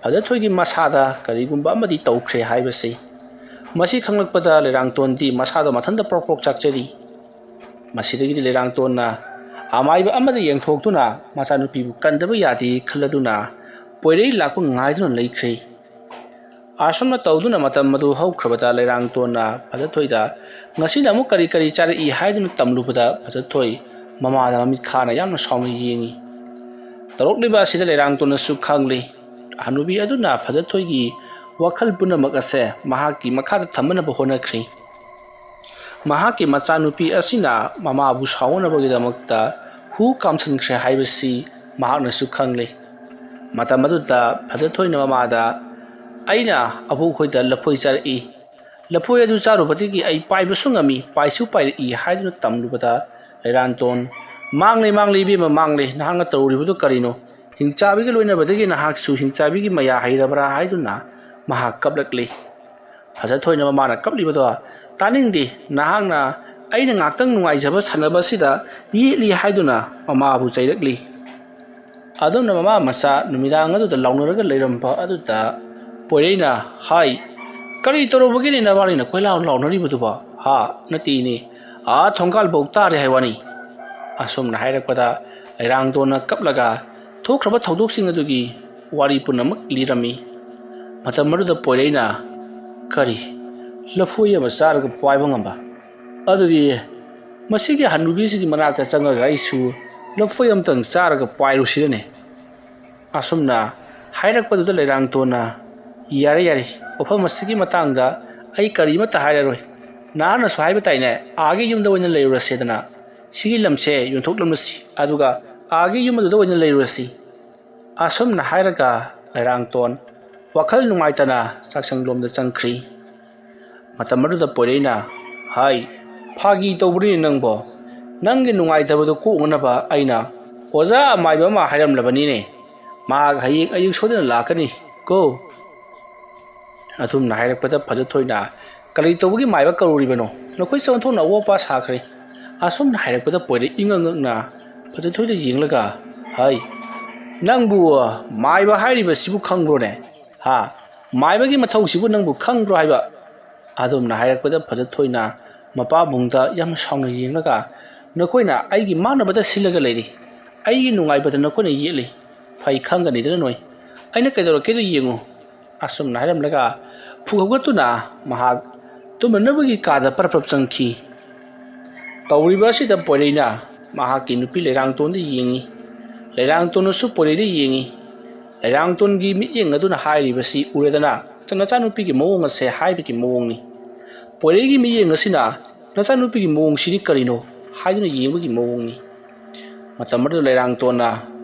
ꯐꯖꯊꯣꯏꯒꯤ ꯃꯁꯥꯗ ꯀꯔꯤꯒꯨꯝꯕ ꯑꯃꯗꯤ ꯇꯧꯈ꯭ꯔꯦ ꯍꯥꯏꯕꯁꯤ꯫ ꯃꯁꯤ ꯈꯪꯂꯛꯄꯗ ꯂꯩꯔꯥꯡꯇꯣꯟꯗꯤ ꯃꯁꯥꯗꯣ ꯃꯊꯟꯇ ꯄ꯭ꯔꯣꯛ ꯄ꯭ꯔꯣꯛ ꯆꯥꯛꯆꯔꯤ꯫ ꯃꯁꯤꯗꯒꯤꯗꯤ ꯂꯩꯔꯥꯡꯇꯣꯟꯅ ꯑꯃꯥꯏꯕ ꯑꯃꯗ ꯌꯦꯡꯊꯣꯛꯇꯨꯅ ꯃꯆꯥꯅꯨꯄꯤꯕꯨ ꯀꯟꯗꯕ ꯌꯥꯗꯦ ꯈꯜꯂꯗꯨꯅ ꯄꯣꯏꯔꯩ ꯂꯥꯛꯄ ꯉꯥꯏꯗꯨꯅ ꯂꯩꯈ꯭ꯔꯦ꯫ ꯑꯁꯨꯝꯅ ꯇꯧꯗꯨꯅ ꯃꯇꯝ ꯑꯗꯨ ꯍꯧꯈ꯭ꯔꯕꯗ ꯂꯩꯔꯥꯡꯇꯣꯟꯅ ꯐꯖꯊꯣꯏꯗ "ꯉꯁꯤꯅ ꯑꯃꯨꯛ ꯀꯔꯤ ꯀꯔꯤ ꯆꯥꯔꯛꯏ?" ꯍꯥꯏꯗꯨꯅ ꯇꯝꯂꯨꯕꯗ ꯐꯖꯊꯣꯏ ꯃꯃꯥꯗ ꯃꯃꯤꯠ ꯈꯥꯅ ꯌꯥꯝꯅ ꯁꯥꯎꯅ ꯌꯦꯡꯏ꯫ ꯇꯧꯔꯛꯂꯤꯕ ꯑꯁꯤꯗ ꯂꯩꯔꯥꯡꯇꯣꯟꯅꯁꯨ ꯈꯪꯂꯤ꯫ ꯍꯅꯨꯕꯤ ꯑꯗꯨꯅ ꯐꯖꯊꯣꯏꯒꯤ ꯋꯥꯈꯜ ꯄꯨꯝꯅꯃꯛ ꯑꯁꯦ ꯃꯍꯥꯛꯀꯤ ꯃꯈꯥꯗ ꯊꯝꯅꯅꯕ ꯍꯣꯠꯅꯈ꯭ꯔꯤ꯫ ꯃꯍꯥꯛꯀꯤ ꯃꯆꯥꯅꯨꯄꯤ ꯑꯁꯤꯅ ꯃꯃꯥꯕꯨ ꯁꯥꯎꯅꯕꯒꯤꯗꯃꯛꯇ ꯍꯨ ꯀꯥꯝꯁꯤꯟꯈ꯭ꯔꯦ ꯍꯥꯏꯕꯁꯤ ꯃꯍꯥꯛꯅꯁꯨ ꯈꯪꯂꯤ꯫ ꯃꯇꯝ ꯑꯗꯨꯗ ꯐꯖꯊꯣꯏꯅ ꯃꯃꯥꯗ, "ꯑꯩꯅ ꯑꯕꯣꯛꯈꯣꯏꯗ ꯂꯐꯣꯏ ꯆꯥꯔꯛꯏ, ꯂꯐꯣꯏ ꯑꯗꯨ ꯆꯥꯔꯨꯕꯗꯒꯤ ꯑꯩ ꯄꯥꯏꯕꯁꯨ ꯉꯝꯃꯤ, ꯄꯥꯏꯁꯨ ꯄꯥꯏꯔꯛꯏ" ꯍꯥꯏꯗꯨꯅ ꯇꯝꯂꯨꯕꯗ ꯂꯩꯔꯥꯡꯇꯣꯟ, "ꯃꯥꯡꯂꯦ, ꯃꯥꯡꯂꯦ, ꯏꯕꯦꯝꯃ, ꯃꯥꯡꯂꯦ, ꯅꯍꯥꯛꯅ ꯇꯧꯔꯤꯕꯗꯨ ꯀꯔꯤꯅꯣ? ꯍꯤꯡꯆꯥꯕꯤꯒ ꯂꯣꯏꯅꯕꯗꯒꯤ ꯅꯍꯥꯛꯁꯨ ꯍꯤꯡꯆꯥꯕꯤꯒꯤ ꯃꯌꯥ ꯍꯩꯔꯕ꯭ꯔꯥ?" ꯍꯥꯏꯗꯨꯅ ꯃꯍꯥꯛ ꯀꯞꯂꯛꯂꯤ꯫ ꯐꯖꯊꯣꯏꯅ ꯃꯃꯥꯅ ꯀꯞꯂꯤꯕꯗꯣ "ꯇꯥꯅꯤꯡꯗꯦ, ꯅꯍꯥꯛꯅ ꯑꯩꯅ ꯉꯥꯛꯇꯪ ꯅꯨꯡꯉꯥꯏꯖꯕ ꯁꯥꯟꯅꯕ ꯑꯁꯤꯗ ꯌꯦꯠꯂꯤ ꯍꯥꯏꯗꯨꯅ" ꯃꯃꯥꯕꯨ ꯆꯩꯔꯛꯂꯤ꯫ ꯑꯗꯨꯝꯅ ꯃꯃꯥ ꯃꯆꯥ ꯅꯨꯃꯤꯗꯥꯡ ꯑꯗꯨꯗ ꯂꯥꯎꯅꯔꯒ ꯂꯩꯔꯝꯕ ꯑꯗꯨꯗ ꯄꯣꯏꯔꯩꯅ ꯍꯥꯏ, "ꯀꯔꯤ ꯇꯧꯔꯨꯕꯒꯤꯅꯤ ꯅꯕꯥꯅꯤꯅ ꯀꯣꯏꯂꯥꯎ ꯂꯥꯎꯅꯔꯤꯕꯗꯨꯕꯣ? ꯍꯥ? ꯅꯠꯇꯦꯅꯦ, ꯑꯥ ꯊꯣꯡꯒꯥꯜꯐꯥꯎ ꯇꯥꯔꯦ ꯍꯥꯏ ꯋꯥꯅꯤ"꯫ ꯑꯁꯨꯝꯅ ꯍꯥꯏꯔꯛꯄꯗ ꯂꯩꯔꯥꯡꯗꯣꯟꯅ ꯀꯞꯂꯒ ꯊꯣꯛꯈ꯭ꯔꯕ ꯊꯧꯗꯣꯛꯁꯤꯡ ꯑꯗꯨꯒꯤ ꯋꯥꯔꯤ ꯄꯨꯝꯅꯃꯛ ꯂꯤꯔꯝꯃꯤ꯫ ꯃꯇꯝ ꯑꯗꯨꯗ ꯄꯣꯏꯔꯩꯅ, "ꯀꯔꯤ? ꯂꯐꯣꯏ ꯑꯃ ꯆꯥꯔꯒ ꯄꯥꯏꯕ ꯉꯝꯕ? ꯑꯗꯨꯗꯤ ꯃꯁꯤꯒꯤ ꯍꯅꯨꯕꯤꯁꯤꯒꯤ ꯃꯅꯥꯛꯇ ꯆꯪꯉꯒ ꯑꯩꯁꯨ ꯂꯐꯣꯏ ꯑꯃꯇꯪ ꯆꯥꯔꯒ ꯄꯥꯏꯔꯨꯁꯤꯔꯅꯦ?" ꯑꯁꯨꯝꯅ ꯍꯥꯏꯔꯛꯄꯗꯨꯗ ꯂꯩꯔꯥꯡꯇꯣꯟꯅ, "ꯌꯥꯔꯦ, ꯌꯥꯔꯦ, ꯋꯥꯐꯝ ꯑꯁꯤꯒꯤ ꯃꯇꯥꯡꯗ ꯑꯩ ꯀꯔꯤꯃꯠꯇ ꯍꯥꯏꯔꯔꯣꯏ꯫ ꯅꯍꯥꯛꯅꯁꯨ ꯍꯥꯏꯕ ꯇꯥꯏꯅꯦ, ꯑꯥꯒꯤ ꯌꯨꯝꯗ ꯑꯣꯏꯅ ꯂꯩꯔꯨꯔꯁꯦꯗꯅ꯫ ꯁꯤꯒꯤ ꯂꯝꯁꯦ ꯌꯣꯟꯊꯣꯛꯂꯝꯂꯁꯤ, ꯑꯗꯨꯒ ꯑꯥꯒꯤ ꯌꯨꯝ ꯑꯗꯨꯗ ꯑꯣꯏꯅ ꯂꯩꯔꯨꯔꯁꯤ"꯫ ꯑꯁꯨꯝꯅ ꯍꯥꯏꯔꯒ ꯂꯩꯔꯥꯡꯇꯣꯟ ꯋꯥꯈꯜ ꯅꯨꯡꯉꯥꯏꯇꯅ ꯆꯥꯛꯁꯪꯂꯣꯝꯗ ꯆꯪꯈ꯭ꯔꯤ꯫ ꯃꯇꯝ ꯑꯗꯨꯗ ꯄꯣꯏꯔꯩꯅ ꯍꯥꯏ, "ꯐꯥꯒꯤ ꯇꯧꯕꯅꯤ ꯅꯪꯕꯣ꯫ ꯅꯪꯒꯤ ꯅꯨꯡꯉꯥꯏꯇꯕꯗꯨ ꯀꯣꯛꯅꯅꯕ ꯑꯩꯅ ꯑꯣꯖꯥ ꯑꯃꯥꯏꯕ ꯑꯃ ꯍꯥꯏꯔꯝꯂꯕꯅꯤꯅꯦ꯫ ꯃꯍꯥꯛ ꯍꯌꯦꯡ ꯑꯌꯨꯛ ꯁꯣꯏꯗꯅ ꯂꯥꯛꯀꯅꯤ ꯀꯣ"꯫ ꯑꯗꯨꯝꯅ ꯍꯥꯏꯔꯛꯄꯗ ꯐꯖꯊꯣꯏꯅ, "ꯀꯔꯤ ꯇꯧꯕꯒꯤ ꯃꯥꯏꯕ ꯀꯧꯔꯨꯔꯤꯕꯅꯣ? ꯅꯈꯣꯏꯁꯦ ꯑꯣꯟꯊꯣꯛꯅ ꯑꯋꯣꯛ ꯑꯄꯥ ꯁꯥꯈ꯭ꯔꯦ"꯫ ꯑꯁꯨꯝꯅ ꯍꯥꯏꯔꯛꯄꯗ ꯄꯣꯏꯔꯩ ꯏꯉꯛ ꯉꯛꯅ ꯐꯖꯊꯣꯏꯗ ꯌꯦꯡꯂꯒ ꯍꯥꯏ, "ꯅꯪꯕꯨ ꯃꯥꯏꯕ ꯍꯥꯏꯔꯤꯕꯁꯤꯕꯨ ꯈꯪꯕ꯭ꯔꯣꯅꯦ? ꯍꯥ? ꯃꯥꯏꯕꯒꯤ ꯃꯊꯧꯁꯤꯕꯨ ꯅꯪꯕꯨ ꯈꯪꯕ꯭ꯔꯣ ꯍꯥꯏꯕ?" ꯑꯗꯨꯝꯅ ꯍꯥꯏꯔꯛꯄꯗ ꯐꯖꯊꯣꯏꯅ ꯃꯄꯥꯕꯨꯡꯗ ꯌꯥꯝꯅ ꯁꯥꯎꯅ ꯌꯦꯡꯂꯒ, "ꯅꯈꯣꯏꯅ ꯑꯩꯒꯤ ꯃꯥꯟꯅꯕꯗ ꯁꯤꯜꯂꯒ ꯂꯩꯔꯤ꯫ ꯑꯩꯒꯤ ꯅꯨꯡꯉꯥꯏꯕꯗ ꯅꯈꯣꯏꯅ ꯌꯦꯠꯂꯤ꯫ ꯐꯩ ꯈꯪꯒꯅꯤꯗꯅ ꯅꯣꯏ꯫ ꯑꯩꯅ ꯀꯩꯗꯧꯔꯛꯀꯦꯗꯣ ꯌꯦꯡꯉꯨ"꯫ ꯑꯁꯨꯝꯅ ꯍꯥꯏꯔꯝꯂꯒ ꯐꯨꯛ ꯍꯧꯒꯠꯇꯨꯅ ꯃꯍꯥꯛ ꯇꯨꯝꯅꯅꯕꯒꯤ ꯀꯥꯗ ꯄꯔꯞ ꯄꯔꯞ ꯆꯪꯈꯤ꯫ ꯇꯧꯔꯤꯕ ꯑꯁꯤꯗ ꯄꯣꯏꯔꯩꯅ ꯃꯍꯥꯛꯀꯤ ꯅꯨꯄꯤ ꯂꯩꯔꯥꯡꯇꯣꯟꯗ ꯌꯦꯡꯉꯤ꯫ ꯂꯩꯔꯥꯡꯇꯣꯟꯅꯁꯨ ꯄꯣꯏꯔꯩꯗ ꯌꯦꯡꯉꯤ꯫ ꯂꯩꯔꯥꯡꯇꯣꯟꯒꯤ ꯃꯤꯠꯌꯦꯡ ꯑꯗꯨꯅ ꯍꯥꯏꯔꯤꯕꯁꯤ ꯎꯔꯦꯗꯅ, ꯅꯆꯥꯅꯨꯄꯤꯒꯤ ꯃꯑꯣꯡ ꯑꯁꯦ ꯍꯥꯏꯕꯒꯤ ꯃꯑꯣꯡꯅꯤ꯫ ꯄꯣꯏꯔꯩꯒꯤ ꯃꯤꯠꯌꯦꯡ ꯑꯁꯤꯅ ꯅꯆꯥꯅꯨꯄꯤꯒꯤ ꯃꯑꯣꯡꯁꯤꯗꯤ ꯀꯔꯤꯅꯣ ꯍꯥꯏꯗꯨꯅ ꯌꯦꯡꯕꯒꯤ ꯃꯑꯣꯡꯅꯤ꯫ ꯃꯇꯝ ꯑꯗꯨꯗ ꯂꯩꯔꯥꯡꯇꯣꯟꯅ,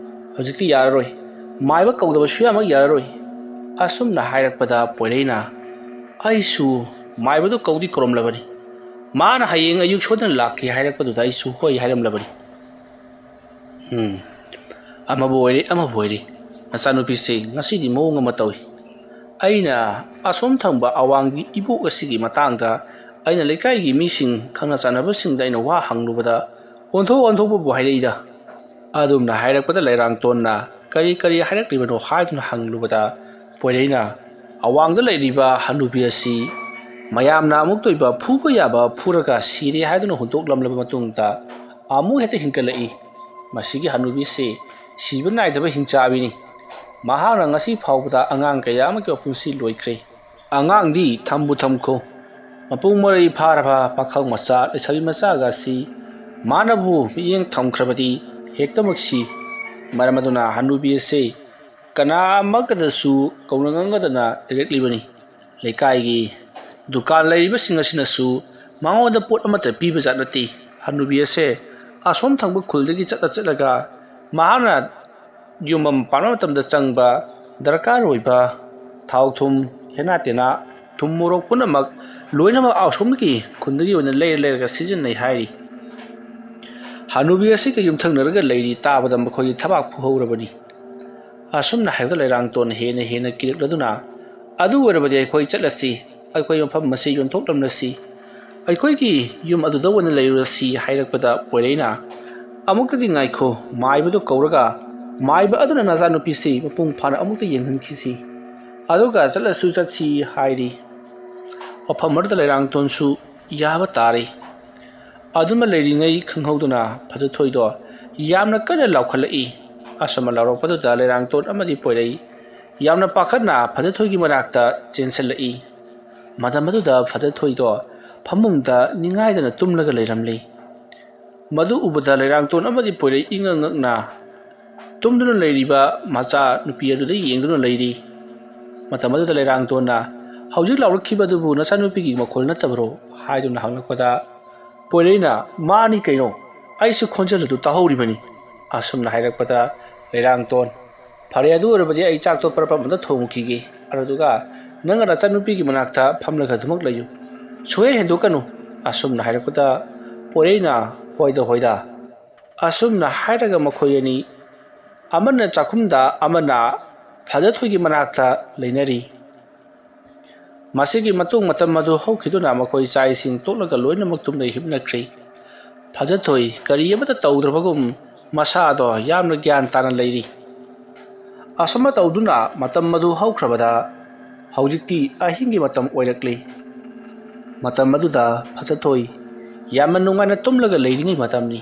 "ꯍꯧꯖꯤꯛꯇꯤ ꯌꯥꯔꯔꯣꯏ, ꯃꯥꯏꯕ ꯀꯧꯗꯕ ꯁꯨꯌꯥꯃꯛ ꯌꯥꯔꯔꯣꯏ"꯫ ꯑꯁꯨꯝꯅ ꯍꯥꯏꯔꯛꯄꯗ ꯄꯣꯏꯔꯩꯅ, "ꯑꯩꯁꯨ ꯃꯥꯏꯕꯗꯨ ꯀꯧꯗꯤ ꯀꯧꯔꯝꯂꯕꯅꯤ꯫ ꯃꯥꯅ ꯍꯌꯦꯡ ꯑꯌꯨꯛ ꯁꯣꯏꯗꯅ ꯂꯥꯛꯀꯦ ꯍꯥꯏꯔꯛꯄꯗꯨꯗ ꯑꯩꯁꯨ ꯍꯣꯏ ꯍꯥꯏꯔꯝꯂꯕꯅꯤ"꯫ ꯎꯝ, ꯑꯃꯕꯨ ꯑꯣꯏꯔꯦ, ꯑꯃꯕꯨ ꯑꯣꯏꯔꯦ, ꯅꯆꯥꯅꯨꯄꯤꯁꯦ ꯉꯁꯤꯗꯤ ꯃꯑꯣꯡ ꯑꯃ ꯇꯧꯏ꯫ ꯑꯩꯅ ꯑꯁꯣꯝ ꯊꯪꯕ ꯑꯋꯥꯡꯒꯤ ꯏꯕꯣꯛ ꯑꯁꯤꯒꯤ ꯃꯇꯥꯡꯗ ꯑꯩꯅ ꯂꯩꯀꯥꯏꯒꯤ ꯃꯤꯁꯤꯡ, ꯈꯪꯅ ꯆꯥꯟꯅꯕꯁꯤꯡꯗ ꯑꯩꯅ ꯋꯥ ꯍꯪꯂꯨꯕꯗ, ꯑꯣꯟꯊꯣꯛ ꯑꯣꯟꯊꯣꯛꯄꯕꯨ ꯍꯥꯏꯔꯛꯏꯗ꯫ ꯑꯗꯨꯝꯅ ꯍꯥꯏꯔꯛꯄꯗ ꯂꯩꯔꯥꯡꯇꯣꯟꯅ ꯀꯔꯤ ꯀꯔꯤ ꯍꯥꯏꯔꯛꯂꯤꯕꯅꯣ ꯍꯥꯏꯗꯨꯅ ꯍꯪꯂꯨꯕꯗ, ꯄꯣꯏꯔꯩꯅ ꯑꯋꯥꯡꯗ ꯂꯩꯔꯤꯕ ꯍꯅꯨꯕꯤ ꯑꯁꯤ ꯃꯌꯥꯝꯅ ꯑꯃꯨꯛꯇ ꯑꯣꯏꯕ ꯐꯨꯕ ꯌꯥꯕ ꯐꯨꯔꯒ ꯁꯤꯔꯦ ꯍꯥꯏꯗꯨꯅ ꯍꯨꯟꯗꯣꯛꯂꯝꯂꯕ ꯃꯇꯨꯡꯗ ꯑꯃꯨꯛ ꯍꯦꯛꯇ ꯍꯤꯡꯒꯠꯂꯛꯏ꯫ ꯃꯁꯤꯒꯤ ꯍꯅꯨꯕꯤꯁꯤ ꯁꯤꯕ ꯅꯥꯏꯗꯕ ꯍꯤꯡꯆꯥꯕꯤꯅꯤ꯫ ꯃꯍꯥꯛꯅ ꯉꯁꯤ ꯐꯥꯎꯕꯗ ꯑꯉꯥꯡ ꯀꯌꯥ ꯑꯃꯒꯤ ꯃꯄꯨꯟꯁꯤ ꯂꯣꯏꯈ꯭ꯔꯦ꯫ ꯑꯉꯥꯡꯗꯤ ꯊꯝꯕꯨ ꯊꯝꯈꯣ, ꯃꯄꯨꯡ ꯃꯔꯩ ꯐꯥꯔꯕ ꯄꯥꯈꯪ ꯃꯆꯥ, ꯂꯩꯁꯥꯕꯤ ꯃꯆꯥꯒꯁꯤ ꯃꯥꯅꯕꯨ ꯃꯤꯠꯌꯦꯡ ꯊꯝꯈ꯭ꯔꯕꯗꯤ ꯍꯦꯛꯇꯃꯛ ꯁꯤ꯫ ꯃꯔꯝ ꯑꯗꯨꯅ ꯍꯅꯨꯕꯤ ꯑꯁꯤ ꯀꯅꯥ ꯑꯃꯒꯗꯁꯨ ꯀꯧꯅ ꯉꯥꯡꯅꯗꯅ ꯂꯩꯔꯛꯂꯤꯕꯅꯤ꯫ ꯂꯩꯀꯥꯏꯒꯤ ꯗꯨꯀꯥꯟ ꯂꯩꯔꯤꯕꯁꯤꯡ ꯑꯁꯤꯅꯁꯨ ꯃꯉꯣꯟꯗ ꯄꯣꯠ ꯑꯃꯠꯇ ꯄꯤꯕꯖꯥꯠ ꯅꯠꯇꯦ꯫ ꯍꯅꯨꯕꯤ ꯑꯁꯦ ꯑꯁꯣꯝ ꯊꯪꯕ ꯈꯨꯜꯗꯒꯤ ꯆꯠꯂ ꯆꯠꯂꯒ ꯃꯍꯥꯛꯅ ꯌꯨꯝ ꯑꯃ ꯄꯥꯟꯕ ꯃꯇꯝꯗ ꯆꯪꯕ ꯗꯔꯀꯥꯔ ꯑꯣꯏꯕ ꯊꯥꯎ ꯊꯨꯝ, ꯍꯦꯅꯥ ꯇꯦꯅꯥ, ꯊꯨꯝ ꯃꯣꯔꯣꯛ ꯄꯨꯝꯅꯃꯛ ꯂꯣꯏꯅꯃꯛ ꯑꯁꯣꯝꯒꯤ ꯈꯨꯟꯗꯒꯤ ꯑꯣꯏꯅ ꯂꯩꯔ ꯂꯩꯔꯒ ꯁꯤꯖꯤꯟꯅꯩ ꯍꯥꯏꯔꯤ꯫ ꯍꯅꯨꯕꯤ ꯑꯁꯤꯒ ꯌꯨꯝꯊꯪꯅꯔꯒ ꯂꯩꯔꯤ ꯇꯥꯕꯗ ꯃꯈꯣꯏꯗꯤ ꯊꯕꯥꯛ ꯄꯨꯍꯧꯔꯕꯅꯤ꯫ ꯑꯁꯨꯝꯅ ꯍꯥꯏꯕꯗ ꯂꯩꯔꯥꯡꯇꯣꯟ ꯍꯦꯟꯅ ꯍꯦꯟꯅ ꯀꯤꯔꯛꯂꯗꯨꯅ, "ꯑꯗꯨ ꯑꯣꯏꯔꯕꯗꯤ ꯑꯩꯈꯣꯏ ꯆꯠꯂꯁꯤ, ꯑꯩꯈꯣꯏ ꯃꯐꯝ ꯑꯁꯤ ꯌꯣꯟꯊꯣꯛꯂꯝꯂꯁꯤ, ꯑꯩꯈꯣꯏꯒꯤ ꯌꯨꯝ ꯑꯗꯨꯗ ꯑꯣꯏꯅ ꯂꯩꯔꯨꯔꯁꯤ" ꯍꯥꯏꯔꯛꯄꯗ ꯄꯣꯏꯔꯩꯅ, "ꯑꯃꯨꯛꯇꯗꯤ ꯉꯥꯏꯈꯣ, ꯃꯥꯏꯕꯗꯨ ꯀꯧꯔꯒ ꯃꯥꯏꯕ ꯑꯗꯨꯅ ꯅꯆꯥꯅꯨꯄꯤꯁꯤ ꯃꯄꯨꯡ ꯐꯥꯅ ꯑꯃꯨꯛꯇ ꯌꯦꯡꯍꯟꯈꯤꯁꯤ, ꯑꯗꯨꯒ ꯆꯠꯂꯁꯨ ꯆꯠꯁꯤ" ꯍꯥꯏꯔꯤ꯫ ꯃꯐꯝ ꯑꯗꯨꯗ ꯂꯩꯔꯥꯡꯇꯣꯟꯁꯨ ꯌꯥꯕ ꯇꯥꯔꯦ꯫ ꯑꯗꯨꯃ ꯂꯩꯔꯤꯉꯩ ꯈꯪꯍꯧꯗꯅ ꯐꯖꯊꯣꯏꯗꯣ ꯌꯥꯝꯅ ꯀꯟꯅ ꯂꯥꯎꯈꯠꯂꯛꯏ꯫ ꯑꯁꯨꯝꯅ ꯂꯥꯎꯔꯛꯄꯗꯨꯗ ꯂꯩꯔꯥꯡꯇꯣꯟ ꯑꯃꯗꯤ ꯄꯣꯏꯔꯩ ꯌꯥꯝꯅ ꯄꯥꯈꯠꯅ ꯐꯖꯊꯣꯏꯒꯤ ꯃꯅꯥꯛꯇ ꯆꯦꯟꯁꯤꯜꯂꯛꯏ꯫ ꯃꯇꯝ ꯑꯗꯨꯗ ꯐꯖꯊꯣꯏꯗꯣ ꯐꯃꯨꯡꯗ ꯅꯤꯡꯉꯥꯏꯗꯅ ꯇꯨꯝꯂꯒ ꯂꯩꯔꯝꯂꯤ꯫ ꯃꯗꯨ ꯎꯕꯗ ꯂꯩꯔꯥꯡꯇꯣꯟ ꯑꯃꯗꯤ ꯄꯣꯏꯔꯩ ꯏꯉꯛ ꯉꯛꯅ ꯇꯨꯝꯗꯨꯅ ꯂꯩꯔꯤꯕ ꯃꯆꯥ ꯅꯨꯄꯤ ꯑꯗꯨꯗ ꯌꯦꯡꯗꯨꯅ ꯂꯩꯔꯤ꯫ ꯃꯇꯝ ꯑꯗꯨꯗ ꯂꯩꯔꯥꯡꯇꯣꯟꯅ, "ꯍꯧꯖꯤꯛ ꯂꯥꯎꯔꯛꯈꯤꯕ ꯑꯗꯨꯕꯨ ꯅꯆꯥꯅꯨꯄꯤꯒꯤ ꯃꯈꯣꯜ ꯅꯠꯇꯕꯔꯣ?" ꯍꯥꯏꯗꯨꯅ ꯍꯪꯂꯛꯄꯗ, ꯄꯣꯏꯔꯩꯅ, "ꯃꯥꯅꯤ ꯀꯩꯅꯣ, ꯑꯩꯁꯨ ꯈꯣꯟꯖꯦꯜ ꯑꯗꯨ ꯇꯥꯍꯧꯔꯤꯕꯅꯤ" ꯑꯁꯨꯝꯅ ꯍꯥꯏꯔꯛꯄꯗ, ꯂꯩꯔꯥꯡꯇꯣꯟ, "ꯐꯔꯦ, ꯑꯗꯨ ꯑꯣꯏꯔꯕꯗꯤ ꯑꯩ ꯆꯥꯛꯇꯣ ꯄꯔꯞ ꯄꯔꯞ ꯑꯝꯇ ꯊꯣꯡꯉꯨꯈꯤꯒꯦ, ꯑꯗꯨꯗꯨꯒ ꯅꯪꯒ ꯅꯆꯥꯅꯨꯄꯤꯒꯤ ꯃꯅꯥꯛꯇ ꯐꯝꯂꯒ ꯑꯗꯨꯃꯛ ꯂꯩꯌꯨ, ꯁꯨꯡꯍꯦꯟ ꯍꯦꯟꯗꯣꯛꯀꯅꯨ" ꯑꯁꯨꯝꯅ ꯍꯥꯏꯔꯛꯄꯗ, ꯄꯣꯏꯔꯩꯅ, "ꯍꯣꯏꯗ, ꯍꯣꯏꯗ" ꯑꯁꯨꯝꯅ ꯍꯥꯏꯔꯒ ꯃꯈꯣꯏ ꯑꯅꯤ ꯑꯃꯅ ꯆꯥꯛꯈꯨꯝꯗ, ꯑꯃꯅ ꯐꯖꯊꯣꯏꯒꯤ ꯃꯅꯥꯛꯇ ꯂꯩꯅꯔꯤ꯫ ꯃꯁꯤꯒꯤ ꯃꯇꯨꯡ ꯃꯇꯝ ꯑꯗꯨ ꯍꯧꯈꯤꯗꯨꯅ ꯃꯈꯣꯏ ꯆꯥꯛ ꯏꯁꯤꯡ ꯇꯣꯛꯂꯒ ꯂꯣꯏꯅꯃꯛ ꯇꯨꯝꯅ ꯍꯤꯞꯅꯈ꯭ꯔꯤ꯫ ꯐꯖꯊꯣꯏ ꯀꯔꯤ ꯑꯃꯠꯇ ꯇꯧꯗ꯭ꯔꯕꯒꯨꯝ ꯃꯁꯥꯗꯣ ꯌꯥꯝꯅ ꯒ꯭ꯌꯥꯟ ꯇꯥꯅ ꯂꯩꯔꯤ꯫ ꯑꯁꯨꯝꯅ ꯇꯧꯗꯨꯅ ꯃꯇꯝ ꯑꯗꯨ ꯍꯧꯈ꯭ꯔꯕꯗ ꯍꯧꯖꯤꯛꯇꯤ ꯑꯍꯤꯡꯒꯤ ꯃꯇꯝ ꯑꯣꯏꯔꯛꯂꯤ꯫ ꯃꯇꯝ ꯑꯗꯨꯗ ꯐꯖꯊꯣꯏ ꯌꯥꯝꯅ ꯅꯨꯡꯉꯥꯏꯅ ꯇꯨꯝꯂꯒ ꯂꯩꯔꯤꯉꯩ ꯃꯇꯝꯅꯤ꯫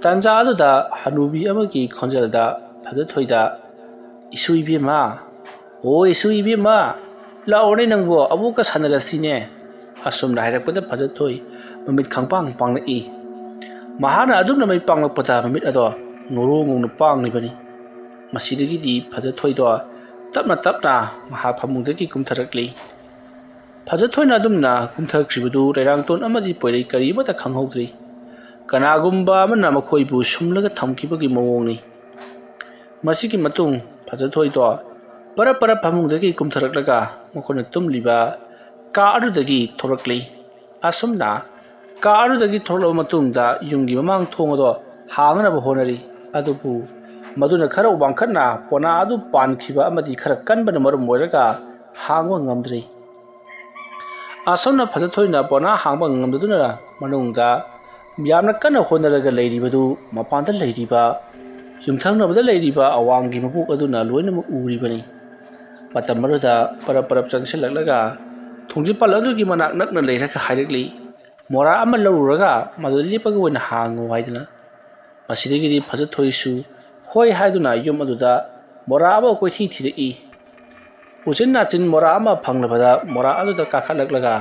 ꯇꯥꯟꯖꯥ ꯑꯗꯨꯗ ꯍꯅꯨꯕꯤ ꯑꯃꯒꯤ ꯈꯣꯟꯖꯦꯜꯗ ꯐꯖꯊꯣꯏꯗ, "ꯏꯁꯨ ꯏꯕꯦꯝꯃ, ꯑꯣ ꯏꯁꯨ ꯏꯕꯦꯝꯃ, ꯂꯥꯛꯑꯣꯅꯦ ꯅꯪꯕꯣ, ꯑꯕꯣꯛꯀ ꯁꯥꯟꯅꯔꯁꯤꯅꯦ"꯫ ꯑꯁꯨꯝꯅ ꯍꯥꯏꯔꯛꯄꯗ ꯐꯖꯊꯣꯏ ꯃꯃꯤꯠ ꯈꯪꯄꯥꯡ ꯄꯥꯡꯂꯛꯏ꯫ ꯃꯍꯥꯛꯅ ꯑꯗꯨꯝꯅ ꯃꯃꯤꯠ ꯄꯥꯡꯂꯛꯄꯗ ꯃꯃꯤꯠ ꯑꯗꯣ ꯉꯧꯔꯣ ꯉꯧꯅ ꯄꯥꯡꯂꯤꯕꯅꯤ꯫ ꯃꯁꯤꯗꯒꯤꯗꯤ ꯐꯖꯊꯣꯏꯗꯣ ꯇꯞꯅ ꯇꯞꯅ ꯃꯍꯥꯛ ꯐꯃꯨꯡꯗꯒꯤ ꯀꯨꯝꯊꯔꯛꯂꯤ꯫ ꯐꯖꯊꯣꯏꯅ ꯑꯗꯨꯝꯅ ꯀꯨꯝꯊꯈ꯭ꯔꯤꯕꯗꯨ ꯂꯩꯔꯥꯡꯇꯣꯟ ꯑꯃꯗꯤ ꯄꯣꯏꯔꯩ ꯀꯔꯤ ꯑꯃꯠꯇ ꯈꯪꯍꯧꯗ꯭ꯔꯤ꯫ ꯀꯅꯥꯒꯨꯝꯕ ꯑꯃꯅ ꯃꯈꯣꯏꯕꯨ ꯁꯨꯝꯂꯒ ꯊꯝꯈꯤꯕꯒꯤ ꯃꯑꯣꯡꯅꯤ꯫ ꯃꯁꯤꯒꯤ ꯃꯇꯨꯡ ꯐꯖꯊꯣꯏꯗꯣ ꯄꯔꯞ ꯄꯔꯞ ꯐꯃꯨꯡꯗꯒꯤ ꯀꯨꯝꯊꯔꯛꯂꯒ ꯃꯈꯣꯏꯅ ꯇꯨꯝꯂꯤꯕ ꯀꯥ ꯑꯗꯨꯗꯒꯤ ꯊꯣꯛꯂꯛꯂꯤ꯫ ꯑꯁꯨꯝꯅ ꯀꯥ ꯑꯗꯨꯗꯒꯤ ꯊꯣꯛꯂꯛꯂꯕ ꯃꯇꯨꯡꯗ ꯌꯨꯝꯒꯤ ꯃꯃꯥꯡ ꯊꯣꯡ ꯑꯗꯣ ꯍꯥꯡꯅꯕ ꯍꯣꯠꯅꯔꯤ꯫ ꯑꯗꯨꯕꯨ ꯃꯗꯨꯅ ꯈꯔ ꯋꯥꯡꯈꯠꯅ ꯄꯣꯅꯥ ꯑꯗꯨ ꯄꯥꯟꯈꯤꯕ ꯑꯃꯗꯤ ꯈꯔ ꯀꯟꯕꯅ ꯃꯔꯝ ꯑꯣꯏꯔꯒ ꯍꯥꯡꯕ ꯉꯝꯗ꯭ꯔꯤ꯫ ꯑꯁꯨꯝꯅ ꯐꯖꯊꯣꯏꯅ ꯄꯣꯅꯥ ꯍꯥꯡꯕ ꯉꯝꯗꯗꯨꯅ ꯃꯅꯨꯡꯗ ꯌꯥꯝꯅ ꯀꯟꯅ ꯍꯣꯠꯅꯔꯒ ꯂꯩꯔꯤꯕꯗꯨ ꯃꯄꯥꯟꯗ ꯂꯩꯔꯤꯕ ꯌꯨꯝꯊꯪꯅꯕꯗ ꯂꯩꯔꯤꯕ ꯑꯋꯥꯡꯒꯤ ꯃꯕꯣꯛ ꯑꯗꯨꯅ ꯂꯣꯏꯅꯃꯛ ꯎꯔꯤꯕꯅꯤ꯫ ꯃꯇꯝ ꯑꯗꯨꯗ ꯄꯔꯞ ꯄꯔꯞ ꯆꯪꯁꯤꯜꯂꯛꯂꯒ ꯊꯣꯡꯖꯤꯟꯄꯥꯜ ꯑꯗꯨꯒꯤ ꯃꯅꯥꯛ ꯅꯛꯅ ꯂꯩꯔꯒ ꯍꯥꯏꯔꯛꯂꯤ, "ꯃꯣꯔꯥ ꯑꯃ ꯂꯧꯔꯨꯔꯒ ꯃꯗꯨ ꯂꯦꯞꯄꯒ ꯑꯣꯏꯅ ꯍꯥꯡꯉꯨ" ꯍꯥꯏꯗꯅ꯫ ꯃꯁꯤꯗꯒꯤꯗꯤ ꯐꯖꯊꯣꯏꯁꯨ ꯍꯣꯏ ꯍꯥꯏꯗꯨꯅ ꯌꯨꯝ ꯑꯗꯨꯗ ꯃꯣꯔꯥ ꯑꯃ ꯀꯣꯏꯊꯤ ꯊꯤꯔꯛꯏ꯫ ꯎꯆꯤꯟ ꯅꯥꯆꯤꯟ ꯃꯣꯔꯥ ꯑꯃ ꯐꯪꯂꯕꯗ ꯃꯣꯔꯥ ꯑꯗꯨꯗ ꯀꯥꯈꯠꯂꯛꯂꯒ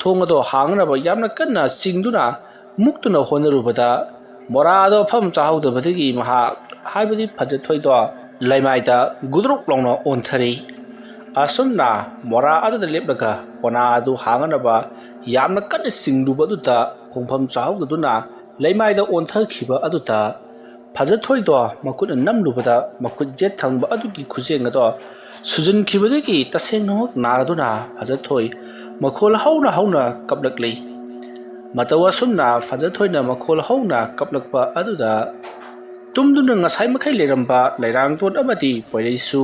ꯊꯣꯡ ꯑꯗꯣ ꯍꯥꯡꯅꯕ ꯌꯥꯝꯅ ꯀꯟꯅ ꯆꯤꯡꯗꯨꯅ ꯃꯨꯛꯇꯨꯅ ꯍꯣꯠꯅꯔꯨꯕꯗ ꯃꯣꯔꯥ ꯑꯗꯣ ꯐꯝ ꯆꯥꯍꯧꯗꯕꯗꯒꯤ ꯃꯍꯥꯛ, ꯍꯥꯏꯕꯗꯤ ꯐꯖꯊꯣꯏꯗꯣ, ꯂꯩꯃꯥꯏꯗ ꯒꯨꯗ꯭ꯔꯨꯛ ꯂꯥꯎꯅ ꯑꯣꯟꯊꯔꯤ꯫ ꯑꯁꯨꯝꯅ ꯃꯣꯔꯥ ꯑꯗꯨꯗ ꯂꯦꯞꯂꯒ ꯄꯣꯅꯥ ꯑꯗꯨ ꯍꯥꯡꯅꯅꯕ ꯌꯥꯝꯅ ꯀꯟꯅ ꯆꯤꯡꯂꯨꯕ ꯑꯗꯨꯗ ꯈꯣꯡꯐꯝ ꯆꯥꯍꯧꯗꯗꯨꯅ ꯂꯩꯃꯥꯏꯗ ꯑꯣꯟꯊꯈꯤꯕ ꯑꯗꯨꯗ ꯐꯖꯊꯣꯏꯗꯣ ꯃꯈꯨꯠꯅ ꯅꯝꯂꯨꯕꯗ ꯃꯈꯨꯠ ꯌꯦꯠ ꯊꯪꯕ ꯑꯗꯨꯒꯤ ꯈꯨꯖꯦꯡ ꯑꯗꯣ ꯁꯨꯖꯟꯈꯤꯕꯗꯒꯤ ꯇꯁꯦꯡꯅꯃꯛ ꯅꯥꯔꯗꯨꯅ ꯐꯖꯊꯣꯏ ꯃꯈꯣꯜ ꯍꯧꯅ ꯍꯧꯅ ꯀꯞꯂꯛꯂꯤ꯫ ꯃꯇꯧ ꯑꯁꯨꯝꯅ ꯐꯖꯊꯣꯏꯅ ꯃꯈꯣꯜ ꯍꯧꯅ ꯀꯞꯂꯛꯄ ꯑꯗꯨꯗ ꯇꯨꯝꯗꯨꯅ ꯉꯁꯥꯏ ꯃꯈꯩ ꯂꯩꯔꯝꯕ ꯂꯩꯔꯥꯡꯇꯣꯟ ꯑꯃꯗꯤ ꯄꯣꯏꯔꯩꯁꯨ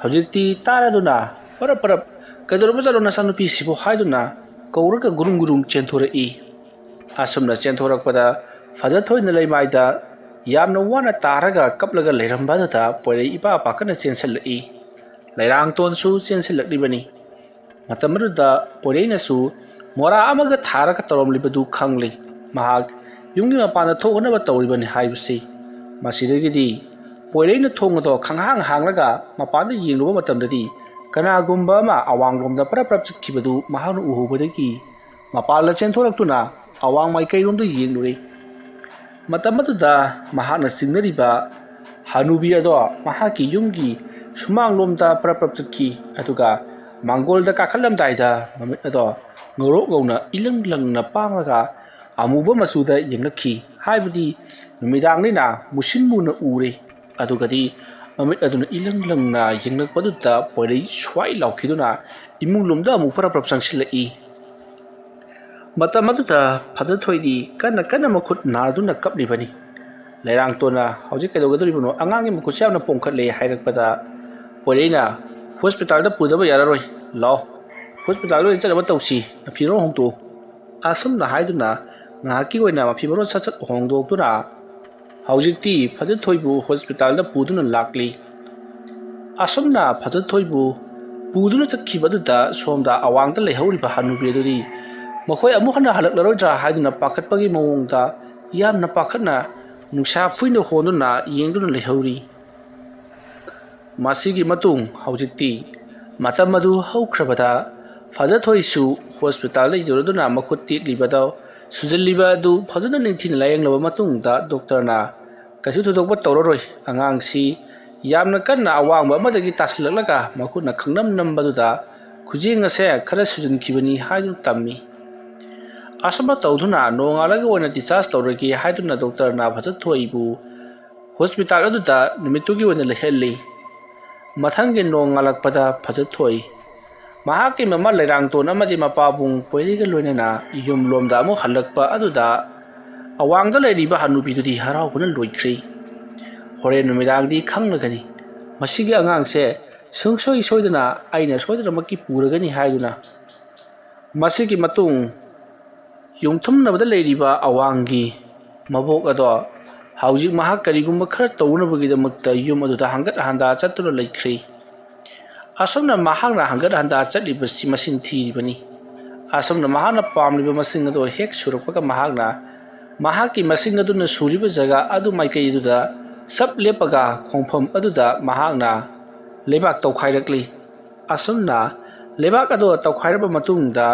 ꯍꯧꯖꯤꯛꯇꯤ ꯇꯥꯔꯗꯨꯅ ꯄꯔꯞ ꯄꯔꯞ "ꯀꯩꯗꯧꯔꯕꯖꯥꯠꯅꯣ ꯅꯆꯥꯅꯨꯄꯤꯁꯤꯕꯨ?" ꯍꯥꯏꯗꯨꯅ ꯀꯧꯔꯒ ꯒꯨꯔꯨꯡ ꯒꯨꯔꯨꯡ ꯆꯦꯟꯊꯣꯔꯛꯏ꯫ ꯑꯁꯨꯝꯅ ꯆꯦꯟꯊꯣꯔꯛꯄꯗ ꯐꯖꯊꯣꯏꯅ ꯂꯩꯃꯥꯏꯗ ꯌꯥꯝꯅ ꯋꯥꯅ ꯇꯥꯔꯒ ꯀꯞꯂꯒ ꯂꯩꯔꯝꯕ ꯑꯗꯨꯗ ꯄꯣꯏꯔꯩ ꯏꯄꯥ ꯄꯥꯈꯠꯅ ꯆꯦꯟꯁꯤꯜꯂꯛꯏ꯫ ꯂꯩꯔꯥꯡꯇꯣꯟꯁꯨ ꯆꯦꯟꯁꯤꯜꯂꯛꯂꯤꯕꯅꯤ꯫ ꯃꯇꯝ ꯑꯗꯨꯗ ꯄꯣꯏꯔꯩꯅꯁꯨ ꯃꯣꯔꯥ ꯑꯃꯒ ꯊꯥꯔꯒ ꯇꯧꯔꯝꯂꯤꯕꯗꯨ ꯈꯪꯂꯤ꯫ ꯃꯍꯥꯛ ꯌꯨꯝꯒꯤ ꯃꯄꯥꯟꯗ ꯊꯣꯛꯅꯕ ꯇꯧꯔꯤꯕꯅꯤ ꯍꯥꯏꯕꯁꯤ꯫ ꯃꯁꯤꯗꯒꯤꯗꯤ ꯄꯣꯏꯔꯩꯅ ꯊꯣꯡ ꯑꯗꯣ ꯈꯪꯍꯥꯡ ꯍꯥꯡꯂꯒ ꯃꯄꯥꯟꯗ ꯌꯦꯡꯂꯨꯕ ꯃꯇꯝꯗꯗꯤ ꯀꯅꯥꯒꯨꯝꯕ ꯑꯃ ꯑꯋꯥꯡꯂꯣꯝꯗ ꯄꯔꯞ ꯄꯔꯞ ꯆꯠꯈꯤꯕꯗꯨ ꯃꯍꯥꯛꯅ ꯎꯍꯧꯕꯗꯒꯤ ꯃꯄꯥꯟꯗ ꯆꯦꯟꯊꯣꯔꯛꯇꯨꯅ ꯑꯋꯥꯡ ꯃꯥꯏꯀꯩꯔꯣꯝꯗ ꯌꯦꯡꯂꯨꯔꯦ꯫ ꯃꯇꯝ ꯑꯗꯨꯗ ꯃꯍꯥꯛꯅ ꯆꯤꯡꯅꯔꯤꯕ ꯍꯅꯨꯕꯤ ꯑꯗꯣ ꯃꯍꯥꯛꯀꯤ ꯌꯨꯝꯒꯤ ꯁꯨꯃꯥꯡꯂꯣꯝꯗ ꯄꯔꯞ ꯄꯔꯞ ꯆꯠꯈꯤ꯫ ꯑꯗꯨꯒ ꯃꯥꯡꯒꯣꯜꯗ ꯀꯥꯈꯠꯂꯝꯗꯥꯏꯗ ꯃꯃꯤꯠ ꯑꯗꯣ ꯉꯧꯔꯣꯛ ꯉꯧꯅ ꯏꯂꯪ ꯂꯪꯅ ꯄꯥꯡꯂꯒ ꯑꯃꯨꯕ ꯃꯆꯨꯗ ꯌꯦꯡꯂꯛꯈꯤ꯫ ꯍꯥꯏꯕꯗꯤ ꯅꯨꯃꯤꯗꯥꯡꯅꯤꯅ ꯃꯨꯁꯤꯟ ꯃꯨꯅ ꯎꯔꯦ꯫ ꯑꯗꯨꯒꯗꯤ ꯃꯃꯤꯠ ꯑꯗꯨꯅ ꯏꯂꯪ ꯂꯪꯅ ꯌꯦꯡꯂꯛꯄꯗꯨꯗ ꯄꯣꯏꯔꯩ ꯁ꯭ꯋꯥꯏ ꯂꯥꯎꯈꯤꯗꯨꯅ ꯏꯃꯨꯡ ꯂꯣꯝꯗ ꯑꯃꯨꯛ ꯄꯔꯞ ꯄꯔꯞ ꯆꯪꯁꯤꯜꯂꯛꯏ꯫ ꯃꯇꯝ ꯑꯗꯨꯗ ꯐꯖꯊꯣꯏꯗꯤ ꯀꯟꯅ ꯀꯟꯅ ꯃꯈꯨꯠ ꯅꯥꯗꯨꯅ ꯀꯞꯂꯤꯕꯅꯤ꯫ ꯂꯩꯔꯥꯡꯇꯣꯟꯅ "ꯍꯧꯖꯤꯛ ꯀꯩꯗꯧꯒꯗꯧꯔꯤꯕꯅꯣ? ꯑꯉꯥꯡꯒꯤ ꯃꯈꯨꯠꯁꯦ ꯌꯥꯝꯅ ꯄꯣꯝꯈꯠꯂꯦ" ꯍꯥꯏꯔꯛꯄꯗ ꯄꯣꯏꯔꯩꯅ "ꯍꯣꯁꯄꯤꯇꯥꯜꯗ ꯄꯨꯗꯕ ꯌꯥꯔꯔꯣꯏ, ꯂꯥꯛꯑꯣ, ꯍꯣꯁꯄꯤꯇꯥꯜꯗ ꯑꯣꯏꯅ ꯆꯠꯅꯕ ꯇꯧꯁꯤ, ꯅꯐꯤꯔꯣꯜ ꯍꯣꯡꯗꯣꯛꯑꯣ" ꯑꯁꯨꯝꯅ ꯍꯥꯏꯗꯨꯅ ꯉꯥꯏꯍꯥꯛꯀꯤ ꯑꯣꯏꯅ ꯃꯐꯤ ꯃꯔꯣꯜ ꯁꯠ ꯁꯠ ꯍꯣꯡꯗꯣꯛꯇꯨꯅ ꯍꯧꯖꯤꯛꯇꯤ ꯐꯖꯊꯣꯏꯕꯨ ꯍꯣꯁꯄꯤꯇꯥꯜꯗ ꯄꯨꯗꯨꯅ ꯂꯥꯛꯂꯤ꯫ ꯑꯁꯨꯝꯅ ꯐꯖꯊꯣꯏꯕꯨ ꯄꯨꯗꯨꯅ ꯆꯠꯈꯤꯕ ꯑꯗꯨꯗ ꯁꯣꯝꯗ ꯑꯋꯥꯡꯗ ꯂꯩꯍꯧꯔꯤꯕ ꯍꯅꯨꯕꯤ ꯑꯗꯨꯗꯤ ꯃꯈꯣꯏ ꯑꯃꯨꯛ ꯍꯟꯅ ꯍꯜꯂꯛꯂꯔꯣꯏꯗ꯭ꯔꯥ ꯍꯥꯏꯗꯨꯅ ꯄꯥꯈꯠꯄꯒꯤ ꯃꯑꯣꯡꯗ ꯌꯥꯝꯅ ꯄꯥꯈꯠꯅ ꯅꯨꯡꯁꯥ ꯐꯨꯏꯅ ꯍꯣꯟꯗꯨꯅ ꯌꯦꯡꯗꯨꯅ ꯂꯩꯍꯧꯔꯤ꯫ ꯃꯁꯤꯒꯤ ꯃꯇꯨꯡ ꯍꯧꯖꯤꯛꯇꯤ ꯃꯇꯝ ꯑꯗꯨ ꯍꯧꯈ꯭ꯔꯕꯗ ꯐꯖꯊꯣꯏꯁꯨ ꯍꯣꯁꯄꯤꯇꯥꯜꯗ ꯌꯧꯔꯗꯨꯅ ꯃꯈꯨꯠ ꯇꯦꯛꯂꯤꯕꯗꯣ ꯁꯨꯖꯜꯂꯤꯕ ꯑꯗꯨ ꯐꯖꯅ ꯅꯤꯡꯊꯤꯅ ꯂꯥꯌꯦꯡꯂꯕ ꯃꯇꯨꯡꯗ ꯗꯣꯛꯇꯔꯅ "ꯀꯩꯁꯨ ꯊꯣꯏꯗꯣꯛꯄ ꯇꯧꯔꯔꯣꯏ, ꯑꯉꯥꯡꯁꯤ ꯌꯥꯝꯅ ꯀꯟꯅ ꯑꯋꯥꯡꯕ ꯑꯃꯗꯒꯤ ꯇꯥꯁꯤꯜꯂꯛꯂꯒ ꯃꯈꯨꯠꯅ ꯈꯪꯅꯝ ꯅꯝꯕꯗꯨꯗ ꯈꯨꯖꯦꯡ ꯑꯁꯦ ꯈꯔ ꯁꯨꯖꯟꯈꯤꯕꯅꯤ" ꯍꯥꯏꯗꯨꯅ ꯇꯝꯃꯤ꯫ ꯑꯁꯨꯝꯅ ꯇꯧꯗꯨꯅ ꯅꯣꯡꯉꯥꯜꯂꯒ ꯑꯣꯏꯅ ꯗꯤꯁꯆꯥꯔꯖ ꯇꯧꯔꯒꯦ ꯍꯥꯏꯗꯨꯅ ꯗꯣꯛꯇꯔꯅ ꯐꯖꯊꯣꯏꯕꯨ ꯍꯣꯁꯄꯤꯇꯥꯜ ꯑꯗꯨꯗ ꯅꯨꯃꯤꯠꯇꯨꯒꯤ ꯑꯣꯏꯅ ꯂꯩꯍꯜꯂꯤ꯫ ꯃꯊꯪꯒꯤ ꯅꯣꯡꯉꯥꯜꯂꯛꯄꯗ ꯐꯖꯊꯣꯏ ꯃꯍꯥꯛꯀꯤ ꯃꯃꯥ ꯂꯩꯔꯥꯡꯇꯣꯟ ꯑꯃꯗꯤ ꯃꯄꯥꯕꯨꯡ ꯄꯣꯏꯔꯩꯒ ꯂꯣꯏꯅꯅ ꯌꯨꯝꯂꯣꯝꯗ ꯑꯃꯨꯛ ꯍꯜꯂꯛꯄ ꯑꯗꯨꯗ ꯑꯋꯥꯡꯗ ꯂꯩꯔꯤꯕ ꯍꯅꯨꯕꯤꯗꯨꯗꯤ ꯍꯔꯥꯎꯕꯅ ꯂꯣꯏꯈ꯭ꯔꯦ꯫ ꯍꯣꯔꯦꯟ ꯅꯨꯃꯤꯗꯥꯡꯗꯤ ꯈꯪꯂꯒꯅꯤ꯫ ꯃꯁꯤꯒꯤ ꯑꯉꯥꯡꯁꯦ ꯁꯨꯡꯁꯣꯏ ꯁꯣꯏꯗꯅ ꯑꯩꯅ ꯁꯣꯏꯗꯅꯃꯛꯀꯤ ꯄꯨꯔꯒꯅꯤ ꯍꯥꯏꯗꯨꯅ꯫ ꯃꯁꯤꯒꯤ ꯃꯇꯨꯡ ꯌꯨꯝꯊꯨꯝꯅꯕꯗ ꯂꯩꯔꯤꯕ ꯑꯋꯥꯡꯒꯤ ꯃꯕꯣꯛ ꯑꯗꯣ ꯍꯧꯖꯤꯛ ꯃꯍꯥꯛ ꯀꯔꯤꯒꯨꯝꯕ ꯈꯔ ꯇꯧꯅꯕꯒꯤꯗꯃꯛꯇ ꯌꯨꯝ ꯑꯗꯨꯗ ꯍꯪꯒꯠ ꯍꯟꯗꯥ ꯆꯠꯇꯨꯅ ꯂꯩꯈ꯭ꯔꯤ꯫ ꯑꯁꯨꯝꯅ ꯃꯍꯥꯛꯅ ꯍꯪꯒꯠ ꯍꯟꯗꯥ ꯆꯠꯂꯤꯕꯁꯤ ꯃꯁꯤꯡ ꯊꯤꯔꯤꯕꯅꯤ꯫ ꯑꯁꯨꯝꯅ ꯃꯍꯥꯛꯅ ꯄꯥꯝꯂꯤꯕ ꯃꯁꯤꯡ ꯑꯗꯨ ꯍꯦꯛ ꯁꯨꯔꯛꯄꯒ ꯃꯍꯥꯛꯅ ꯃꯍꯥꯛꯀꯤ ꯃꯁꯤꯡ ꯑꯗꯨꯅ ꯁꯨꯔꯤꯕ ꯖꯒꯥ ꯑꯗꯨ ꯃꯥꯏꯀꯩ ꯑꯗꯨꯗ ꯆꯞ ꯂꯦꯞꯄꯒ ꯈꯣꯡꯐꯝ ꯑꯗꯨꯗ ꯃꯍꯥꯛꯅ ꯂꯩꯕꯥꯛ ꯇꯧꯈꯥꯏꯔꯛꯂꯤ꯫ ꯑꯁꯨꯝꯅ ꯂꯩꯕꯥꯛ ꯑꯗꯨ ꯇꯧꯈꯥꯏꯔꯕ ꯃꯇꯨꯡꯗ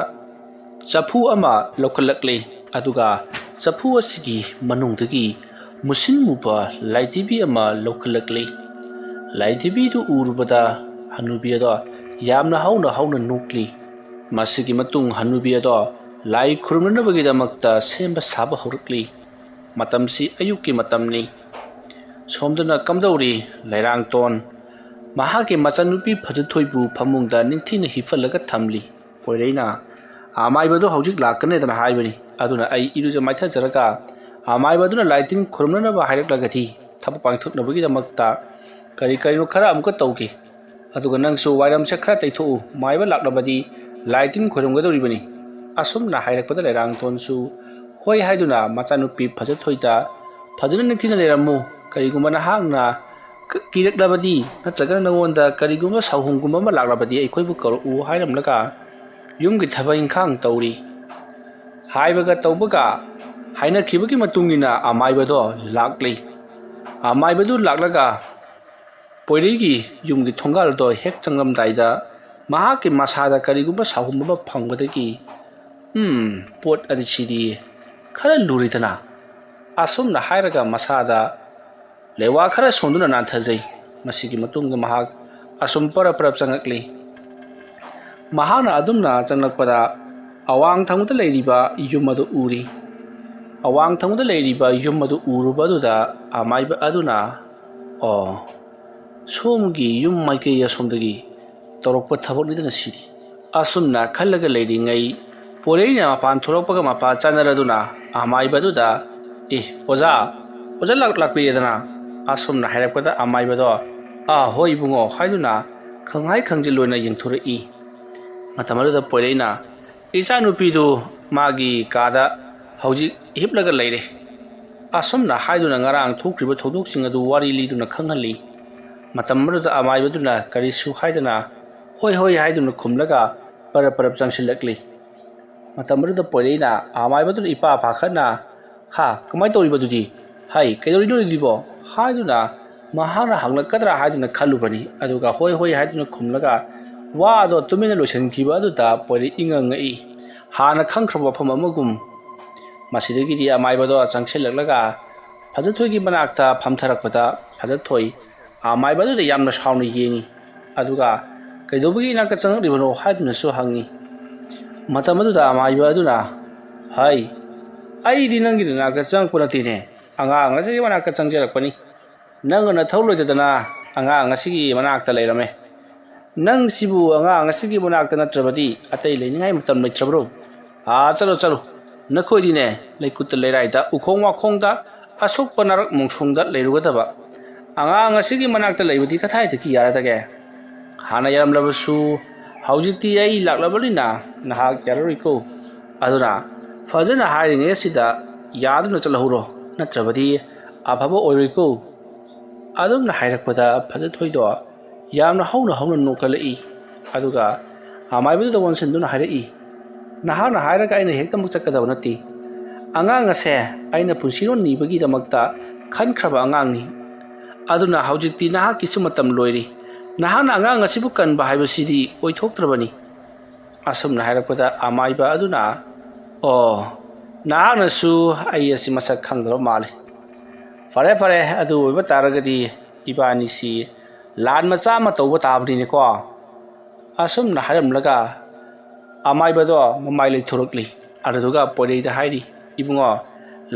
ꯆꯐꯨ ꯑꯃ ꯂꯧꯈꯠꯂꯛꯂꯤ꯫ ꯑꯗꯨꯒ ꯆꯐꯨ ꯑꯁꯤꯒꯤ ꯃꯅꯨꯡꯗꯒꯤ ꯃꯨꯁꯤꯟ ꯃꯨꯕ ꯂꯥꯏꯙꯤꯕꯤ ꯑꯃ ꯂꯧꯈꯠꯂꯛꯂꯤ꯫ ꯂꯥꯏꯙꯤꯕꯤꯗꯨ ꯎꯔꯨꯕꯗ ꯍꯅꯨꯕꯤ ꯑꯗꯣ ꯌꯥꯝꯅ ꯍꯧꯅ ꯍꯧꯅ ꯅꯣꯛꯂꯤ꯫ ꯃꯁꯤꯒꯤ ꯃꯇꯨꯡ ꯍꯅꯨꯕꯤ ꯑꯗꯣ ꯂꯥꯏ ꯈꯨꯔꯨꯝꯅꯅꯕꯒꯤꯗꯃꯛꯇ ꯁꯦꯝꯕ ꯁꯥꯕ ꯍꯧꯔꯛꯂꯤ꯫ ꯃꯇꯝꯁꯤ ꯑꯌꯨꯛꯀꯤ ꯃꯇꯝꯅꯤ꯫ ꯁꯣꯝꯗꯅ ꯀꯝꯗꯧꯔꯤ? ꯂꯩꯔꯥꯡꯇꯣꯟ ꯃꯍꯥꯛꯀꯤ ꯃꯆꯥꯅꯨꯄꯤ ꯐꯖꯊꯣꯏꯕꯨ ꯐꯃꯨꯡꯗ ꯅꯤꯡꯊꯤꯅ ꯍꯤꯞꯍꯜꯂꯒ ꯊꯝꯂꯤ꯫ ꯄꯣꯏꯔꯩꯅ ꯑꯃꯥꯏꯕꯗꯨ ꯍꯧꯖꯤꯛ ꯂꯥꯛꯀꯅꯤꯗꯅ ꯍꯥꯏꯕꯅꯤ꯫ ꯑꯗꯨꯅ ꯑꯩ ꯏꯔꯨꯖ ꯃꯥꯏꯊꯖꯔꯒ ꯑꯃꯥꯏꯕꯗꯨꯅ ꯂꯥꯏ ꯇꯤꯟ ꯈꯨꯔꯨꯝꯅꯅꯕ ꯍꯥꯏꯔꯛꯂꯒꯗꯤ ꯊꯕꯛ ꯄꯥꯡꯊꯣꯛꯅꯕꯒꯤꯗꯃꯛꯇ ꯀꯔꯤ ꯀꯔꯤꯅꯣ ꯈꯔ ꯑꯃꯨꯛꯀ ꯇꯧꯒꯦ꯫ ꯑꯗꯨꯒ ꯅꯪꯁꯨ ꯋꯥꯏꯔꯝꯁꯦ ꯈꯔ ꯇꯩꯊꯣꯛꯎ, ꯃꯥꯏꯕ ꯂꯥꯛꯂꯕꯗꯤ ꯂꯥꯏ ꯇꯤꯟ ꯈꯨꯔꯨꯝꯒꯗꯧꯔꯤꯕꯅꯤ꯫ ꯑꯁꯨꯝꯅ ꯍꯥꯏꯔꯛꯄꯗ ꯂꯩꯔꯥꯡꯊꯣꯟꯁꯨ ꯍꯣꯏ ꯍꯥꯏꯗꯨꯅ ꯃꯆꯥꯅꯨꯄꯤ ꯐꯖꯊꯣꯏꯗ ꯐꯖꯅ ꯅꯤꯡꯊꯤꯅ ꯂꯩꯔꯝꯃꯨ, ꯀꯔꯤꯒꯨꯝꯕ ꯅꯍꯥꯛꯅ ꯀ- ꯀꯤꯔꯛꯂꯕꯗꯤ ꯅꯠꯇ꯭ꯔꯒꯅ ꯅꯉꯣꯟꯗ ꯀꯔꯤꯒꯨꯝꯕ ꯁꯥꯎꯍꯨꯝꯒꯨꯝꯕ ꯑꯃ ꯂꯥꯛꯂꯕꯗꯤ ꯑꯩꯈꯣꯏꯕꯨ ꯀꯧꯔꯛꯎ ꯍꯥꯏꯔꯝꯂꯒ ꯌꯨꯝꯒꯤ ꯊꯕꯛ ꯏꯪꯈꯥꯡ ꯇꯧꯔꯤ꯫ ꯍꯥꯏꯕꯒ ꯇꯧꯕꯒ ꯍꯥꯏꯅꯈꯤꯕꯒꯤ ꯃꯇꯨꯡ ꯏꯟꯅ ꯑꯃꯥꯏꯕꯗꯣ ꯂꯥꯛꯂꯤ꯫ ꯑꯃꯥꯏꯕꯗꯨ ꯂꯥꯛꯂꯒ ꯄꯣꯏꯔꯩꯒꯤ ꯌꯨꯝꯒꯤ ꯊꯣꯡꯒꯥꯜꯗꯣ ꯍꯦꯛ ꯆꯪꯂꯝꯗꯥꯏꯗ ꯃꯍꯥꯛꯀꯤ ꯃꯁꯥꯗ ꯀꯔꯤꯒꯨꯝꯕ ꯁꯥꯎꯍꯨꯝ ꯑꯃ ꯐꯪꯕꯗꯒꯤ, "ꯎꯝ, ꯄꯣꯠ ꯑꯗꯨ ꯁꯤꯗꯤ ꯈꯔ ꯂꯨꯔꯤꯗꯅ?" ꯑꯁꯨꯝꯅ ꯍꯥꯏꯔꯒ ꯃꯁꯥꯗ ꯂꯩꯋꯥ ꯈꯔ ꯁꯣꯟꯗꯨꯅ ꯅꯥꯟꯊꯖꯩ꯫ ꯃꯁꯤꯒꯤ ꯃꯇꯨꯡꯗ ꯃꯍꯥꯛ ꯑꯁꯨꯝ ꯄꯔꯞ ꯄꯔꯞ ꯆꯪꯂꯛꯂꯤ꯫ ꯃꯍꯥꯛꯅ ꯑꯗꯨꯝꯅ ꯆꯪꯂꯛꯄꯗ ꯑꯋꯥꯡ ꯊꯪꯕꯗ ꯂꯩꯔꯤꯕ ꯌꯨꯝ ꯑꯗꯨ ꯎꯔꯤ꯫ ꯑꯋꯥꯡ ꯊꯪꯕꯗ ꯂꯩꯔꯤꯕ ꯌꯨꯝ ꯑꯗꯨ ꯎꯔꯨꯕ ꯑꯗꯨꯗ ꯑꯃꯥꯏꯕ ꯑꯗꯨꯅ, "ꯑꯣ, ꯁꯣꯝꯒꯤ ꯌꯨꯝ ꯃꯥꯏꯀꯩ ꯑꯁꯣꯝꯗꯒꯤ ꯇꯧꯔꯛꯄ ꯊꯕꯛꯅꯤꯗꯅ ꯁꯤꯗꯤ꯫" ꯑꯁꯨꯝꯅ ꯈꯜꯂꯒ ꯂꯩꯔꯤꯉꯩ ꯄꯣꯏꯔꯩꯅ ꯃꯄꯥꯟ ꯊꯣꯛꯂꯛꯄꯒ ꯃꯄꯥ ꯆꯥꯅꯔꯗꯨꯅ ꯑꯃꯥꯏꯕꯗꯨꯗ, "ꯑꯦ, ꯑꯣꯖꯥ, ꯑꯣꯖꯥ ꯂꯥꯛ-, ꯂꯥꯛꯄꯤꯔꯦꯗꯅ?" ꯑꯁꯨꯝꯅ ꯍꯥꯏꯔꯛꯄꯗ ꯑꯃꯥꯏꯕꯗꯣ, "ꯑꯥ, ꯍꯣꯏ ꯏꯕꯨꯡꯉꯣ" ꯍꯥꯏꯗꯨꯅ ꯈꯪꯍꯥꯏ ꯈꯪꯖꯤꯜ ꯑꯣꯏꯅ ꯌꯦꯡꯊꯣꯔꯛꯏ꯫ ꯃꯇꯝ ꯑꯗꯨꯗ ꯄꯣꯏꯔꯩꯅ, "ꯏꯆꯥꯅꯨꯄꯤꯗꯨ ꯃꯥꯒꯤ ꯀꯥꯗ ꯍꯧꯖꯤꯛ ꯍꯤꯞꯂꯒ ꯂꯩꯔꯦ"꯫ ꯑꯁꯨꯝꯅ ꯍꯥꯏꯗꯨꯅ ꯉꯔꯥꯡ ꯊꯣꯛꯈ꯭ꯔꯤꯕ ꯊꯧꯗꯣꯛꯁꯤꯡ ꯑꯗꯨ ꯋꯥꯔꯤ ꯂꯤꯗꯨꯅ ꯈꯪꯍꯜꯂꯤ꯫ ꯃꯇꯝ ꯑꯗꯨꯗ ꯑꯃꯥꯏꯕꯗꯨꯅ ꯀꯔꯤꯁꯨ ꯍꯥꯏꯗꯅ, "ꯍꯣꯏ, ꯍꯣꯏ" ꯍꯥꯏꯗꯨꯅ ꯈꯨꯝꯂꯒ ꯄꯔꯞ ꯄꯔꯞ ꯆꯪꯁꯤꯜꯂꯛꯂꯤ꯫ ꯃꯇꯝ ꯑꯗꯨꯗ ꯄꯣꯏꯔꯩꯅ ꯑꯃꯥꯏꯕꯗꯨꯅ ꯏꯄꯥ ꯄꯥꯈꯠꯅ, "ꯍꯥ, ꯀꯃꯥꯏꯅ ꯇꯧꯔꯤꯕ ꯑꯗꯨꯗꯤ? ꯍꯩ, ꯀꯩꯗꯧꯔꯤꯅꯣ ꯑꯗꯨꯗꯤꯕꯣ?" ꯍꯥꯏꯗꯨꯅ ꯃꯍꯥꯛꯅ ꯍꯪꯂꯛꯀꯗ꯭ꯔꯥ ꯍꯥꯏꯗꯨꯅ ꯈꯜꯂꯨꯕꯅꯤ꯫ ꯑꯗꯨꯒ "ꯍꯣꯏ, ꯍꯣꯏ" ꯍꯥꯏꯗꯨꯅ ꯈꯨꯝꯂꯒ ꯋꯥꯗꯣ ꯇꯨꯃꯤꯟꯅ ꯂꯣꯏꯁꯤꯟꯈꯤꯕ ꯑꯗꯨꯗ ꯄꯣꯏꯔꯩ ꯏꯉꯛ ꯉꯛꯏ꯫ ꯍꯥꯟꯅ ꯈꯪꯈ꯭ꯔꯕ ꯋꯥꯐꯝ ꯑꯃꯒꯨꯝ꯫ ꯃꯁꯤꯗꯒꯤꯗꯤ ꯑꯃꯥꯏꯕꯗꯣ ꯆꯪꯁꯤꯜꯂꯛꯂꯒ ꯐꯖꯊꯣꯏꯒꯤ ꯃꯅꯥꯛꯇ ꯐꯝꯊꯔꯛꯄꯗ ꯐꯖꯊꯣꯏ ꯑꯃꯥꯏꯕ ꯑꯗꯨꯗ ꯌꯥꯝꯅ ꯁꯥꯎꯅ ꯌꯦꯡꯉꯤ꯫ ꯑꯗꯨꯒ "ꯀꯩꯗꯧꯕꯒꯤ ꯏꯅꯥꯛꯇ ꯆꯪꯉꯛꯂꯤꯕꯅꯣ?" ꯍꯥꯏꯗꯨꯅꯁꯨ ꯍꯪꯉꯤ꯫ ꯃꯇꯝ ꯑꯗꯨꯗ ꯑꯃꯥꯏꯕ ꯑꯗꯨꯅ, "ꯍꯩ, ꯑꯩꯗꯤ ꯅꯪꯒꯤ ꯅꯅꯥꯛꯇ ꯆꯪꯉꯛꯄ ꯅꯠꯇꯦꯅꯦ, ꯑꯉꯥꯡ ꯑꯁꯤꯒꯤ ꯃꯅꯥꯛꯇ ꯆꯪꯖꯔꯛꯄꯅꯤ꯫ ꯅꯪꯅ ꯅꯊꯧ ꯂꯣꯏꯗꯗꯅ ꯑꯉꯥꯡ ꯑꯁꯤꯒꯤ ꯃꯅꯥꯛꯇ ꯂꯩꯔꯝꯃꯦ꯫ ꯅꯪꯁꯤꯕꯨ ꯑꯉꯥꯡ ꯑꯁꯤꯒꯤ ꯃꯅꯥꯛꯇ ꯅꯠꯇ꯭ꯔꯕꯗꯤ ꯑꯇꯩ ꯂꯩꯅꯤꯡꯉꯥꯏ ꯃꯇꯝ ꯂꯩꯇ꯭ꯔꯕ꯭ꯔꯣ? ꯑꯥ, ꯆꯠꯂꯣ, ꯆꯠꯂꯣ꯫ ꯅꯈꯣꯏꯗꯤꯅꯦ, ꯂꯩꯀꯨꯠꯇ ꯂꯩꯔꯥꯏꯗ, ꯎꯈꯣꯡ ꯋꯥꯈꯣꯡꯗ, ꯑꯁꯣꯛꯄ ꯅꯔꯛ ꯃꯣꯡꯁꯣꯡꯗ ꯂꯩꯔꯨꯒꯗꯕ꯫ ꯑꯉꯥꯡ ꯑꯁꯤꯒꯤ ꯃꯅꯥꯛꯇ ꯂꯩꯕꯗꯤ ꯀꯗꯥꯏꯗꯒꯤ ꯌꯥꯔꯗꯒꯦ? ꯍꯥꯟꯅ ꯌꯥꯔꯝꯂꯕꯁꯨ ꯍꯧꯖꯤꯛꯇꯤ ꯑꯩ ꯂꯥꯛꯂꯕꯅꯤꯅ ꯅꯍꯥꯛ ꯌꯥꯔꯔꯣꯏꯀꯣ꯫ ꯑꯗꯨꯅ ꯐꯖꯅ ꯍꯥꯏꯔꯤꯉꯩ ꯑꯁꯤꯗ ꯌꯥꯗꯨꯅ ꯆꯠꯍꯧꯔꯣ, ꯅꯠꯇ꯭ꯔꯕꯗꯤ ꯑꯐꯕ ꯑꯣꯏꯔꯣꯏꯀꯣ"꯫ ꯑꯗꯨꯝꯅ ꯍꯥꯏꯔꯛꯄꯗ ꯐꯖꯊꯣꯏꯗꯣ ꯌꯥꯝꯅ ꯍꯧꯅ ꯍꯧꯅ ꯅꯣꯛꯈꯠꯂꯛꯏ꯫ ꯑꯗꯨꯒ ꯑꯃꯥꯏꯕꯗꯨꯗ ꯑꯣꯟꯁꯤꯟꯗꯨꯅ ꯍꯥꯏꯔꯛꯏ, "ꯅꯍꯥꯛꯅ ꯍꯥꯏꯔꯒ ꯑꯩꯅ ꯍꯦꯛꯇꯃꯛ ꯆꯠꯀꯗꯕ ꯅꯠꯇꯦ꯫ ꯑꯉꯥꯡ ꯑꯁꯦ ꯑꯩꯅ ꯄꯨꯟꯁꯤꯔꯣꯟ ꯅꯤꯕꯒꯤꯗꯃꯛꯇ ꯈꯟꯈ꯭ꯔꯕ ꯑꯉꯥꯡꯅꯤ꯫ ꯑꯗꯨꯅ ꯍꯧꯖꯤꯛꯇꯤ ꯅꯍꯥꯛꯀꯤꯁꯨ ꯃꯇꯝ ꯂꯣꯏꯔꯦ꯫ ꯅꯍꯥꯛꯅ ꯑꯉꯥꯡ ꯑꯁꯤꯕꯨ ꯀꯟꯕ ꯍꯥꯏꯕꯁꯤꯗꯤ ꯑꯣꯏꯊꯣꯛꯇ꯭ꯔꯕꯅꯤ"꯫ ꯑꯁꯨꯝꯅ ꯍꯥꯏꯔꯛꯄꯗ ꯑꯃꯥꯏꯕ ꯑꯗꯨꯅ, "ꯑꯣ, ꯅꯍꯥꯛꯅꯁꯨ ꯑꯩ ꯑꯁꯤ ꯃꯁꯛ ꯈꯪꯗꯕ ꯃꯥꯜꯂꯤ꯫ ꯐꯔꯦ, ꯐꯔꯦ, ꯑꯗꯨ ꯑꯣꯏꯕ ꯇꯥꯔꯒꯗꯤ ꯏꯕꯥꯅꯤꯁꯤ ꯂꯥꯟ ꯃꯆꯥ ꯑꯃ ꯇꯧꯕ ꯇꯥꯕꯅꯤꯅꯦꯀꯣ"꯫ ꯑꯁꯨꯝꯅ ꯍꯥꯏꯔꯝꯂꯒ ꯑꯃꯥꯏꯕꯗꯣ ꯃꯃꯥꯏ ꯂꯩꯊꯣꯔꯛꯂꯤ꯫ ꯑꯗꯨꯗꯨꯒ ꯄꯣꯏꯔꯩꯗ ꯍꯥꯏꯔꯤ, "ꯏꯕꯨꯡꯉꯣ,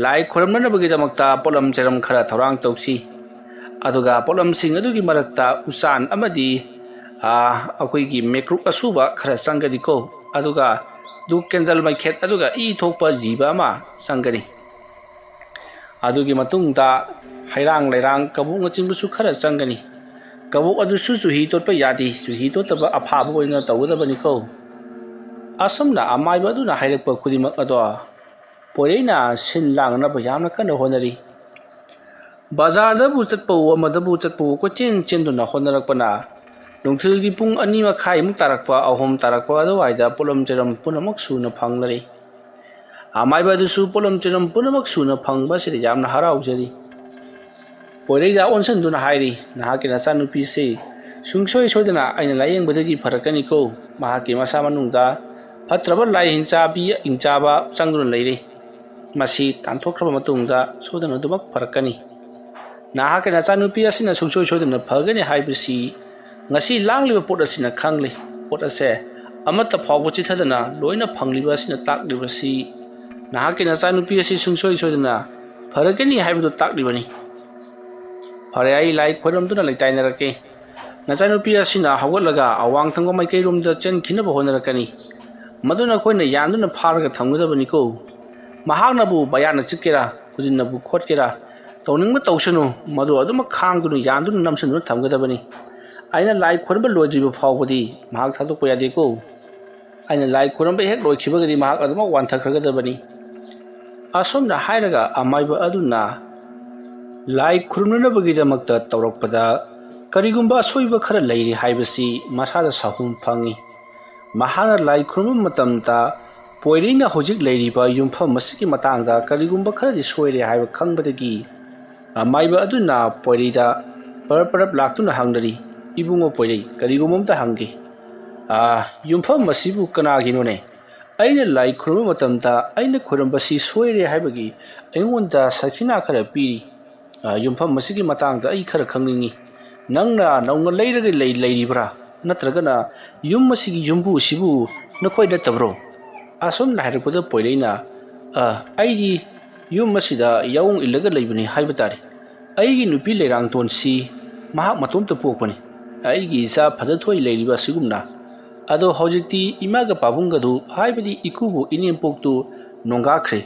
ꯂꯥꯏ ꯈꯣꯏꯔꯝꯅꯅꯕꯒꯤꯗꯃꯛꯇ ꯄꯣꯠꯂꯝ ꯆꯩꯔꯝ ꯈꯔ ꯊꯧꯔꯥꯡ ꯇꯧꯁꯤ꯫ ꯑꯗꯨꯒ ꯄꯣꯠꯂꯝꯁꯤꯡ ꯑꯗꯨꯒꯤ ꯃꯔꯛꯇ ꯎꯆꯥꯟ ꯑꯃꯗꯤ, ꯑꯥ, ꯑꯩꯈꯣꯏꯒꯤ ꯃꯦꯀ꯭ꯔꯨꯛ ꯑꯁꯨꯕ ꯈꯔ ꯆꯪꯒꯅꯤꯀꯣ꯫ ꯑꯗꯨꯒ ꯙꯨꯞ ꯀꯦꯟꯗꯜ ꯃꯩꯈꯦꯠ ꯑꯗꯨꯒ ꯏ ꯊꯣꯛꯄ ꯖꯤꯕ ꯑꯃ ꯆꯪꯒꯅꯤ꯫ ꯑꯗꯨꯒꯤ ꯃꯇꯨꯡꯗ ꯍꯩꯔꯥꯡ ꯂꯩꯔꯥꯡ ꯀꯕꯣꯛꯅꯆꯤꯡꯕꯁꯨ ꯈꯔ ꯆꯪꯒꯅꯤ꯫ ꯀꯕꯣꯛ ꯑꯗꯨꯁꯨ ꯆꯨꯍꯤ ꯇꯣꯠꯄ ꯌꯥꯗꯦ, ꯆꯨꯍꯤ ꯇꯣꯠꯇꯕ ꯑꯐꯥꯕ ꯑꯣꯏꯅ ꯇꯧꯒꯗꯕꯅꯤꯀꯣ꯫ ꯑꯁꯨꯝꯅ ꯑꯃꯥꯏꯕ ꯑꯗꯨꯅ ꯍꯥꯏꯔꯛꯄ ꯈꯨꯗꯤꯡꯃꯛ ꯑꯗꯣ ꯄꯣꯏꯔꯩꯅ ꯁꯤꯟ ꯂꯥꯡꯅꯕ ꯌꯥꯝꯅ ꯀꯟꯅ ꯍꯣꯠꯅꯔꯤ꯫ ꯕꯖꯥꯔꯗꯕꯨ ꯆꯠꯄꯋꯣ ꯑꯃꯗꯕꯨ ꯆꯠꯄꯋꯣ ꯀꯣꯏꯆꯦꯟ ꯆꯦꯟꯗꯨꯅ ꯍꯣꯠꯅꯔꯛꯄꯅ ꯅꯨꯡꯊꯤꯜꯒꯤ ꯄꯨꯡ ꯑꯅꯤ ꯃꯈꯥꯏꯃꯨꯛ ꯇꯥꯔꯛꯄ, ꯑꯍꯨꯝ ꯇꯥꯔꯛꯄ ꯑꯗꯨꯋꯥꯏꯗ ꯄꯣꯠꯂꯝ ꯆꯩꯔꯝ ꯄꯨꯝꯅꯃꯛ ꯁꯨꯅ ꯐꯪꯂꯔꯦ꯫ ꯑꯃꯥꯏꯕ ꯑꯗꯨꯁꯨ ꯄꯣꯠꯂꯝ ꯆꯩꯔꯝ ꯄꯨꯝꯅꯃꯛ ꯁꯨꯅ ꯐꯪꯕ ꯑꯁꯤꯗ ꯌꯥꯝꯅ ꯍꯔꯥꯎꯖꯔꯤ꯫ ꯄꯣꯏꯔꯩꯗ ꯑꯣꯟꯁꯤꯟꯗꯨꯅ ꯍꯥꯏꯔꯤ, "ꯅꯍꯥꯛꯀꯤ ꯅꯆꯥꯅꯨꯄꯤꯁꯤ ꯁꯨꯡꯁꯣꯏ ꯁꯣꯏꯗꯅ ꯑꯩꯅ ꯂꯥꯌꯦꯡꯕꯗꯒꯤ ꯐꯔꯛꯀꯅꯤꯀꯣ꯫ ꯃꯍꯥꯛꯀꯤ ꯃꯁꯥ ꯃꯅꯨꯡꯗ ꯐꯠꯇ꯭ꯔꯕ ꯂꯥꯏ ꯍꯤꯡꯆꯥꯕꯤ ꯍꯤꯡꯆꯥꯕ ꯆꯪꯗꯨꯅ ꯂꯩꯔꯤ꯫ ꯃꯁꯤ ꯇꯥꯟꯊꯣꯛꯈ꯭ꯔꯕ ꯃꯇꯨꯡꯗ ꯁꯣꯏꯗꯅ ꯑꯗꯨꯃꯛ ꯐꯔꯛꯀꯅꯤ꯫ ꯅꯍꯥꯛꯀꯤ ꯅꯆꯥꯅꯨꯄꯤ ꯑꯁꯤꯅ ꯁꯨꯡꯁꯣꯏ ꯁꯣꯏꯗꯅ ꯐꯒꯅꯤ ꯍꯥꯏꯕꯁꯤ ꯉꯁꯤ ꯂꯥꯡꯂꯤꯕ ꯄꯣꯠ ꯑꯁꯤꯅ ꯈꯪꯂꯤ꯫ ꯄꯣꯠ ꯑꯁꯦ ꯑꯃꯠꯇ ꯐꯥꯎꯕ ꯆꯤꯠꯊꯗꯅ ꯂꯣꯏꯅ ꯐꯪꯂꯤꯕ ꯑꯁꯤꯅ ꯇꯥꯛꯂꯤꯕꯁꯤ ꯅꯍꯥꯛꯀꯤ ꯅꯆꯥꯅꯨꯄꯤ ꯑꯁꯤ ꯁꯨꯡꯁꯣꯏ ꯁꯣꯏꯗꯅ ꯐꯔꯒꯅꯤ ꯍꯥꯏꯕꯗꯨ ꯇꯥꯛꯂꯤꯕꯅꯤ꯫ ꯐꯔꯦ, ꯑꯩ ꯂꯥꯏ ꯈꯣꯏꯔꯝꯗꯨꯅ ꯂꯩꯇꯥꯏꯅꯔꯛꯀꯦ꯫ ꯅꯆꯥꯅꯨꯄꯤ ꯑꯁꯤꯅ ꯍꯧꯒꯠꯂꯒ ꯑꯋꯥꯡ ꯊꯪꯕ ꯃꯥꯏꯀꯩꯔꯣꯝꯗ ꯆꯦꯟꯈꯤꯅꯕ ꯍꯣꯠꯅꯔꯛꯀꯅꯤ꯫ ꯃꯗꯨ ꯅꯈꯣꯏꯅ ꯌꯥꯟꯗꯨꯅ ꯐꯥꯔꯒ ꯊꯝꯒꯗꯕꯅꯤꯀꯣ꯫ ꯃꯍꯥꯛꯅꯕꯨ ꯕꯌꯥꯟꯅ ꯆꯤꯛꯀꯦꯔꯥ, ꯈꯨꯖꯤꯟꯅꯕꯨ ꯈꯣꯠꯀꯦꯔꯥ, ꯇꯧꯅꯤꯡꯕ ꯇꯧꯁꯅꯨ, ꯃꯗꯨ ꯑꯗꯨꯃꯛ ꯈꯥꯡꯗꯨꯅ ꯌꯥꯟꯗꯨꯅ ꯅꯝꯁꯤꯟꯗꯨꯅ ꯊꯝꯒꯗꯕꯅꯤ꯫ ꯑꯩꯅ ꯂꯥꯏ ꯈꯣꯏꯔꯝꯕ ꯂꯣꯏꯗ꯭ꯔꯤꯕ ꯐꯥꯎꯕꯗꯤ ꯃꯍꯥꯛ ꯊꯥꯗꯣꯛꯄ ꯌꯥꯗꯦꯀꯣ꯫ ꯑꯩꯅ ꯂꯥꯏ ꯈꯣꯏꯔꯝꯕ ꯍꯦꯛ ꯂꯣꯏꯈꯤꯕꯒꯗꯤ ꯃꯍꯥꯛ ꯑꯗꯨꯃꯛ ꯋꯥꯟꯊꯈ꯭ꯔꯒꯗꯕꯅꯤ꯫" ꯑꯁꯨꯝꯅ ꯍꯥꯏꯔꯒ ꯑꯃꯥꯏꯕ ꯑꯗꯨꯅ ꯂꯥꯏ ꯈꯨꯔꯨꯝꯅꯅꯕꯒꯤꯗꯃꯛꯇ ꯇꯧꯔꯛꯄꯗ ꯀꯔꯤꯒꯨꯝꯕ ꯑꯁꯣꯏꯕ ꯈꯔ ꯂꯩꯔꯤ ꯍꯥꯏꯕꯁꯤ ꯃꯁꯥꯗ ꯁꯥꯍꯨꯝ ꯐꯪꯏ꯫ ꯃꯍꯥꯛꯅ ꯂꯥꯏ ꯈꯨꯔꯨꯝꯕ ꯃꯇꯝꯗ ꯄꯣꯏꯔꯩꯅ ꯍꯧꯖꯤꯛ ꯂꯩꯔꯤꯕ ꯌꯨꯝꯐꯝ ꯑꯁꯤꯒꯤ ꯃꯇꯥꯡꯗ ꯀꯔꯤꯒꯨꯝꯕ ꯈꯔꯗꯤ ꯁꯣꯏꯔꯦ ꯍꯥꯏꯕ ꯈꯪꯕꯗꯒꯤ ꯑꯃꯥꯏꯕ ꯑꯗꯨꯅ ꯄꯣꯏꯔꯩꯗ ꯄꯔꯞ ꯄꯔꯞ ꯂꯥꯛꯇꯨꯅ ꯍꯪꯅꯔꯤ, "ꯏꯕꯨꯡꯉꯣ ꯄꯣꯏꯔꯩ, ꯀꯔꯤꯒꯨꯝꯕ ꯑꯝꯇ ꯍꯪꯒꯦ꯫ ꯑꯥ, ꯌꯨꯝꯐꯝ ꯑꯁꯤꯕꯨ ꯀꯅꯥꯒꯤꯅꯣꯅꯦ? ꯑꯩꯅ ꯂꯥꯏ ꯈꯨꯔꯨꯝꯕ ꯃꯇꯝꯗ ꯑꯩꯅ ꯈꯨꯔꯨꯝꯕꯁꯤ ꯁꯣꯏꯔꯦ ꯍꯥꯏꯕꯒꯤ ꯑꯩꯉꯣꯟꯗ ꯁꯈꯤꯅꯥ ꯈꯔ ꯄꯤꯔꯤ꯫ ꯑꯥ, ꯌꯨꯝꯐꯝ ꯑꯁꯤꯒꯤ ꯃꯇꯥꯡꯗ ꯑꯩ ꯈꯔ ꯈꯪꯅꯤꯡꯏ꯫ ꯅꯪꯅ ꯅꯧꯅ ꯂꯩꯔꯒ ꯂꯩ-, ꯂꯩꯔꯤꯕ꯭ꯔꯥ? ꯅꯠꯇ꯭ꯔꯒꯅ ꯌꯨꯝ ꯑꯁꯤꯒꯤ ꯌꯨꯝꯕꯨ ꯑꯁꯤꯕꯨ ꯅꯈꯣꯏ ꯅꯠꯇꯕ꯭ꯔꯣ?" ꯑꯁꯨꯝꯅ ꯍꯥꯏꯔꯛꯄꯗ ꯄꯣꯏꯔꯩꯅ, "ꯑ, ꯑꯩꯗꯤ ꯌꯨꯝ ꯑꯁꯤꯗ ꯌꯥꯑꯣꯡ ꯏꯜꯂꯒ ꯂꯩꯕꯅꯤ ꯍꯥꯏꯕ ꯇꯥꯔꯦ꯫ ꯑꯩꯒꯤ ꯅꯨꯄꯤ ꯂꯩꯔꯥꯡꯇꯣꯟꯁꯤ ꯃꯍꯥꯛ ꯃꯇꯣꯝꯇ ꯄꯣꯛꯄꯅꯤ꯫ ꯑꯩꯒꯤ ꯏꯆꯥ ꯐꯖꯊꯣꯏ ꯂꯩꯔꯤꯕ ꯑꯁꯤꯒꯨꯝꯅ꯫ ꯑꯗꯣ ꯍꯧꯖꯤꯛꯇꯤ ꯏꯃꯥꯒ ꯄꯥꯕꯨꯡꯒꯗꯨ, ꯍꯥꯏꯕꯗꯤ ꯏꯀꯨꯕꯣꯛ ꯏꯅꯦꯝꯄꯣꯛꯇꯨ ꯅꯣꯡꯒꯥꯈ꯭ꯔꯦ꯫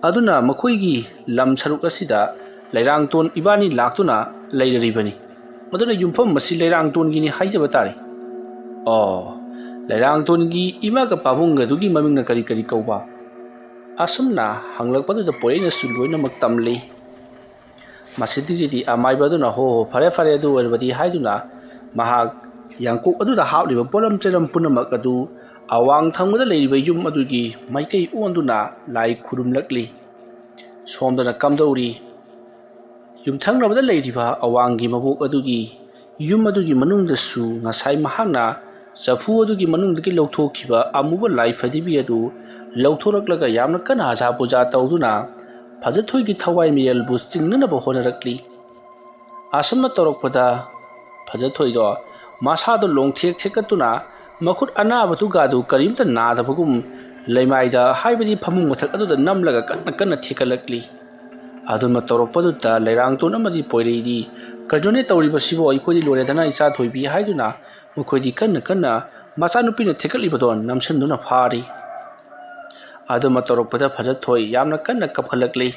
ꯑꯗꯨꯅ ꯃꯈꯣꯏꯒꯤ ꯂꯝ ꯁꯔꯨꯛ ꯑꯁꯤꯗ ꯂꯩꯔꯥꯡꯇꯣꯟ ꯏꯕꯥꯅꯤ ꯂꯥꯛꯇꯨꯅ ꯂꯩꯔꯔꯤꯕꯅꯤ꯫" ꯃꯗꯨꯅ ꯌꯨꯝꯐꯝ ꯑꯁꯤ ꯂꯩꯔꯥꯡꯇꯣꯟꯒꯤꯅꯤ ꯍꯥꯏꯖꯕ ꯇꯥꯔꯦ꯫ ꯑꯣ, ꯂꯩꯔꯥꯡꯇꯣꯟꯒꯤ ꯏꯃꯥꯒ ꯄꯥꯕꯨꯡꯒꯗꯨꯒꯤ ꯃꯃꯤꯡꯅ ꯀꯔꯤ ꯀꯔꯤ ꯀꯧꯕ? ꯑꯁꯨꯝꯅ ꯍꯪꯂꯛꯄꯗꯨꯗ ꯄꯣꯏꯔꯩꯅꯁꯨ ꯂꯣꯏꯅꯃꯛ ꯇꯝꯂꯤ꯫ ꯃꯁꯤꯗꯒꯤꯗꯤ ꯑꯃꯥꯏꯕ ꯑꯗꯨꯅ "ꯍꯣ ꯍꯣ, ꯐꯔꯦ ꯐꯔꯦ, ꯑꯗꯨ ꯑꯣꯏꯔꯕꯗꯤ" ꯍꯥꯏꯗꯨꯅ ꯃꯍꯥꯛ ꯌꯥꯡꯀꯣꯛ ꯑꯗꯨꯗ ꯍꯥꯞꯂꯤꯕ ꯄꯣꯠꯂꯝ ꯆꯩꯔꯝ ꯄꯨꯝꯅꯃꯛ ꯑꯗꯨ ꯑꯋꯥꯡ ꯊꯪꯕꯗ ꯂꯩꯔꯤꯕ ꯌꯨꯝ ꯑꯗꯨꯒꯤ ꯃꯥꯏꯀꯩ ꯑꯣꯟꯗꯨꯅ ꯂꯥꯏ ꯈꯨꯔꯨꯝꯂꯛꯂꯤ꯫ ꯁꯣꯝꯗꯅ ꯀꯝꯗꯧꯔꯤ? ꯌꯨꯝꯊꯪꯅꯕꯗ ꯂꯩꯔꯤꯕ ꯑꯋꯥꯡꯒꯤ ꯃꯕꯣꯛ ꯑꯗꯨꯒꯤ ꯌꯨꯝ ꯑꯗꯨꯒꯤ ꯃꯅꯨꯡꯗꯁꯨ ꯉꯁꯥꯏ ꯃꯍꯥꯛꯅ ꯆꯐꯨ ꯑꯗꯨꯒꯤ ꯃꯅꯨꯡꯗꯒꯤ ꯂꯧꯊꯣꯛꯈꯤꯕ ꯑꯃꯨꯕ ꯂꯥꯏ ꯐꯗꯤꯕꯤ ꯑꯗꯨ ꯂꯧꯊꯣꯔꯛꯂꯒ ꯌꯥꯝꯅ ꯀꯟꯅ ꯑꯖꯥ ꯄꯨꯖꯥ ꯇꯧꯗꯨꯅ ꯐꯖꯊꯣꯏꯒꯤ ꯊꯋꯥꯏ ꯃꯌꯦꯜꯕꯨ ꯆꯤꯡꯅꯅꯕ ꯍꯣꯠꯅꯔꯛꯂꯤ꯫ ꯑꯁꯨꯝꯅ ꯇꯧꯔꯛꯄꯗ ꯐꯖꯊꯣꯏꯗꯣ ꯃꯁꯥꯗꯣ ꯂꯣꯡꯊꯦꯛ ꯊꯦꯛꯀꯠꯇꯨꯅ ꯃꯈꯨꯠ ꯑꯅꯥꯕꯗꯨꯒꯗꯨ ꯀꯔꯤꯝꯇ ꯅꯥꯗꯕꯒꯨꯝ ꯂꯩꯃꯥꯏꯗ, ꯍꯥꯏꯕꯗꯤ ꯐꯃꯨꯡ ꯃꯊꯛ ꯑꯗꯨꯗ ꯅꯝꯂꯒ ꯀꯟꯅ ꯀꯟꯅ ꯊꯦꯛꯀꯠꯂꯛꯂꯤ꯫ ꯑꯗꯨꯃ ꯇꯧꯔꯛꯄꯗꯨꯗ ꯂꯩꯔꯥꯡꯇꯣꯟ ꯑꯃꯗꯤ ꯄꯣꯏꯔꯩꯗꯤ "ꯀꯩꯅꯣꯅꯦ ꯇꯧꯔꯤꯕꯁꯤꯕꯣ, ꯑꯩꯈꯣꯏꯗꯤ ꯂꯣꯏꯔꯦꯗꯅ ꯏꯆꯥ ꯊꯣꯏꯕꯤ" ꯍꯥꯏꯗꯨꯅ ꯃꯈꯣꯏꯗꯤ ꯀꯟꯅ ꯀꯟꯅ ꯃꯆꯥꯅꯨꯄꯤꯅ ꯊꯦꯛꯀꯠꯂꯤꯕꯗꯣ ꯅꯝꯁꯤꯟꯗꯨꯅ ꯐꯥꯔꯤ꯫ ꯑꯗꯨꯃ ꯇꯧꯔꯛꯄꯗ ꯐꯖꯊꯣꯏ ꯌꯥꯝꯅ ꯀꯟꯅ ꯀꯞꯈꯠꯂꯛꯂꯤ꯫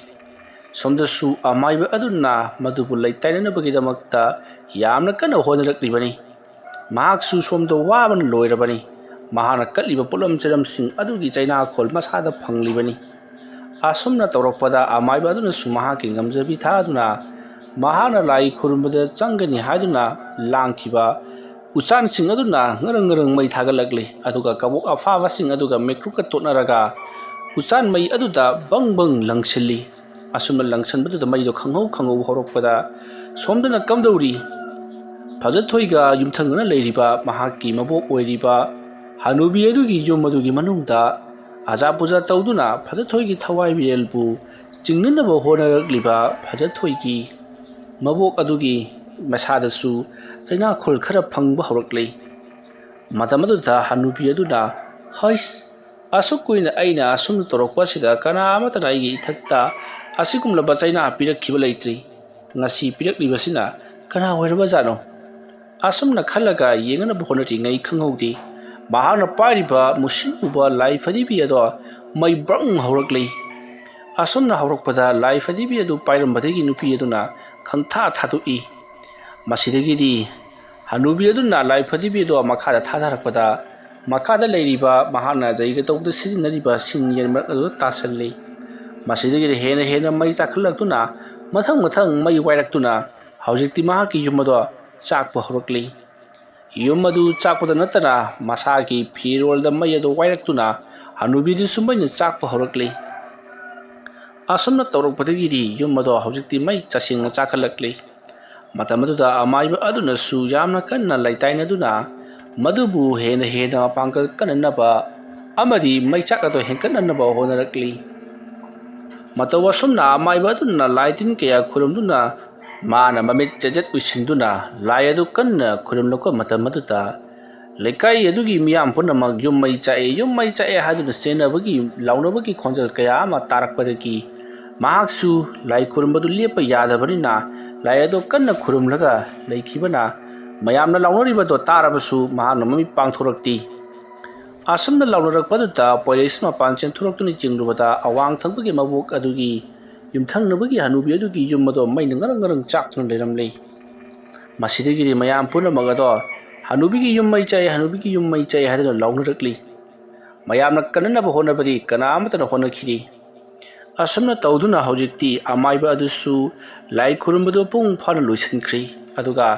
ꯁꯣꯝꯗꯁꯨ ꯑꯃꯥꯏꯕ ꯑꯗꯨꯅ ꯃꯗꯨꯕꯨ ꯂꯩꯇꯥꯏꯅꯅꯕꯒꯤꯗꯃꯛꯇ ꯌꯥꯝꯅ ꯀꯟꯅ ꯍꯣꯠꯅꯔꯛꯂꯤꯕꯅꯤ꯫ ꯃꯍꯥꯛꯁꯨ ꯁꯣꯝꯗ ꯋꯥꯕꯅ ꯂꯣꯏꯔꯕꯅꯤ꯫ ꯃꯍꯥꯛꯅ ꯀꯠꯂꯤꯕ ꯄꯣꯠꯂꯝ ꯆꯩꯔꯝꯁꯤꯡ ꯑꯗꯨꯒꯤ ꯆꯩꯅꯥꯈꯣꯜ ꯃꯁꯥꯗ ꯐꯪꯂꯤꯕꯅꯤ꯫ ꯑꯁꯨꯝꯅ ꯇꯧꯔꯛꯄꯗ ꯑꯃꯥꯏꯕ ꯑꯗꯨꯅꯁꯨ ꯃꯍꯥꯛꯀꯤ ꯉꯝꯖꯕꯤ ꯊꯥꯗꯨꯅ ꯃꯍꯥꯛꯅ ꯂꯥꯏ ꯈꯨꯔꯨꯝꯕꯗ ꯆꯪꯒꯅꯤ ꯍꯥꯏꯗꯨꯅ ꯂꯥꯡꯈꯤꯕ ꯎꯆꯥꯟꯁꯤꯡ ꯑꯗꯨꯅ ꯉꯔꯪ ꯉꯔꯪ ꯃꯩ ꯊꯥꯒꯠꯂꯛꯂꯤ꯫ ꯑꯗꯨꯒ ꯀꯕꯣꯛ ꯑꯐꯥꯕꯁꯤꯡ ꯑꯗꯨꯒ ꯃꯤꯀ꯭ꯔꯨꯛꯀ ꯇꯣꯠꯅꯔꯒ ꯎꯆꯥꯟ ꯃꯩ ꯑꯗꯨꯗ ꯕꯪ ꯕꯪ ꯂꯪꯁꯤꯜꯂꯤ꯫ ꯑꯁꯨꯝꯅ ꯂꯪꯁꯟꯕꯗꯨꯗ ꯃꯩꯗꯣ ꯈꯪꯍꯧ ꯈꯪꯍꯧ ꯍꯧꯔꯛꯄꯗ ꯁꯣꯝꯗꯅ ꯀꯝꯗꯧꯔꯤ? ꯐꯖꯊꯣꯏꯒ ꯌꯨꯝꯊꯪꯅꯅ ꯂꯩꯔꯤꯕ ꯃꯍꯥꯛꯀꯤ ꯃꯕꯣꯛ ꯑꯣꯏꯔꯤꯕ ꯍꯅꯨꯕꯤ ꯑꯗꯨꯒꯤ ꯌꯨꯝ ꯑꯗꯨꯒꯤ ꯃꯅꯨꯡꯗ ꯑꯖꯥ ꯄꯨꯖꯥ ꯇꯧꯗꯨꯅ ꯐꯖꯊꯣꯏꯒꯤ ꯊꯋꯥꯏ ꯃꯤꯔꯦꯜꯕꯨ ꯆꯤꯡꯅꯅꯕ ꯍꯣꯠꯅꯔꯛꯂꯤꯕ ꯐꯖꯊꯣꯏꯒꯤ ꯃꯕꯣꯛ ꯑꯗꯨꯒꯤ ꯃꯁꯥꯗꯁꯨ ꯆꯩꯅꯥꯈꯣꯜ ꯈꯔ ꯐꯪꯕ ꯍꯧꯔꯛꯂꯤ꯫ ꯃꯇꯝ ꯑꯗꯨꯗ ꯍꯅꯨꯕꯤ ꯑꯗꯨꯅ, "ꯍꯩꯁ, ꯑꯁꯨꯛ ꯀꯨꯏꯅ ꯑꯩꯅ ꯑꯁꯨꯝꯅ ꯇꯧꯔꯛꯄ ꯑꯁꯤꯗ ꯀꯅꯥ ꯑꯃꯠꯇꯅ ꯑꯩꯒꯤ ꯏꯊꯛꯇ ꯑꯁꯤꯒꯨꯝꯂꯕ ꯆꯩꯅꯥ ꯄꯤꯔꯛꯈꯤꯕ ꯂꯩꯇ꯭ꯔꯤ꯫ ꯉꯁꯤ ꯄꯤꯔꯛꯂꯤꯕꯁꯤꯅ ꯀꯅꯥ ꯑꯣꯏꯔꯕꯖꯥꯠꯅꯣ?" ꯑꯁꯨꯝꯅ ꯈꯜꯂꯒ ꯌꯦꯡꯅꯅꯕ ꯍꯣꯠꯅꯔꯤꯉꯩ ꯈꯪꯍꯧꯗꯦ, ꯃꯍꯥꯛꯅ ꯄꯥꯏꯔꯤꯕ ꯃꯨꯁꯤꯟ ꯃꯨꯕ ꯂꯥꯏ ꯐꯗꯤꯕꯤ ꯑꯗꯣ ꯃꯩ ꯕ꯭ꯔꯪ ꯍꯧꯔꯛꯂꯤ꯫ ꯑꯁꯨꯝꯅ ꯍꯧꯔꯛꯄꯗ ꯂꯥꯏ ꯐꯗꯤꯕꯤ ꯑꯗꯨ ꯄꯥꯏꯔꯝꯕꯗꯒꯤ ꯅꯨꯄꯤ ꯑꯗꯨꯅ ꯈꯪꯊꯥ ꯊꯥꯗꯣꯛꯏ꯫ ꯃꯁꯤꯗꯒꯤꯗꯤ ꯍꯅꯨꯕꯤ ꯑꯗꯨꯅ ꯂꯥꯏ ꯐꯗꯤꯕꯤ ꯑꯗꯣ ꯃꯈꯥꯗ ꯊꯥꯊꯔꯛꯄꯗ, ꯃꯈꯥꯗ ꯂꯩꯔꯤꯕ ꯃꯍꯥꯛꯅ ꯖꯩꯒ ꯇꯧꯕꯗ ꯁꯤꯖꯤꯟꯅꯔꯤꯕ ꯁꯤꯡ ꯌꯦꯟ ꯃꯔꯛ ꯑꯗꯨꯗ ꯇꯥꯁꯜꯂꯤ꯫ ꯃꯁꯤꯗꯒꯤꯗꯤ ꯍꯦꯟꯅ ꯍꯦꯟꯅ ꯃꯩ ꯆꯥꯛꯈꯠꯂꯛꯇꯨꯅ, ꯃꯊꯪ ꯃꯊꯪ ꯃꯩ ꯋꯥꯏꯔꯛꯇꯨꯅ, ꯍꯧꯖꯤꯛꯇꯤ ꯃꯍꯥꯛꯀꯤ ꯌꯨꯝ ꯑꯗꯣ ꯆꯥꯛꯄ ꯍꯧꯔꯛꯂꯤ꯫ ꯌꯨꯝ ꯑꯗꯨ ꯆꯥꯛꯄꯗ ꯅꯠꯇꯅ ꯃꯁꯥꯒꯤ ꯐꯤꯔꯣꯜꯗ ꯃꯩ ꯑꯗꯨ ꯋꯥꯏꯔꯛꯇꯨꯅ ꯍꯅꯨꯕꯤꯗꯨꯁꯨ ꯃꯩꯅ ꯆꯥꯛꯄ ꯍꯧꯔꯛꯂꯤ꯫ ꯑꯁꯨꯝꯅ ꯇꯧꯔꯛꯄꯗꯒꯤꯗꯤ ꯌꯨꯝ ꯑꯗꯣ ꯍꯧꯖꯤꯛꯇꯤ ꯃꯩ ꯆꯁꯤꯡꯅ ꯆꯥꯛꯈꯠꯂꯛꯂꯤ꯫ ꯃꯇꯝ ꯑꯗꯨꯗ ꯑꯃꯥꯏꯕ ꯑꯗꯨꯅꯁꯨ ꯌꯥꯝꯅ ꯀꯟꯅ ꯂꯩꯇꯥꯏꯅꯗꯨꯅ ꯃꯗꯨꯕꯨ ꯍꯦꯟꯅ ꯍꯦꯟꯅ ꯃꯄꯥꯡꯒꯜ ꯀꯟꯅꯅꯕ ꯑꯃꯗꯤ ꯃꯩꯆꯥꯛ ꯑꯗꯨ ꯍꯦꯟꯒꯠꯅꯅꯕ ꯍꯣꯠꯅꯔꯛꯂꯤ꯫ ꯃꯇꯧ ꯑꯁꯨꯝꯅ ꯑꯃꯥꯏꯕ ꯑꯗꯨꯅ ꯂꯥꯏ ꯇꯤꯟ ꯀꯌꯥ ꯈꯨꯔꯨꯝꯗꯨꯅ ꯃꯥꯅ ꯃꯃꯤꯠ ꯆꯦꯖꯦꯠ ꯎꯏꯁꯤꯟꯗꯨꯅ ꯂꯥꯏ ꯑꯗꯨ ꯀꯟꯅ ꯈꯨꯔꯨꯝꯂꯛꯄ ꯃꯇꯝ ꯑꯗꯨꯗ ꯂꯩꯀꯥꯏ ꯑꯗꯨꯒꯤ ꯃꯤꯌꯥꯝ ꯄꯨꯝꯅꯃꯛ ꯌꯨꯝ ꯃꯩ ꯆꯥꯛꯑꯦ, ꯌꯨꯝ ꯃꯩ ꯆꯥꯛꯑꯦ ꯍꯥꯏꯗꯨꯅ ꯆꯦꯟꯅꯕꯒꯤ ꯂꯥꯎꯅꯕꯒꯤ ꯈꯣꯟꯖꯦꯜ ꯀꯌꯥ ꯑꯃ ꯇꯥꯔꯛꯄꯗꯒꯤ ꯃꯍꯥꯛꯁꯨ ꯂꯥꯏ ꯈꯨꯔꯨꯝꯕꯗꯨ ꯂꯦꯞꯄ ꯌꯥꯗꯕꯅꯤꯅ ꯂꯥꯏ ꯑꯗꯨ ꯀꯟꯅ ꯈꯨꯔꯨꯝꯂꯒ ꯂꯩꯈꯤꯕꯅ ꯃꯌꯥꯝꯅ ꯂꯥꯎꯅꯔꯤꯕꯗꯣ ꯇꯥꯔꯕꯁꯨ ꯃꯍꯥꯛꯅ ꯃꯃꯤꯠ ꯄꯥꯡꯊꯣꯔꯛꯇꯦ꯫ ꯑꯁꯨꯝꯅ ꯂꯥꯎꯅꯔꯛꯄꯗꯨꯗ ꯄꯣꯏꯔꯩꯁꯨ ꯃꯄꯥꯟ ꯆꯦꯟꯊꯣꯔꯛꯇꯨꯅ ꯌꯦꯡꯂꯨꯕꯗ ꯑꯋꯥꯡ ꯊꯪꯕꯒꯤ ꯃꯕꯣꯛ ꯑꯗꯨꯒꯤ ꯌꯨꯝꯊꯪꯅꯕꯒꯤ ꯍꯅꯨꯕꯤ ꯑꯗꯨꯒꯤ ꯌꯨꯝ ꯑꯗꯣ ꯃꯩꯅ ꯉꯔꯪ ꯉꯔꯪ ꯆꯥꯛꯇꯨꯅ ꯂꯩꯔꯝꯂꯦ꯫ ꯃꯁꯤꯗꯒꯤꯗꯤ ꯃꯌꯥꯝ ꯄꯨꯝꯅꯃꯛ ꯑꯗꯣ "ꯍꯅꯨꯕꯤꯒꯤ ꯌꯨꯝ ꯃꯩ ꯆꯥꯛꯑꯦ, ꯍꯅꯨꯕꯤꯒꯤ ꯌꯨꯝ ꯃꯩ ꯆꯥꯛꯑꯦ" ꯍꯥꯏꯗꯨꯅ ꯂꯥꯎꯅꯔꯛꯂꯤ꯫ ꯃꯌꯥꯝꯅ ꯀꯟꯅꯅꯕ ꯍꯣꯠꯅꯕꯗꯤ ꯀꯅꯥ ꯑꯃꯠꯇꯅ ꯍꯣꯠꯅꯈꯤꯗꯦ꯫ ꯑꯁꯨꯝꯅ ꯇꯧꯗꯨꯅ ꯍꯧꯖꯤꯛꯇꯤ ꯑꯃꯥꯏꯕ ꯑꯗꯨꯁꯨ ꯂꯥꯏ ꯈꯨꯔꯨꯝꯕꯗꯨ ꯃꯄꯨꯡ ꯐꯥꯅ ꯂꯣꯏꯁꯤꯟꯈ꯭ꯔꯦ꯫ ꯑꯗꯨꯒ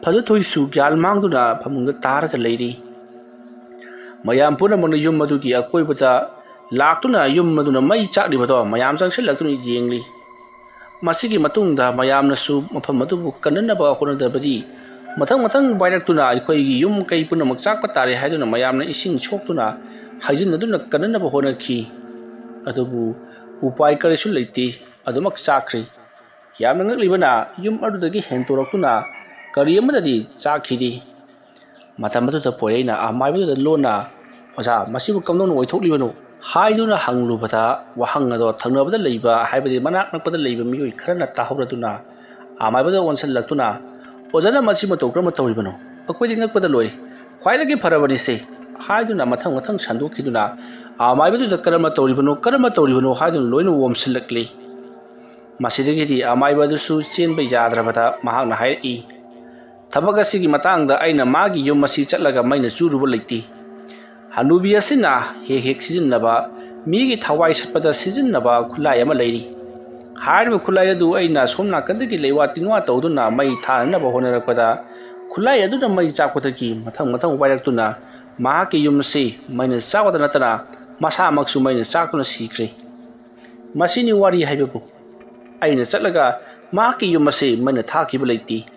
ꯐꯖꯊꯣꯏꯁꯨ ꯒ꯭ꯌꯥꯟ ꯃꯥꯡꯗꯨꯅ ꯐꯃꯨꯡꯗ ꯇꯥꯔꯒ ꯂꯩꯔꯤ꯫ ꯃꯌꯥꯝ ꯄꯨꯝꯅꯃꯛꯅ ꯌꯨꯝ ꯑꯗꯨꯒꯤ ꯑꯀꯣꯏꯕꯗ ꯂꯥꯛꯇꯨꯅ ꯌꯨꯝ ꯑꯗꯨꯅ ꯃꯩ ꯆꯥꯛꯂꯤꯕꯗꯣ ꯃꯌꯥꯝ ꯆꯪꯁꯤꯜꯂꯛꯇꯨꯅ ꯌꯦꯡꯂꯤ꯫ ꯃꯁꯤꯒꯤ ꯃꯇꯨꯡꯗ ꯃꯌꯥꯝꯅꯁꯨ ꯃꯐꯝ ꯑꯗꯨꯕꯨ ꯀꯟꯅꯅꯕ ꯍꯣꯠꯅꯗꯕꯗꯤ ꯃꯊꯪ ꯃꯊꯪ ꯋꯥꯏꯔꯛꯇꯨꯅ ꯑꯩꯈꯣꯏꯒꯤ ꯌꯨꯝ ꯀꯩ ꯄꯨꯝꯅꯃꯛ ꯆꯥꯛꯄ ꯇꯥꯔꯦ ꯍꯥꯏꯗꯨꯅ ꯃꯌꯥꯝꯅ ꯏꯁꯤꯡ ꯁꯣꯛꯇꯨꯅ ꯍꯩꯖꯤꯟꯅꯗꯨꯅ ꯀꯟꯅꯅꯕ ꯍꯣꯠꯅꯈꯤ꯫ ꯑꯗꯨꯕꯨ ꯎꯄꯥꯏ ꯀꯔꯤꯁꯨ ꯂꯩꯇꯦ, ꯑꯗꯨꯃꯛ ꯆꯥꯛꯈ꯭ꯔꯦ꯫ ꯌꯥꯝꯅ ꯉꯛꯂꯤꯕꯅ ꯌꯨꯝ ꯑꯗꯨꯗꯒꯤ ꯍꯦꯟꯇꯣꯔꯛꯇꯨꯅ ꯀꯔꯤ ꯑꯃꯠꯇꯗꯤ ꯆꯥꯛꯈꯤꯗꯦ꯫ ꯃꯇꯝ ꯑꯗꯨꯗ ꯄꯣꯏꯔꯩꯅ ꯑꯃꯥꯏꯕꯗꯨꯗ ꯂꯣꯟꯅ, "ꯑꯣꯖꯥ, ꯃꯁꯤꯕꯨ ꯀꯝꯗꯧꯅ ꯑꯣꯏꯊꯣꯛꯂꯤꯕꯅꯣ?" ꯍꯥꯏꯗꯨꯅ ꯍꯪꯂꯨꯕꯗ, ꯋꯥꯍꯪ ꯑꯗꯣ ꯊꯪꯅꯕꯗ ꯂꯩꯕ, ꯍꯥꯏꯕꯗꯤ ꯃꯅꯥꯛ ꯅꯛꯄꯗ ꯂꯩꯕ ꯃꯤꯑꯣꯏ ꯈꯔꯅ ꯇꯥꯍꯧꯔꯗꯨꯅ ꯑꯃꯥꯏꯕꯗ ꯑꯣꯟꯁꯤꯜꯂꯛꯇꯨꯅ, "ꯑꯣꯖꯥꯅ ꯃꯁꯤ ꯃꯇꯧ ꯀꯔꯝꯅ ꯇꯧꯔꯤꯕꯅꯣ? ꯑꯩꯈꯣꯏꯗꯤ ꯉꯛꯄꯗ ꯂꯣꯏꯔꯦ꯫ ꯈ꯭ꯋꯥꯏꯗꯒꯤ ꯐꯔꯕꯅꯤꯁꯦ" ꯍꯥꯏꯗꯨꯅ ꯃꯊꯪ ꯃꯊꯪ ꯁꯟꯗꯣꯛꯈꯤꯗꯨꯅ ꯑꯃꯥꯏꯕꯗꯨꯗ "ꯀꯔꯝꯅ ꯇꯧꯔꯤꯕꯅꯣ, ꯀꯔꯝꯅ ꯇꯧꯔꯤꯕꯅꯣ?" ꯍꯥꯏꯗꯨꯅ ꯂꯣꯏꯅ ꯑꯣꯝꯁꯤꯜꯂꯛꯂꯤ꯫ ꯃꯁꯤꯗꯒꯤꯗꯤ ꯑꯃꯥꯏꯕ ꯑꯗꯨꯁꯨ ꯆꯦꯟꯕ ꯌꯥꯗ꯭ꯔꯕꯗ ꯃꯍꯥꯛꯅ ꯍꯥꯏꯔꯛꯏ, ꯊꯕꯛ ꯑꯁꯤꯒꯤ ꯃꯇꯥꯡꯗ ꯑꯩꯅ ꯃꯥꯒꯤ ꯌꯨꯝ ꯑꯁꯤ ꯆꯠꯂꯒ ꯃꯩꯅ ꯆꯨꯔꯨꯕ ꯂꯩꯇꯦ꯫ ꯍꯅꯨꯕꯤ ꯑꯁꯤꯅ ꯍꯦꯛ ꯍꯦꯛ ꯁꯤꯖꯤꯟꯅꯕ, ꯃꯤꯒꯤ ꯊꯋꯥꯏ ꯁꯠꯄꯗ ꯁꯤꯖꯤꯟꯅꯕ ꯈꯨꯠꯂꯥꯏ ꯑꯃ ꯂꯩꯔꯤ꯫ ꯍꯥꯏꯔꯤꯕ ꯈꯨꯠꯂꯥꯏ ꯑꯗꯨ ꯑꯩꯅ ꯁꯣꯝ ꯅꯥꯀꯟꯗꯒꯤ ꯂꯩꯋꯥ ꯇꯤꯟꯋꯥ ꯇꯧꯗꯨꯅ ꯃꯩ ꯊꯥꯅꯅꯕ ꯍꯣꯠꯅꯔꯛꯄꯗ, ꯈꯨꯠꯂꯥꯏ ꯑꯗꯨꯅ ꯃꯩ ꯆꯥꯛꯄꯗꯒꯤ ꯃꯊꯪ ꯃꯊꯪ ꯋꯥꯏꯔꯛꯇꯨꯅ ꯃꯍꯥꯛꯀꯤ ꯌꯨꯝ ꯑꯁꯤ ꯃꯩꯅ ꯆꯥꯛꯄꯗ ꯅꯠꯇꯅ ꯃꯁꯥꯃꯛꯁꯨ ꯃꯩꯅ ꯆꯥꯛꯇꯨꯅ ꯁꯤꯈ꯭ꯔꯦ꯫ ꯃꯁꯤꯅꯤ ꯋꯥꯔꯤ ꯍꯥꯏꯕꯕꯨ꯫ ꯑꯩꯅ ꯆꯠꯂꯒ ꯃꯍꯥꯛꯀꯤ ꯌꯨꯝ ꯑꯁꯤ ꯃꯩꯅ ꯊꯥꯈꯤꯕ ꯂꯩꯇꯦ꯫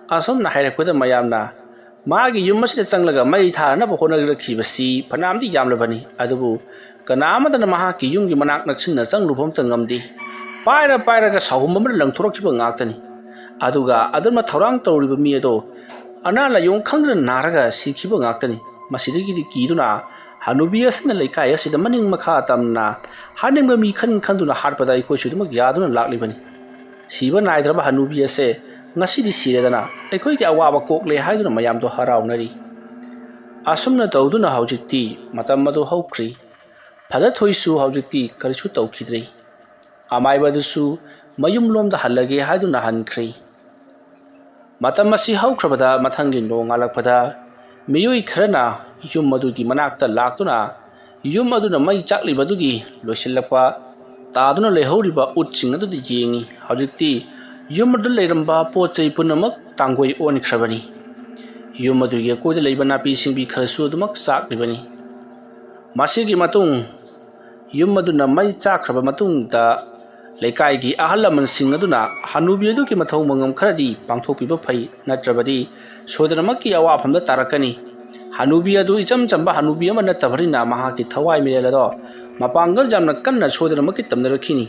ꯑꯁꯨꯝꯅ ꯍꯥꯏꯔꯛꯄꯗ ꯃꯌꯥꯝꯅ ꯃꯥꯒꯤ ꯌꯨꯝ ꯑꯁꯤꯗ ꯆꯪꯂꯒ ꯃꯩ ꯊꯥꯅꯅꯕ ꯍꯣꯠꯅꯔꯛꯈꯤꯕꯁꯤ ꯐꯅꯌꯥꯝꯗꯤ ꯌꯥꯝꯂꯕꯅꯤ, ꯑꯗꯨꯕꯨ ꯀꯅꯥ ꯑꯃꯠꯇꯅ ꯃꯍꯥꯛꯀꯤ ꯌꯨꯝꯒꯤ ꯃꯅꯥꯛ ꯅꯛꯁꯤꯟꯅ ꯆꯪꯂꯨꯕ ꯑꯃꯠꯇ ꯉꯝꯗꯦ꯫ ꯄꯥꯏꯔ ꯄꯥꯏꯔꯒ ꯁꯥꯍꯨꯝ ꯑꯃꯅ ꯂꯪꯊꯣꯔꯛꯈꯤꯕ ꯉꯥꯛꯇꯅꯤ꯫ ꯑꯗꯨꯒ ꯑꯗꯨꯅ ꯊꯧꯔꯥꯡ ꯇꯧꯔꯤꯕ ꯃꯤ ꯑꯗꯣ ꯑꯅꯥ ꯂꯥꯏꯌꯣꯡ ꯈꯪꯗꯅ ꯅꯥꯔꯒ ꯁꯤꯈꯤꯕ ꯉꯥꯛꯇꯅꯤ꯫ ꯃꯁꯤꯗꯒꯤꯗꯤ ꯀꯤꯗꯨꯅ ꯍꯅꯨꯕꯤ ꯑꯁꯤꯅ ꯂꯩꯀꯥꯏ ꯑꯁꯤꯗ ꯃꯅꯤꯡ ꯃꯈꯥ ꯇꯝꯅ ꯍꯥꯠꯅꯤꯡꯕ ꯃꯤ ꯈꯟ ꯈꯟꯗꯨꯅ ꯍꯥꯠꯄꯗ ꯑꯩꯈꯣꯏꯁꯨ ꯑꯗꯨꯃꯛ ꯌꯥꯗꯨꯅ ꯂꯥꯛꯂꯤꯕꯅꯤ꯫ ꯁꯤꯕ ꯅꯥꯏꯗ꯭ꯔꯕ ꯍꯅꯨꯕꯤ ꯑꯁꯦ ꯉꯁꯤꯗꯤ ꯁꯤꯔꯦꯗꯅ ꯑꯩꯈꯣꯏꯒꯤ ꯑꯋꯥꯕ ꯀꯣꯛꯂꯦ ꯍꯥꯏꯗꯨꯅ ꯃꯌꯥꯝꯗꯣ ꯍꯔꯥꯎꯅꯔꯤ꯫ ꯑꯁꯨꯝꯅ ꯇꯧꯗꯨꯅ ꯍꯧꯖꯤꯛꯇꯤ ꯃꯇꯝ ꯑꯗꯨ ꯍꯧꯈ꯭ꯔꯤ꯫ ꯐꯖꯊꯣꯏꯁꯨ ꯍꯧꯖꯤꯛꯇꯤ ꯀꯔꯤꯁꯨ ꯇꯧꯈꯤꯗ꯭ꯔꯦ꯫ ꯑꯃꯥꯏꯕꯗꯨꯁꯨ ꯃꯌꯨꯝꯂꯣꯝꯗ ꯍꯜꯂꯒꯦ ꯍꯥꯏꯗꯨꯅ ꯍꯟꯈ꯭ꯔꯦ꯫ ꯃꯇꯝ ꯑꯁꯤ ꯍꯧꯈ꯭ꯔꯕꯗ ꯃꯊꯪꯒꯤ ꯅꯣꯡꯉꯥꯜꯂꯛꯄꯗ ꯃꯤꯑꯣꯏ ꯈꯔꯅ ꯌꯨꯝ ꯑꯗꯨꯒꯤ ꯃꯅꯥꯛꯇ ꯂꯥꯛꯇꯨꯅ ꯌꯨꯝ ꯑꯗꯨꯅ ꯃꯩ ꯆꯥꯛꯂꯤꯕꯗꯨꯒꯤ ꯂꯣꯏꯁꯤꯜꯂꯛꯄ ꯇꯥꯗꯨꯅ ꯂꯩꯍꯧꯔꯤꯕ ꯎꯠꯁꯤꯡ ꯑꯗꯨꯗ ꯌꯦꯡꯉꯤ꯫ ꯍꯧꯖꯤꯛꯇꯤ ꯌꯨꯝ ꯑꯗꯨꯗ ꯂꯩꯔꯝꯕ ꯄꯣꯠ ꯆꯩ ꯄꯨꯝꯅꯃꯛ ꯇꯥꯡꯒꯣꯏ ꯑꯣꯟꯈ꯭ꯔꯕꯅꯤ꯫ ꯌꯨꯝ ꯑꯗꯨꯒꯤ ꯑꯀꯣꯏꯗ ꯂꯩꯕ ꯅꯥꯄꯤ ꯁꯤꯡꯕꯤ ꯈꯔꯁꯨ ꯑꯗꯨꯃꯛ ꯆꯥꯛꯂꯤꯕꯅꯤ꯫ ꯃꯁꯤꯒꯤ ꯃꯇꯨꯡ ꯌꯨꯝ ꯑꯗꯨꯅ ꯃꯩ ꯆꯥꯛꯈ꯭ꯔꯕ ꯃꯇꯨꯡꯗ ꯂꯩꯀꯥꯏꯒꯤ ꯑꯍꯜ ꯂꯃꯟꯁꯤꯡ ꯑꯗꯨꯅ ꯍꯅꯨꯕꯤ ꯑꯗꯨꯒꯤ ꯃꯊꯧ ꯃꯉꯝ ꯈꯔꯗꯤ ꯄꯥꯡꯊꯣꯛꯄꯤꯕ ꯐꯩ, ꯅꯠꯇ꯭ꯔꯕꯗꯤ ꯁꯣꯏꯗꯅꯃꯛꯀꯤ ꯑꯋꯥꯐꯝꯗ ꯇꯥꯔꯛꯀꯅꯤ꯫ ꯍꯅꯨꯕꯤ ꯑꯗꯨ ꯏꯆꯝ ꯆꯝꯕ ꯍꯅꯨꯕꯤ ꯑꯃ ꯅꯠꯇꯕꯅꯤꯅ ꯃꯍꯥꯛꯀꯤ ꯊꯋꯥꯏ ꯃꯤꯔꯦꯜ ꯑꯗꯣ ꯃꯄꯥꯡꯒꯜ ꯌꯥꯝꯅ ꯀꯟꯅ ꯁꯣꯏꯗꯅꯃꯛꯀꯤ ꯇꯝꯅꯔꯛꯈꯤꯅꯤ꯫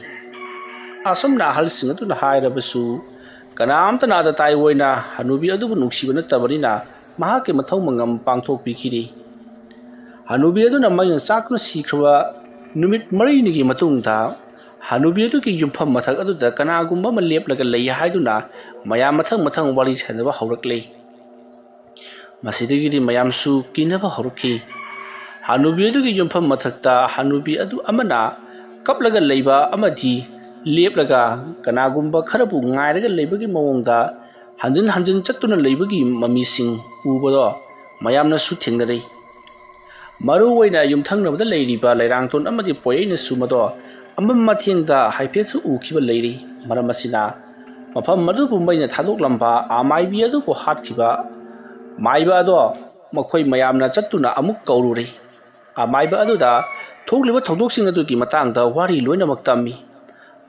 ꯑꯁꯨꯝꯅ ꯑꯍꯜꯁꯤꯡ ꯑꯗꯨꯅ ꯍꯥꯏꯔꯕꯁꯨ ꯀꯅꯥꯝꯇꯅ ꯑꯗ ꯇꯥꯏ ꯑꯣꯏꯅ ꯍꯅꯨꯕꯤ ꯑꯗꯨꯕꯨ ꯅꯨꯡꯁꯤꯕ ꯅꯠꯇꯕꯅꯤꯅ ꯃꯍꯥꯛꯀꯤ ꯃꯊꯧ ꯃꯉꯝ ꯄꯥꯡꯊꯣꯛꯄꯤꯈꯤꯗꯦ꯫ ꯍꯅꯨꯕꯤ ꯑꯗꯨꯅ ꯃꯩꯅ ꯆꯥꯛꯇꯨꯅ ꯁꯤꯈ꯭ꯔꯕ ꯅꯨꯃꯤꯠ ꯃꯔꯤꯅꯤꯒꯤ ꯃꯇꯨꯡꯗ ꯍꯅꯨꯕꯤ ꯑꯗꯨꯒꯤ ꯌꯨꯝꯐꯝ ꯃꯊꯛ ꯑꯗꯨꯗ ꯀꯅꯥꯒꯨꯝꯕ ꯑꯃ ꯂꯦꯞꯂꯒ ꯂꯩ ꯍꯥꯏꯗꯨꯅ ꯃꯌꯥꯝ ꯃꯊꯪ ꯃꯊꯪ ꯋꯥꯔꯤ ꯁꯥꯟꯅꯕ ꯍꯧꯔꯛꯂꯦ꯫ ꯃꯁꯤꯗꯒꯤꯗꯤ ꯃꯌꯥꯝꯁꯨ ꯀꯤꯅꯕ ꯍꯧꯔꯛꯈꯤ꯫ ꯍꯅꯨꯕꯤ ꯑꯗꯨꯒꯤ ꯌꯨꯝꯐꯝ ꯃꯊꯛꯇ ꯍꯅꯨꯕꯤ ꯑꯗꯨ ꯑꯃꯅ ꯀꯞꯂꯒ ꯂꯩꯕ ꯑꯃꯗꯤ ꯂꯦꯞꯂꯒ ꯀꯅꯥꯒꯨꯝꯕ ꯈꯔꯕꯨ ꯉꯥꯏꯔꯒ ꯂꯩꯕꯒꯤ ꯃꯑꯣꯡꯗ ꯍꯟꯖꯤꯟ ꯍꯟꯖꯤꯟ ꯆꯠꯇꯨꯅ ꯂꯩꯕꯒꯤ ꯃꯃꯤꯁꯤꯡ ꯎꯕꯗꯣ ꯃꯌꯥꯝꯅꯁꯨ ꯊꯦꯡꯅꯔꯤ꯫ ꯃꯔꯨ ꯑꯣꯏꯅ ꯌꯨꯝꯊꯪꯅꯕꯗ ꯂꯩꯔꯤꯕ ꯂꯩꯔꯥꯡꯊꯣꯟ ꯑꯃꯗꯤ ꯄꯣꯌꯩꯅꯁꯨ ꯃꯗꯣ ꯑꯃꯝ ꯑꯊꯦꯡꯗ ꯍꯥꯏꯐꯦꯠꯁꯨ ꯎꯈꯤꯕ ꯂꯩꯔꯤ꯫ ꯃꯔꯝ ꯑꯁꯤꯅ, ꯃꯐꯝ ꯑꯗꯨꯕꯨ ꯃꯩꯅ ꯊꯥꯗꯣꯛꯂꯝꯕ ꯑꯃꯥꯏꯕꯤ ꯑꯗꯨꯕꯨ ꯍꯥꯠꯈꯤꯕ ꯃꯥꯏꯕ ꯑꯗꯣ ꯃꯈꯣꯏ ꯃꯌꯥꯝꯅ ꯆꯠꯇꯨꯅ ꯑꯃꯨꯛ ꯀꯧꯔꯨꯔꯦ꯫ ꯑꯃꯥꯏꯕ ꯑꯗꯨꯗ ꯊꯣꯛꯂꯤꯕ ꯊꯧꯗꯣꯛꯁꯤꯡ ꯑꯗꯨꯒꯤ ꯃꯇꯥꯡꯗ ꯋꯥꯔꯤ ꯂꯣꯏꯅꯃꯛ ꯇꯝꯃꯤ꯫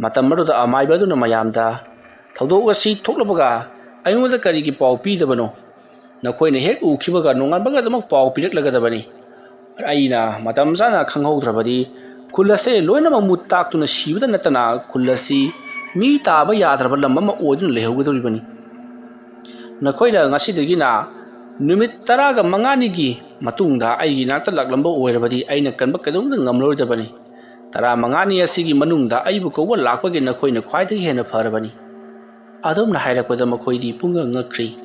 ꯃꯇꯝ ꯑꯗꯨꯗ ꯑꯃꯥꯏꯕ ꯑꯗꯨꯅ ꯃꯌꯥꯝꯗ, "ꯊꯧꯗꯣꯛ ꯑꯁꯤ ꯊꯣꯛꯂꯕꯒ ꯑꯩꯉꯣꯟꯗ ꯀꯔꯤꯒꯤ ꯄꯥꯎ ꯄꯤꯗꯕꯅꯣ? ꯅꯈꯣꯏꯅ ꯍꯦꯛ ꯎꯈꯤꯕꯒ ꯅꯣꯡꯉꯥꯟꯕꯒ ꯑꯗꯨꯃꯛ ꯄꯥꯎ ꯄꯤꯔꯛꯂꯒꯗꯕꯅꯤ꯫ ꯑꯩꯅ ꯃꯇꯝ ꯆꯥꯅ ꯈꯪꯍꯧꯗ꯭ꯔꯕꯗꯤ ꯈꯨꯜ ꯑꯁꯦ ꯂꯣꯏꯅꯃꯛ ꯃꯨꯠ ꯇꯥꯛꯇꯨꯅ ꯁꯤꯕꯗ ꯅꯠꯇꯅ ꯈꯨꯜ ꯑꯁꯤ ꯃꯤ ꯇꯥꯕ ꯌꯥꯗ꯭ꯔꯕ ꯂꯝ ꯑꯃ ꯑꯣꯏꯗꯨꯅ ꯂꯩꯍꯧꯒꯗꯧꯔꯤꯕꯅꯤ꯫ ꯅꯈꯣꯏꯅ ꯉꯁꯤꯗꯒꯤꯅ ꯅꯨꯃꯤꯠ ꯇꯔꯥꯒ ꯃꯉꯥꯅꯤꯒꯤ ꯃꯇꯨꯡꯗ ꯑꯩꯒꯤ ꯏꯅꯥꯛꯇ ꯂꯥꯛꯂꯝꯕ ꯑꯣꯏꯔꯕꯗꯤ ꯑꯩꯅ ꯀꯟꯕ ꯀꯩꯗꯧꯅꯨꯡꯗ ꯉꯝꯂꯔꯣꯏꯗꯕꯅꯤ꯫ ꯇꯔꯥ ꯃꯉꯥꯅꯤ ꯑꯁꯤꯒꯤ ꯃꯅꯨꯡꯗ ꯑꯩꯕꯨ ꯀꯧꯕ ꯂꯥꯛꯄꯒꯤ ꯅꯈꯣꯏꯅ ꯈ꯭ꯋꯥꯏꯗꯒꯤ ꯍꯦꯟꯅ ꯐꯔꯕꯅꯤ꯫" ꯑꯗꯨꯝꯅ ꯍꯥꯏꯔꯛꯄꯗ ꯃꯈꯣꯏꯗꯤ ꯄꯨꯡꯉꯛ ꯉꯛꯈ꯭ꯔꯤ꯫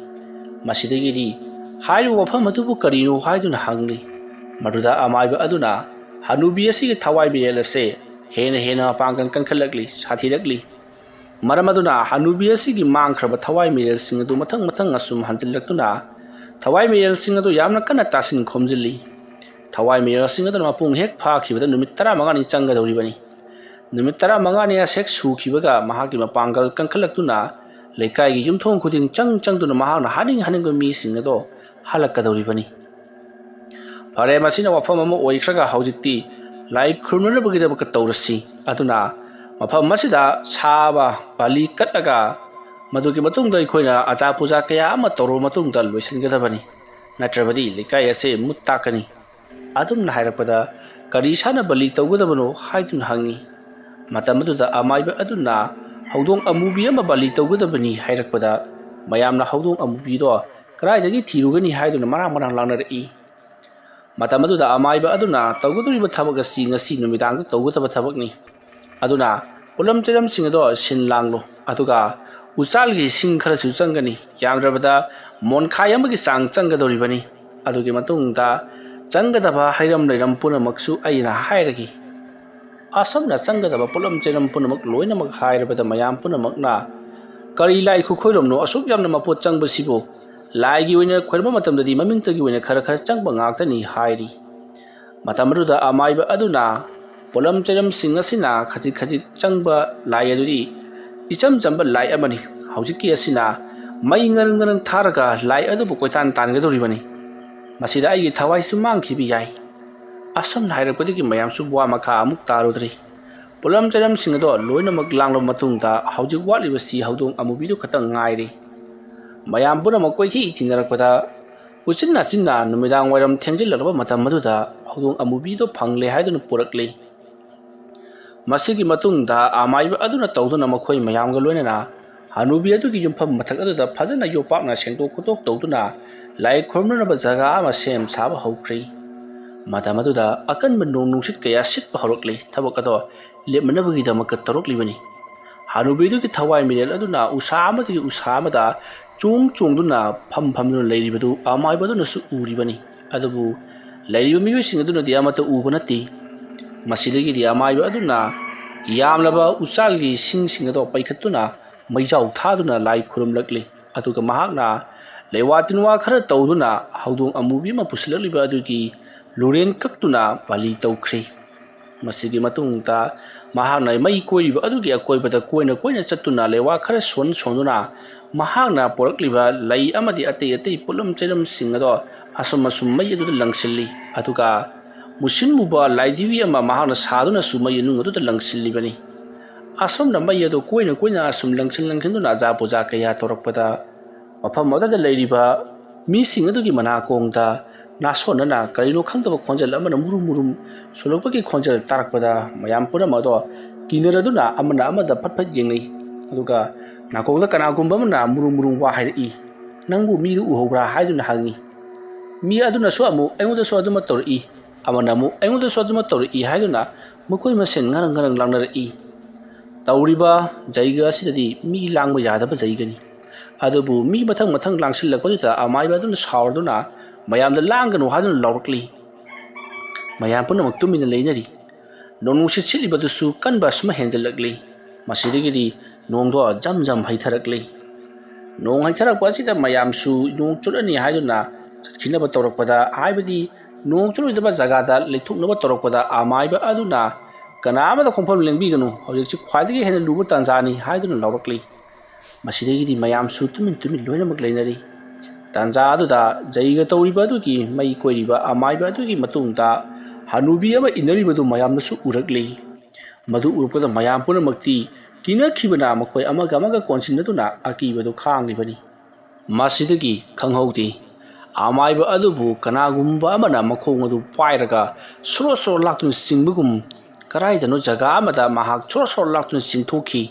ꯃꯁꯤꯗꯒꯤꯗꯤ ꯍꯥꯏꯔꯤꯕ ꯋꯥꯐꯝ ꯑꯗꯨꯕꯨ ꯀꯔꯤꯅꯣ ꯍꯥꯏꯗꯨꯅ ꯍꯪꯂꯤ꯫ ꯃꯗꯨꯗ ꯑꯃꯥꯏꯕ ꯑꯗꯨꯅ ꯍꯅꯨꯕꯤ ꯑꯁꯤꯒꯤ ꯊꯋꯥꯏ ꯃꯤꯔꯦꯜ ꯑꯁꯦ ꯍꯦꯟꯅ ꯍꯦꯟꯅ ꯃꯄꯥꯡꯒꯜ ꯀꯟꯈꯠꯂꯛꯂꯤ, ꯁꯥꯊꯤꯔꯛꯂꯤ꯫ ꯃꯔꯝ ꯑꯗꯨꯅ ꯍꯅꯨꯕꯤ ꯑꯁꯤꯒꯤ ꯃꯥꯡꯈ꯭ꯔꯕ ꯊꯋꯥꯏ ꯃꯤꯔꯦꯜꯁꯤꯡ ꯑꯗꯨ ꯃꯊꯪ ꯃꯊꯪ ꯑꯁꯨꯝ ꯍꯟꯖꯤꯜꯂꯛꯇꯨꯅ ꯊꯋꯥꯏ ꯃꯤꯔꯦꯜꯁꯤꯡ ꯑꯗꯨ ꯌꯥꯝꯅ ꯀꯟꯅ ꯇꯥꯁꯤꯟ ꯈꯣꯝꯖꯤꯜꯂꯤ꯫ ꯊꯋꯥꯏ ꯃꯤꯔꯦꯜꯁꯤꯡ ꯑꯗꯨꯅ ꯃꯄꯨꯡ ꯍꯦꯛ ꯐꯥꯈꯤꯕꯗ ꯅꯨꯃꯤꯠ ꯇꯔꯥꯃꯉꯥꯅꯤ ꯆꯪꯒꯗꯧꯔꯤꯕꯅꯤ꯫ ꯅꯨꯃꯤꯠ ꯇꯔꯥꯃꯉꯥꯅꯤ ꯑꯁꯦꯛ ꯁꯨꯈꯤꯕꯒ ꯃꯍꯥꯛꯀꯤ ꯃꯄꯥꯡꯒꯜ ꯀꯟꯈꯠꯂꯛꯇꯨꯅ ꯂꯩꯀꯥꯏꯒꯤ ꯌꯨꯝꯊꯣꯡ ꯈꯨꯗꯤꯡ ꯆꯪ ꯆꯪꯗꯨꯅ ꯃꯍꯥꯛꯅ ꯍꯥꯠꯅꯤꯡ ꯍꯥꯠꯅꯤꯡꯕ ꯃꯤꯁꯤꯡ ꯑꯗꯣ ꯍꯜꯂꯛꯀꯗꯧꯔꯤꯕꯅꯤ꯫ ꯐꯔꯦ, ꯃꯁꯤꯅ ꯋꯥꯐꯝ ꯑꯃ ꯑꯣꯏꯈ꯭ꯔꯒ ꯍꯧꯖꯤꯛꯇꯤ ꯂꯥꯏ ꯈꯨꯔꯨꯝꯅꯅꯕꯒꯤꯗꯃꯛꯇ ꯇꯧꯔꯁꯤ꯫ ꯑꯗꯨꯅ ꯃꯐꯝ ꯑꯁꯤꯗ ꯁꯥꯕ ꯕꯂꯤ ꯀꯠꯂꯒ ꯃꯗꯨꯒꯤ ꯃꯇꯨꯡꯗ ꯑꯩꯈꯣꯏꯅ ꯑꯆꯥ ꯄꯨꯖꯥ ꯀꯌꯥ ꯑꯃ ꯇꯧꯔꯕ ꯃꯇꯨꯡꯗ ꯂꯣꯏꯁꯤꯟꯒꯗꯕꯅꯤ, ꯅꯠꯇ꯭ꯔꯕꯗꯤ ꯂꯩꯀꯥꯏ ꯑꯁꯦ ꯃꯨꯠ ꯇꯥꯛꯀꯅꯤ꯫ ꯑꯗꯨꯝꯅ ꯍꯥꯏꯔꯛꯄꯗ, "ꯀꯔꯤ ꯁꯥꯟꯅ ꯕꯂꯤ ꯇꯧꯒꯗꯕꯅꯣ?" ꯍꯥꯏꯗꯨꯅ ꯍꯪꯉꯤ꯫ ꯃꯇꯝ ꯑꯗꯨꯗ ꯑꯃꯥꯏꯕ ꯑꯗꯨꯅ ꯍꯧꯗꯣꯡ ꯑꯃꯨꯕꯤ ꯑꯃ ꯕꯂꯤ ꯇꯧꯒꯗꯕꯅꯤ ꯍꯥꯏꯔꯛꯄꯗ ꯃꯌꯥꯝꯅ ꯍꯧꯗꯣꯡ ꯑꯃꯨꯕꯤꯗꯣ ꯀꯗꯥꯏꯗꯒꯤ ꯊꯤꯔꯨꯒꯅꯤ ꯍꯥꯏꯗꯨꯅ ꯃꯔꯥꯡ ꯃꯔꯥꯡ ꯂꯥꯡꯅꯔꯛꯏ꯫ ꯃꯇꯝ ꯑꯗꯨꯗ ꯑꯃꯥꯏꯕ ꯑꯗꯨꯅ ꯇꯧꯒꯗꯧꯔꯤꯕ ꯊꯕꯛ ꯑꯁꯤ ꯉꯁꯤ ꯅꯨꯃꯤꯗꯥꯡꯗ ꯇꯧꯒꯗꯕ ꯊꯕꯛꯅꯤ꯫ ꯑꯗꯨꯅ ꯄꯣꯠꯂꯝ ꯆꯩꯔꯝꯁꯤꯡ ꯑꯗꯣ ꯁꯤꯟ ꯂꯥꯡꯂꯨ꯫ ꯑꯗꯨꯒ ꯎꯆꯥꯜꯒꯤ ꯁꯤꯡ ꯈꯔꯁꯨ ꯆꯪꯒꯅꯤ꯫ ꯌꯥꯝꯗ꯭ꯔꯕꯗ ꯃꯣꯟꯈꯥꯏ ꯑꯃꯒꯤ ꯆꯥꯡ ꯆꯪꯒꯗꯧꯔꯤꯕꯅꯤ꯫ ꯑꯗꯨꯒꯤ ꯃꯇꯨꯡꯗ ꯆꯪꯒꯗꯕ ꯍꯩꯔꯝ ꯂꯩꯔꯝ ꯄꯨꯝꯅꯃꯛꯁꯨ ꯑꯩꯅ ꯍꯥꯏꯔꯒꯦ꯫ ꯑꯁꯨꯝꯅ ꯆꯪꯒꯗꯕ ꯄꯣꯠꯂꯝ ꯆꯩꯔꯝ ꯄꯨꯝꯅꯃꯛ ꯂꯣꯏꯅꯃꯛ ꯍꯥꯏꯔꯕꯗ ꯃꯌꯥꯝ ꯄꯨꯝꯅꯃꯛꯅ "ꯀꯔꯤ ꯂꯥꯏ ꯈꯨꯈꯣꯏꯔꯝꯅꯣ ꯑꯁꯨꯛ ꯌꯥꯝꯅ ꯃꯄꯣꯠ ꯆꯪꯕꯁꯤꯕꯨ? ꯂꯥꯏꯒꯤ ꯑꯣꯏꯅ ꯈꯣꯏꯔꯝꯕ ꯃꯇꯝꯗꯗꯤ ꯃꯃꯤꯡꯇꯒꯤ ꯑꯣꯏꯅ ꯈꯔ ꯈꯔ ꯆꯪꯕ ꯉꯥꯛꯇꯅꯤ" ꯍꯥꯏꯔꯤ꯫ ꯃꯇꯝ ꯑꯗꯨꯗ ꯑꯃꯥꯏꯕ ꯑꯗꯨꯅ ꯄꯣꯠꯂꯝ ꯆꯩꯔꯝꯁꯤꯡ ꯑꯁꯤꯅ ꯈꯖꯤꯛ ꯈꯖꯤꯛ ꯆꯪꯕ ꯂꯥꯏ ꯑꯗꯨꯗꯤ ꯏꯆꯝ ꯆꯝꯕ ꯂꯥꯏ ꯑꯃꯅꯤ꯫ ꯍꯧꯖꯤꯛꯀꯤ ꯑꯁꯤꯅ ꯃꯩ ꯉꯔꯪ ꯉꯔꯪ ꯊꯥꯔꯒ ꯂꯥꯏ ꯑꯗꯨꯕꯨ ꯀꯣꯏꯇꯥꯟ ꯇꯥꯟꯒꯗꯧꯔꯤꯕꯅꯤ꯫ ꯃꯁꯤꯗ ꯑꯩꯒꯤ ꯊꯋꯥꯏꯁꯨ ꯃꯥꯡꯈꯤꯕ ꯌꯥꯏ꯫ ꯑꯁꯨꯝꯅ ꯍꯥꯏꯔꯛꯄꯗꯒꯤ ꯃꯌꯥꯝꯁꯨ ꯋꯥ ꯃꯈꯥ ꯑꯃꯨꯛ ꯇꯥꯔꯨꯗ꯭ꯔꯤ꯫ ꯄꯣꯠꯂꯝ ꯆꯩꯔꯝꯁꯤꯡ ꯑꯗꯣ ꯂꯣꯏꯅꯃꯛ ꯂꯥꯡꯂꯕ ꯃꯇꯨꯡꯗ ꯍꯧꯖꯤꯛ ꯋꯥꯠꯂꯤꯕꯁꯤ ꯍꯧꯗꯣꯡ ꯑꯃꯨꯕꯤꯗꯨ ꯈꯛꯇꯪ ꯉꯥꯏꯔꯤ꯫ ꯃꯌꯥꯝ ꯄꯨꯝꯅꯃꯛ ꯀꯣꯏꯊꯤ ꯊꯤꯅꯔꯛꯄꯗ ꯎꯆꯤꯟ ꯅꯥꯆꯤꯟꯅ ꯅꯨꯃꯤꯗꯥꯡ ꯋꯥꯏꯔꯝ ꯊꯦꯡꯖꯤꯜꯂꯛꯂꯕ ꯃꯇꯝ ꯑꯗꯨꯗ ꯍꯧꯗꯣꯡ ꯑꯃꯨꯕꯤꯗꯣ ꯐꯪꯂꯦ ꯍꯥꯏꯗꯨꯅ ꯄꯨꯔꯛꯂꯤ꯫ ꯃꯁꯤꯒꯤ ꯃꯇꯨꯡꯗ ꯑꯃꯥꯏꯕ ꯑꯗꯨꯅ ꯇꯧꯗꯨꯅ ꯃꯈꯣꯏ ꯃꯌꯥꯝꯒ ꯂꯣꯏꯅꯅ ꯍꯅꯨꯕꯤ ꯑꯗꯨꯒꯤ ꯌꯨꯝꯐꯝ ꯃꯊꯛ ꯑꯗꯨꯗ ꯐꯖꯅ ꯌꯣꯄꯥꯛꯅ ꯁꯦꯡꯗꯣꯛ ꯈꯣꯠꯇꯣꯛ ꯇꯧꯗꯨꯅ ꯂꯥꯏ ꯈꯨꯔꯨꯝꯅꯅꯕ ꯖꯒꯥ ꯑꯃ ꯁꯦꯝ ꯁꯥꯕ ꯍꯧꯈ꯭ꯔꯤ꯫ ꯃꯇꯝ ꯑꯗꯨꯗ ꯑꯀꯟꯕ ꯅꯣꯡ ꯅꯨꯡꯁꯤꯠ ꯀꯌꯥ ꯁꯤꯠꯄ ꯍꯧꯔꯛꯂꯤ꯫ ꯊꯕꯛ ꯑꯗꯣ ꯂꯦꯞꯅꯅꯕꯒꯤꯗꯃꯛꯇ ꯇꯧꯔꯛꯂꯤꯕꯅꯤ꯫ ꯍꯅꯨꯕꯤꯗꯨꯒꯤ ꯊꯋꯥꯏ ꯃꯤꯔꯦꯜ ꯑꯗꯨꯅ ꯎꯁꯥ ꯑꯃꯗꯒꯤ ꯎꯁꯥ ꯑꯃꯗ ꯆꯣꯡ ꯆꯣꯡꯗꯨꯅ ꯐꯝ ꯐꯝꯗꯨꯅ ꯂꯩꯔꯤꯕꯗꯨ ꯑꯃꯥꯏꯕ ꯑꯗꯨꯅꯁꯨ ꯎꯔꯤꯕꯅꯤ꯫ ꯑꯗꯨꯕꯨ ꯂꯩꯔꯤꯕ ꯃꯤꯑꯣꯏꯁꯤꯡ ꯑꯗꯨꯅꯗꯤ ꯑꯃꯠꯇ ꯎꯕ ꯅꯠꯇꯦ꯫ ꯃꯁꯤꯗꯒꯤꯗꯤ ꯑꯃꯥꯏꯕ ꯑꯗꯨꯅ ꯌꯥꯝꯂꯕ ꯎꯆꯥꯜꯒꯤ ꯁꯤꯡꯁꯤꯡ ꯑꯗꯣ ꯄꯩꯈꯠꯇꯨꯅ ꯃꯩꯖꯥꯎ ꯊꯥꯗꯨꯅ ꯂꯥꯏ ꯈꯨꯔꯨꯝꯂꯛꯂꯤ꯫ ꯑꯗꯨꯒ ꯃꯍꯥꯛꯅ ꯂꯩꯋꯥ ꯇꯤꯟꯋꯥ ꯈꯔ ꯇꯧꯗꯨꯅ ꯍꯧꯗꯣꯡ ꯑꯃꯨꯕꯤ ꯑꯃ ꯄꯨꯁꯤꯜꯂꯛꯂꯤꯕ ꯑꯗꯨꯒꯤ ꯂꯨꯔꯦꯟ ꯀꯛꯇꯨꯅ ꯄꯥꯂꯤ ꯇꯧꯈ꯭ꯔꯤ꯫ ꯃꯁꯤꯒꯤ ꯃꯇꯨꯡꯗ ꯃꯍꯥꯛꯅ ꯃꯩ ꯀꯣꯏꯔꯤꯕ ꯑꯗꯨꯒꯤ ꯑꯀꯣꯏꯕꯗ ꯀꯣꯏꯅ ꯀꯣꯏꯅ ꯆꯠꯇꯨꯅ ꯂꯩꯋꯥ ꯈꯔ ꯁꯣꯟ ꯁꯣꯟꯗꯨꯅ ꯃꯍꯥꯛꯅ ꯄꯨꯔꯛꯂꯤꯕ ꯂꯩ ꯑꯃꯗꯤ ꯑꯇꯩ ꯑꯇꯩ ꯄꯣꯠꯂꯝ ꯆꯩꯔꯝꯁꯤꯡ ꯑꯗꯣ ꯑꯁꯨꯝ ꯑꯁꯨꯝ ꯃꯩ ꯑꯗꯨꯗ ꯂꯪꯁꯤꯜꯂꯤ꯫ ꯑꯗꯨꯒ ꯃꯨꯁꯤꯟ ꯃꯨꯕ ꯂꯥꯏꯙꯤꯕꯤ ꯑꯃ ꯃꯍꯥꯛꯅ ꯁꯥꯗꯨꯅꯁꯨ ꯃꯩ ꯅꯨꯡ ꯑꯗꯨꯗ ꯂꯪꯁꯤꯜꯂꯤꯕꯅꯤ꯫ ꯑꯁꯨꯝꯅ ꯃꯩ ꯑꯗꯨ ꯀꯣꯏꯅ ꯀꯣꯏꯅ ꯑꯁꯨꯝ ꯂꯪꯁꯤꯟ ꯂꯪꯁꯤꯟꯗꯨꯅ ꯑꯖꯥ ꯄꯨꯖꯥ ꯀꯌꯥ ꯇꯧꯔꯛꯄꯗ ꯃꯐꯝ ꯑꯗꯨꯗ ꯂꯩꯔꯤꯕ ꯃꯤꯁꯤꯡ ꯑꯗꯨꯒꯤ ꯃꯅꯥꯀꯣꯡꯗ ꯅꯥꯁꯣꯟꯅꯅ ꯀꯔꯤꯅꯣ ꯈꯪꯗꯕ ꯈꯣꯟꯖꯦꯜ ꯑꯃꯅ ꯃꯨꯔꯨꯝ ꯃꯨꯔꯨꯝ ꯁꯣꯜꯂꯛꯄꯒꯤ ꯈꯣꯟꯖꯦꯜ ꯇꯥꯔꯛꯄꯗ ꯃꯌꯥꯝ ꯄꯨꯝꯅꯃꯛ ꯑꯗꯣ ꯀꯤꯅꯔꯗꯨꯅ ꯑꯃꯅ ꯑꯃꯗ ꯐꯠ ꯐꯠ ꯌꯦꯡꯅꯩ꯫ ꯑꯗꯨꯒ ꯅꯥꯀꯣꯡꯗ ꯀꯅꯥꯒꯨꯝꯕ ꯑꯃꯅ ꯃꯨꯔꯨꯝ ꯃꯨꯔꯨꯝ ꯋꯥ ꯍꯥꯏꯔꯛꯏ꯫ "ꯅꯪꯕꯨ ꯃꯤꯗꯨ ꯎꯍꯧꯕ꯭ꯔꯥ?" ꯍꯥꯏꯗꯨꯅ ꯍꯪꯉꯤ꯫ ꯃꯤ ꯑꯗꯨꯅꯁꯨ ꯑꯃꯨꯛ ꯑꯩꯉꯣꯟꯗꯁꯨ ꯑꯗꯨꯃꯛ ꯇꯧꯔꯛꯏ꯫ ꯑꯃꯅ ꯑꯃꯨꯛ ꯑꯩꯉꯣꯟꯗꯁꯨ ꯑꯗꯨꯃꯛ ꯇꯧꯔꯛꯏ ꯍꯥꯏꯗꯨꯅ ꯃꯈꯣꯏ ꯃꯁꯦꯟ ꯉꯔꯪ ꯉꯔꯪ ꯂꯥꯡꯅꯔꯛꯏ꯫ ꯇꯧꯔꯤꯕ ꯖꯩꯒ ꯑꯁꯤꯗꯗꯤ ꯃꯤ ꯂꯥꯡꯕ ꯌꯥꯗꯕ ꯖꯩꯒꯅꯤ꯫ ꯑꯗꯨꯕꯨ ꯃꯤ ꯃꯊꯪ ꯃꯊꯪ ꯂꯥꯡꯁꯤꯜꯂꯛꯄꯗꯨꯗ ꯑꯃꯥꯏꯕ ꯑꯗꯨꯅ ꯁꯥꯎꯔꯗꯨꯅ ꯃꯌꯥꯝꯗ "ꯂꯥꯡꯒꯅꯨ" ꯍꯥꯏꯗꯨꯅ ꯂꯥꯎꯔꯛꯂꯤ꯫ ꯃꯌꯥꯝ ꯄꯨꯝꯅꯃꯛ ꯇꯨꯃꯤꯟꯅ ꯂꯩꯅꯔꯤ꯫ ꯅꯣꯡꯅꯨꯡꯁꯤꯠ ꯁꯤꯠꯂꯤꯕꯗꯨꯁꯨ ꯀꯟꯕ ꯑꯁꯨꯝ ꯍꯦꯟꯖꯜꯂꯛꯂꯤ꯫ ꯃꯁꯤꯗꯒꯤꯗꯤ ꯅꯣꯡꯗꯣ ꯖꯝ ꯖꯝ ꯍꯩꯊꯔꯛꯂꯤ꯫ ꯅꯣꯡ ꯍꯩꯊꯔꯛꯄ ꯑꯁꯤꯗ ꯃꯌꯥꯝꯁꯨ ꯅꯣꯡ ꯆꯣꯠꯂꯅꯤ ꯍꯥꯏꯗꯨꯅ ꯆꯠꯈꯤꯅꯕ ꯇꯧꯔꯛꯄꯗ, ꯍꯥꯏꯕꯗꯤ ꯅꯣꯡ ꯆꯣꯠꯂꯣꯏꯗꯕ ꯖꯒꯥꯗ ꯂꯩꯊꯣꯛꯅꯕ ꯇꯧꯔꯛꯄꯗ, ꯑꯃꯥꯏꯕ ꯑꯗꯨꯅ "ꯀꯅꯥ ꯑꯃꯗ ꯈꯣꯡꯐꯝ ꯂꯦꯡꯕꯤꯒꯅꯨ, ꯍꯧꯖꯤꯛꯁꯤ ꯈ꯭ꯋꯥꯏꯗꯒꯤ ꯍꯦꯟꯅ ꯂꯨꯕ ꯇꯥꯟꯖꯥꯅꯤ" ꯍꯥꯏꯗꯨꯅ ꯂꯥꯎꯔꯛꯂꯤ꯫ ꯃꯁꯤꯗꯒꯤꯗꯤ ꯃꯌꯥꯝꯁꯨ ꯇꯨꯃꯤꯟ ꯇꯨꯃꯤꯟ ꯂꯣꯏꯅꯃꯛ ꯂꯩꯅꯔꯤ꯫ ꯇꯥꯟꯖꯥ ꯑꯗꯨꯗ ꯖꯩꯒ ꯇꯧꯔꯤꯕ ꯑꯗꯨꯒꯤ ꯃꯩ ꯀꯣꯏꯔꯤꯕ ꯑꯃꯥꯏꯕ ꯑꯗꯨꯒꯤ ꯃꯇꯨꯡꯗ ꯍꯅꯨꯕꯤ ꯑꯃ ꯏꯟꯅꯔꯤꯕꯗꯨ ꯃꯌꯥꯝꯅꯁꯨ ꯎꯔꯛꯂꯤ꯫ ꯃꯗꯨ ꯎꯔꯛꯄꯗ ꯃꯌꯥꯝ ꯄꯨꯝꯅꯃꯛꯇꯤ ꯀꯤꯅꯈꯤꯕꯅ ꯃꯈꯣꯏ ꯑꯃꯒ ꯑꯃꯒ ꯀꯣꯟꯁꯤꯟꯅꯗꯨꯅ ꯑꯀꯤꯕꯗꯨ ꯈꯥꯡꯂꯤꯕꯅꯤ꯫ ꯃꯁꯤꯗꯒꯤ ꯈꯪꯍꯧꯗꯦ, ꯑꯃꯥꯏꯕ ꯑꯗꯨꯕꯨ ꯀꯅꯥꯒꯨꯝꯕ ꯑꯃꯅ ꯃꯈꯣꯡ ꯑꯗꯨ ꯄꯥꯏꯔꯒ ꯁꯣꯔꯣ ꯁꯣꯔꯣ ꯂꯥꯛꯇꯨꯅ ꯆꯤꯡꯕꯒꯨꯝ, ꯀꯗꯥꯏꯗꯅꯣ ꯖꯒꯥ ꯑꯃꯗ ꯃꯍꯥꯛ ꯁꯣꯔꯣ ꯁꯣꯔꯣ ꯂꯥꯛꯇꯨꯅ ꯆꯤꯡꯊꯣꯛꯈꯤ꯫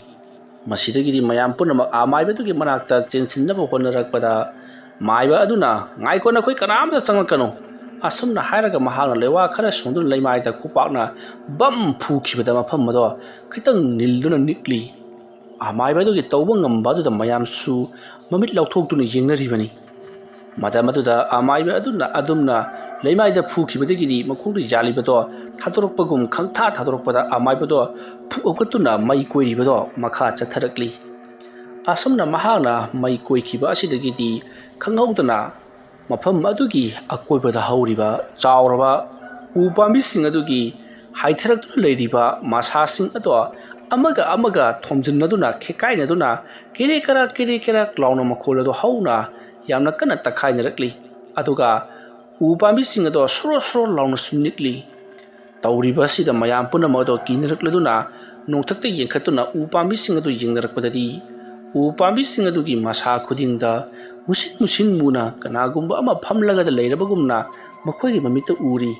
ꯃꯁꯤꯗꯒꯤꯗꯤ ꯃꯌꯥꯝ ꯄꯨꯝꯅꯃꯛ ꯑꯃꯥꯏꯕꯗꯨꯒꯤ ꯃꯅꯥꯛꯇ ꯆꯦꯟꯁꯤꯟꯅꯕ ꯍꯣꯠꯅꯔꯛꯄꯗ, ꯃꯥꯏꯕ ꯑꯗꯨꯅ, "ꯉꯥꯏꯈꯣ, ꯅꯈꯣꯏ ꯀꯅꯥꯝꯇ ꯆꯪꯂꯛꯀꯅꯨ!" ꯑꯁꯨꯝꯅ ꯍꯥꯏꯔꯒ ꯃꯍꯥꯛꯅ ꯂꯩꯋꯥ ꯈꯔ ꯁꯣꯟꯗꯨꯅ ꯂꯩꯃꯥꯏꯗ ꯈꯨꯄꯥꯛꯅ ꯕꯝ ꯐꯨꯈꯤꯕꯗ ꯃꯐꯝ ꯑꯗꯣ ꯈꯤꯇꯪ ꯅꯤꯜꯗꯨꯅ ꯅꯤꯛꯂꯤ꯫ ꯑꯃꯥꯏꯕ ꯑꯗꯨꯒꯤ ꯇꯧꯕ ꯉꯝꯕ ꯑꯗꯨꯗ ꯃꯌꯥꯝꯁꯨ ꯃꯃꯤꯠ ꯂꯥꯎꯊꯣꯛꯇꯨꯅ ꯌꯦꯡꯅꯔꯤꯕꯅꯤ꯫ ꯃꯇꯝ ꯑꯗꯨꯗ ꯑꯃꯥꯏꯕ ꯑꯗꯨꯅ ꯑꯗꯨꯝꯅ ꯂꯩꯃꯥꯏꯗ ꯐꯨꯈꯤꯕꯗꯒꯤꯗꯤ ꯃꯈꯣꯡꯗ ꯌꯥꯜꯂꯤꯕꯗꯣ ꯊꯥꯗꯣꯔꯛꯄꯒꯨꯝ ꯈꯪꯊꯥ ꯊꯥꯗꯣꯔꯛꯄꯗ ꯑꯃꯥꯏꯕꯗꯣ ꯐꯨ ꯍꯧꯒꯠꯇꯨꯅ ꯃꯩ ꯀꯣꯏꯔꯤꯕꯗꯣ ꯃꯈꯥ ꯆꯠꯊꯔꯛꯂꯤ꯫ ꯑꯁꯨꯝꯅ ꯃꯍꯥꯛꯅ ꯃꯩ ꯀꯣꯏꯈꯤꯕ ꯑꯁꯤꯗꯒꯤꯗꯤ ꯈꯪꯍꯧꯗꯅ ꯃꯐꯝ ꯑꯗꯨꯒꯤ ꯑꯀꯣꯏꯕꯗ ꯍꯧꯔꯤꯕ ꯆꯥꯎꯔꯕ ꯎ ꯄꯥꯝꯕꯤꯁꯤꯡ ꯑꯗꯨꯒꯤ ꯍꯥꯏꯊꯔꯛꯇꯨꯅ ꯂꯩꯔꯤꯕ ꯃꯁꯥꯁꯤꯡ ꯑꯗꯣ ꯑꯃꯒ ꯑꯃꯒ ꯊꯣꯝꯖꯤꯟꯅꯗꯨꯅ, ꯈꯦꯀꯥꯏꯅꯗꯨꯅ, ꯀꯦꯔꯦ ꯀꯔꯥꯛ, ꯀꯦꯔꯦ ꯀꯔꯥꯛ ꯂꯥꯎꯅ ꯃꯈꯣꯜ ꯑꯗꯨ ꯍꯧꯅ ꯌꯥꯝꯅ ꯀꯟꯅ ꯇꯛꯈꯥꯏꯅꯔꯛꯂꯤ꯫ ꯑꯗꯨꯒ ꯎ ꯄꯥꯝꯕꯤꯁꯤꯡ ꯑꯗꯣ ꯁꯣꯔꯣ ꯁꯣꯔꯣ ꯂꯥꯎꯅꯁꯨ ꯅꯤꯛꯂꯤ꯫ ꯇꯧꯔꯤꯕ ꯑꯁꯤꯗ ꯃꯌꯥꯝ ꯄꯨꯝꯅꯃꯛ ꯑꯗꯣ ꯀꯤꯅꯔꯛꯂꯗꯨꯅ ꯅꯣꯡꯊꯛꯇ ꯌꯦꯡꯈꯠꯇꯨꯅ ꯎ ꯄꯥꯝꯕꯤꯁꯤꯡ ꯑꯗꯨ ꯌꯦꯡꯅꯔꯛꯄꯗꯗꯤ, ꯎ ꯄꯥꯝꯕꯤꯁꯤꯡ ꯑꯗꯨꯒꯤ ꯃꯁꯥ ꯈꯨꯗꯤꯡꯗ ꯃꯨꯁꯤꯟ ꯃꯨꯁꯤꯟ ꯃꯨꯅ ꯀꯅꯥꯒꯨꯝꯕ ꯑꯃ ꯐꯝꯂꯒꯗ ꯂꯩꯔꯕꯒꯨꯝꯅ ꯃꯈꯣꯏꯒꯤ ꯃꯃꯤꯠꯇ ꯎꯔꯤ꯫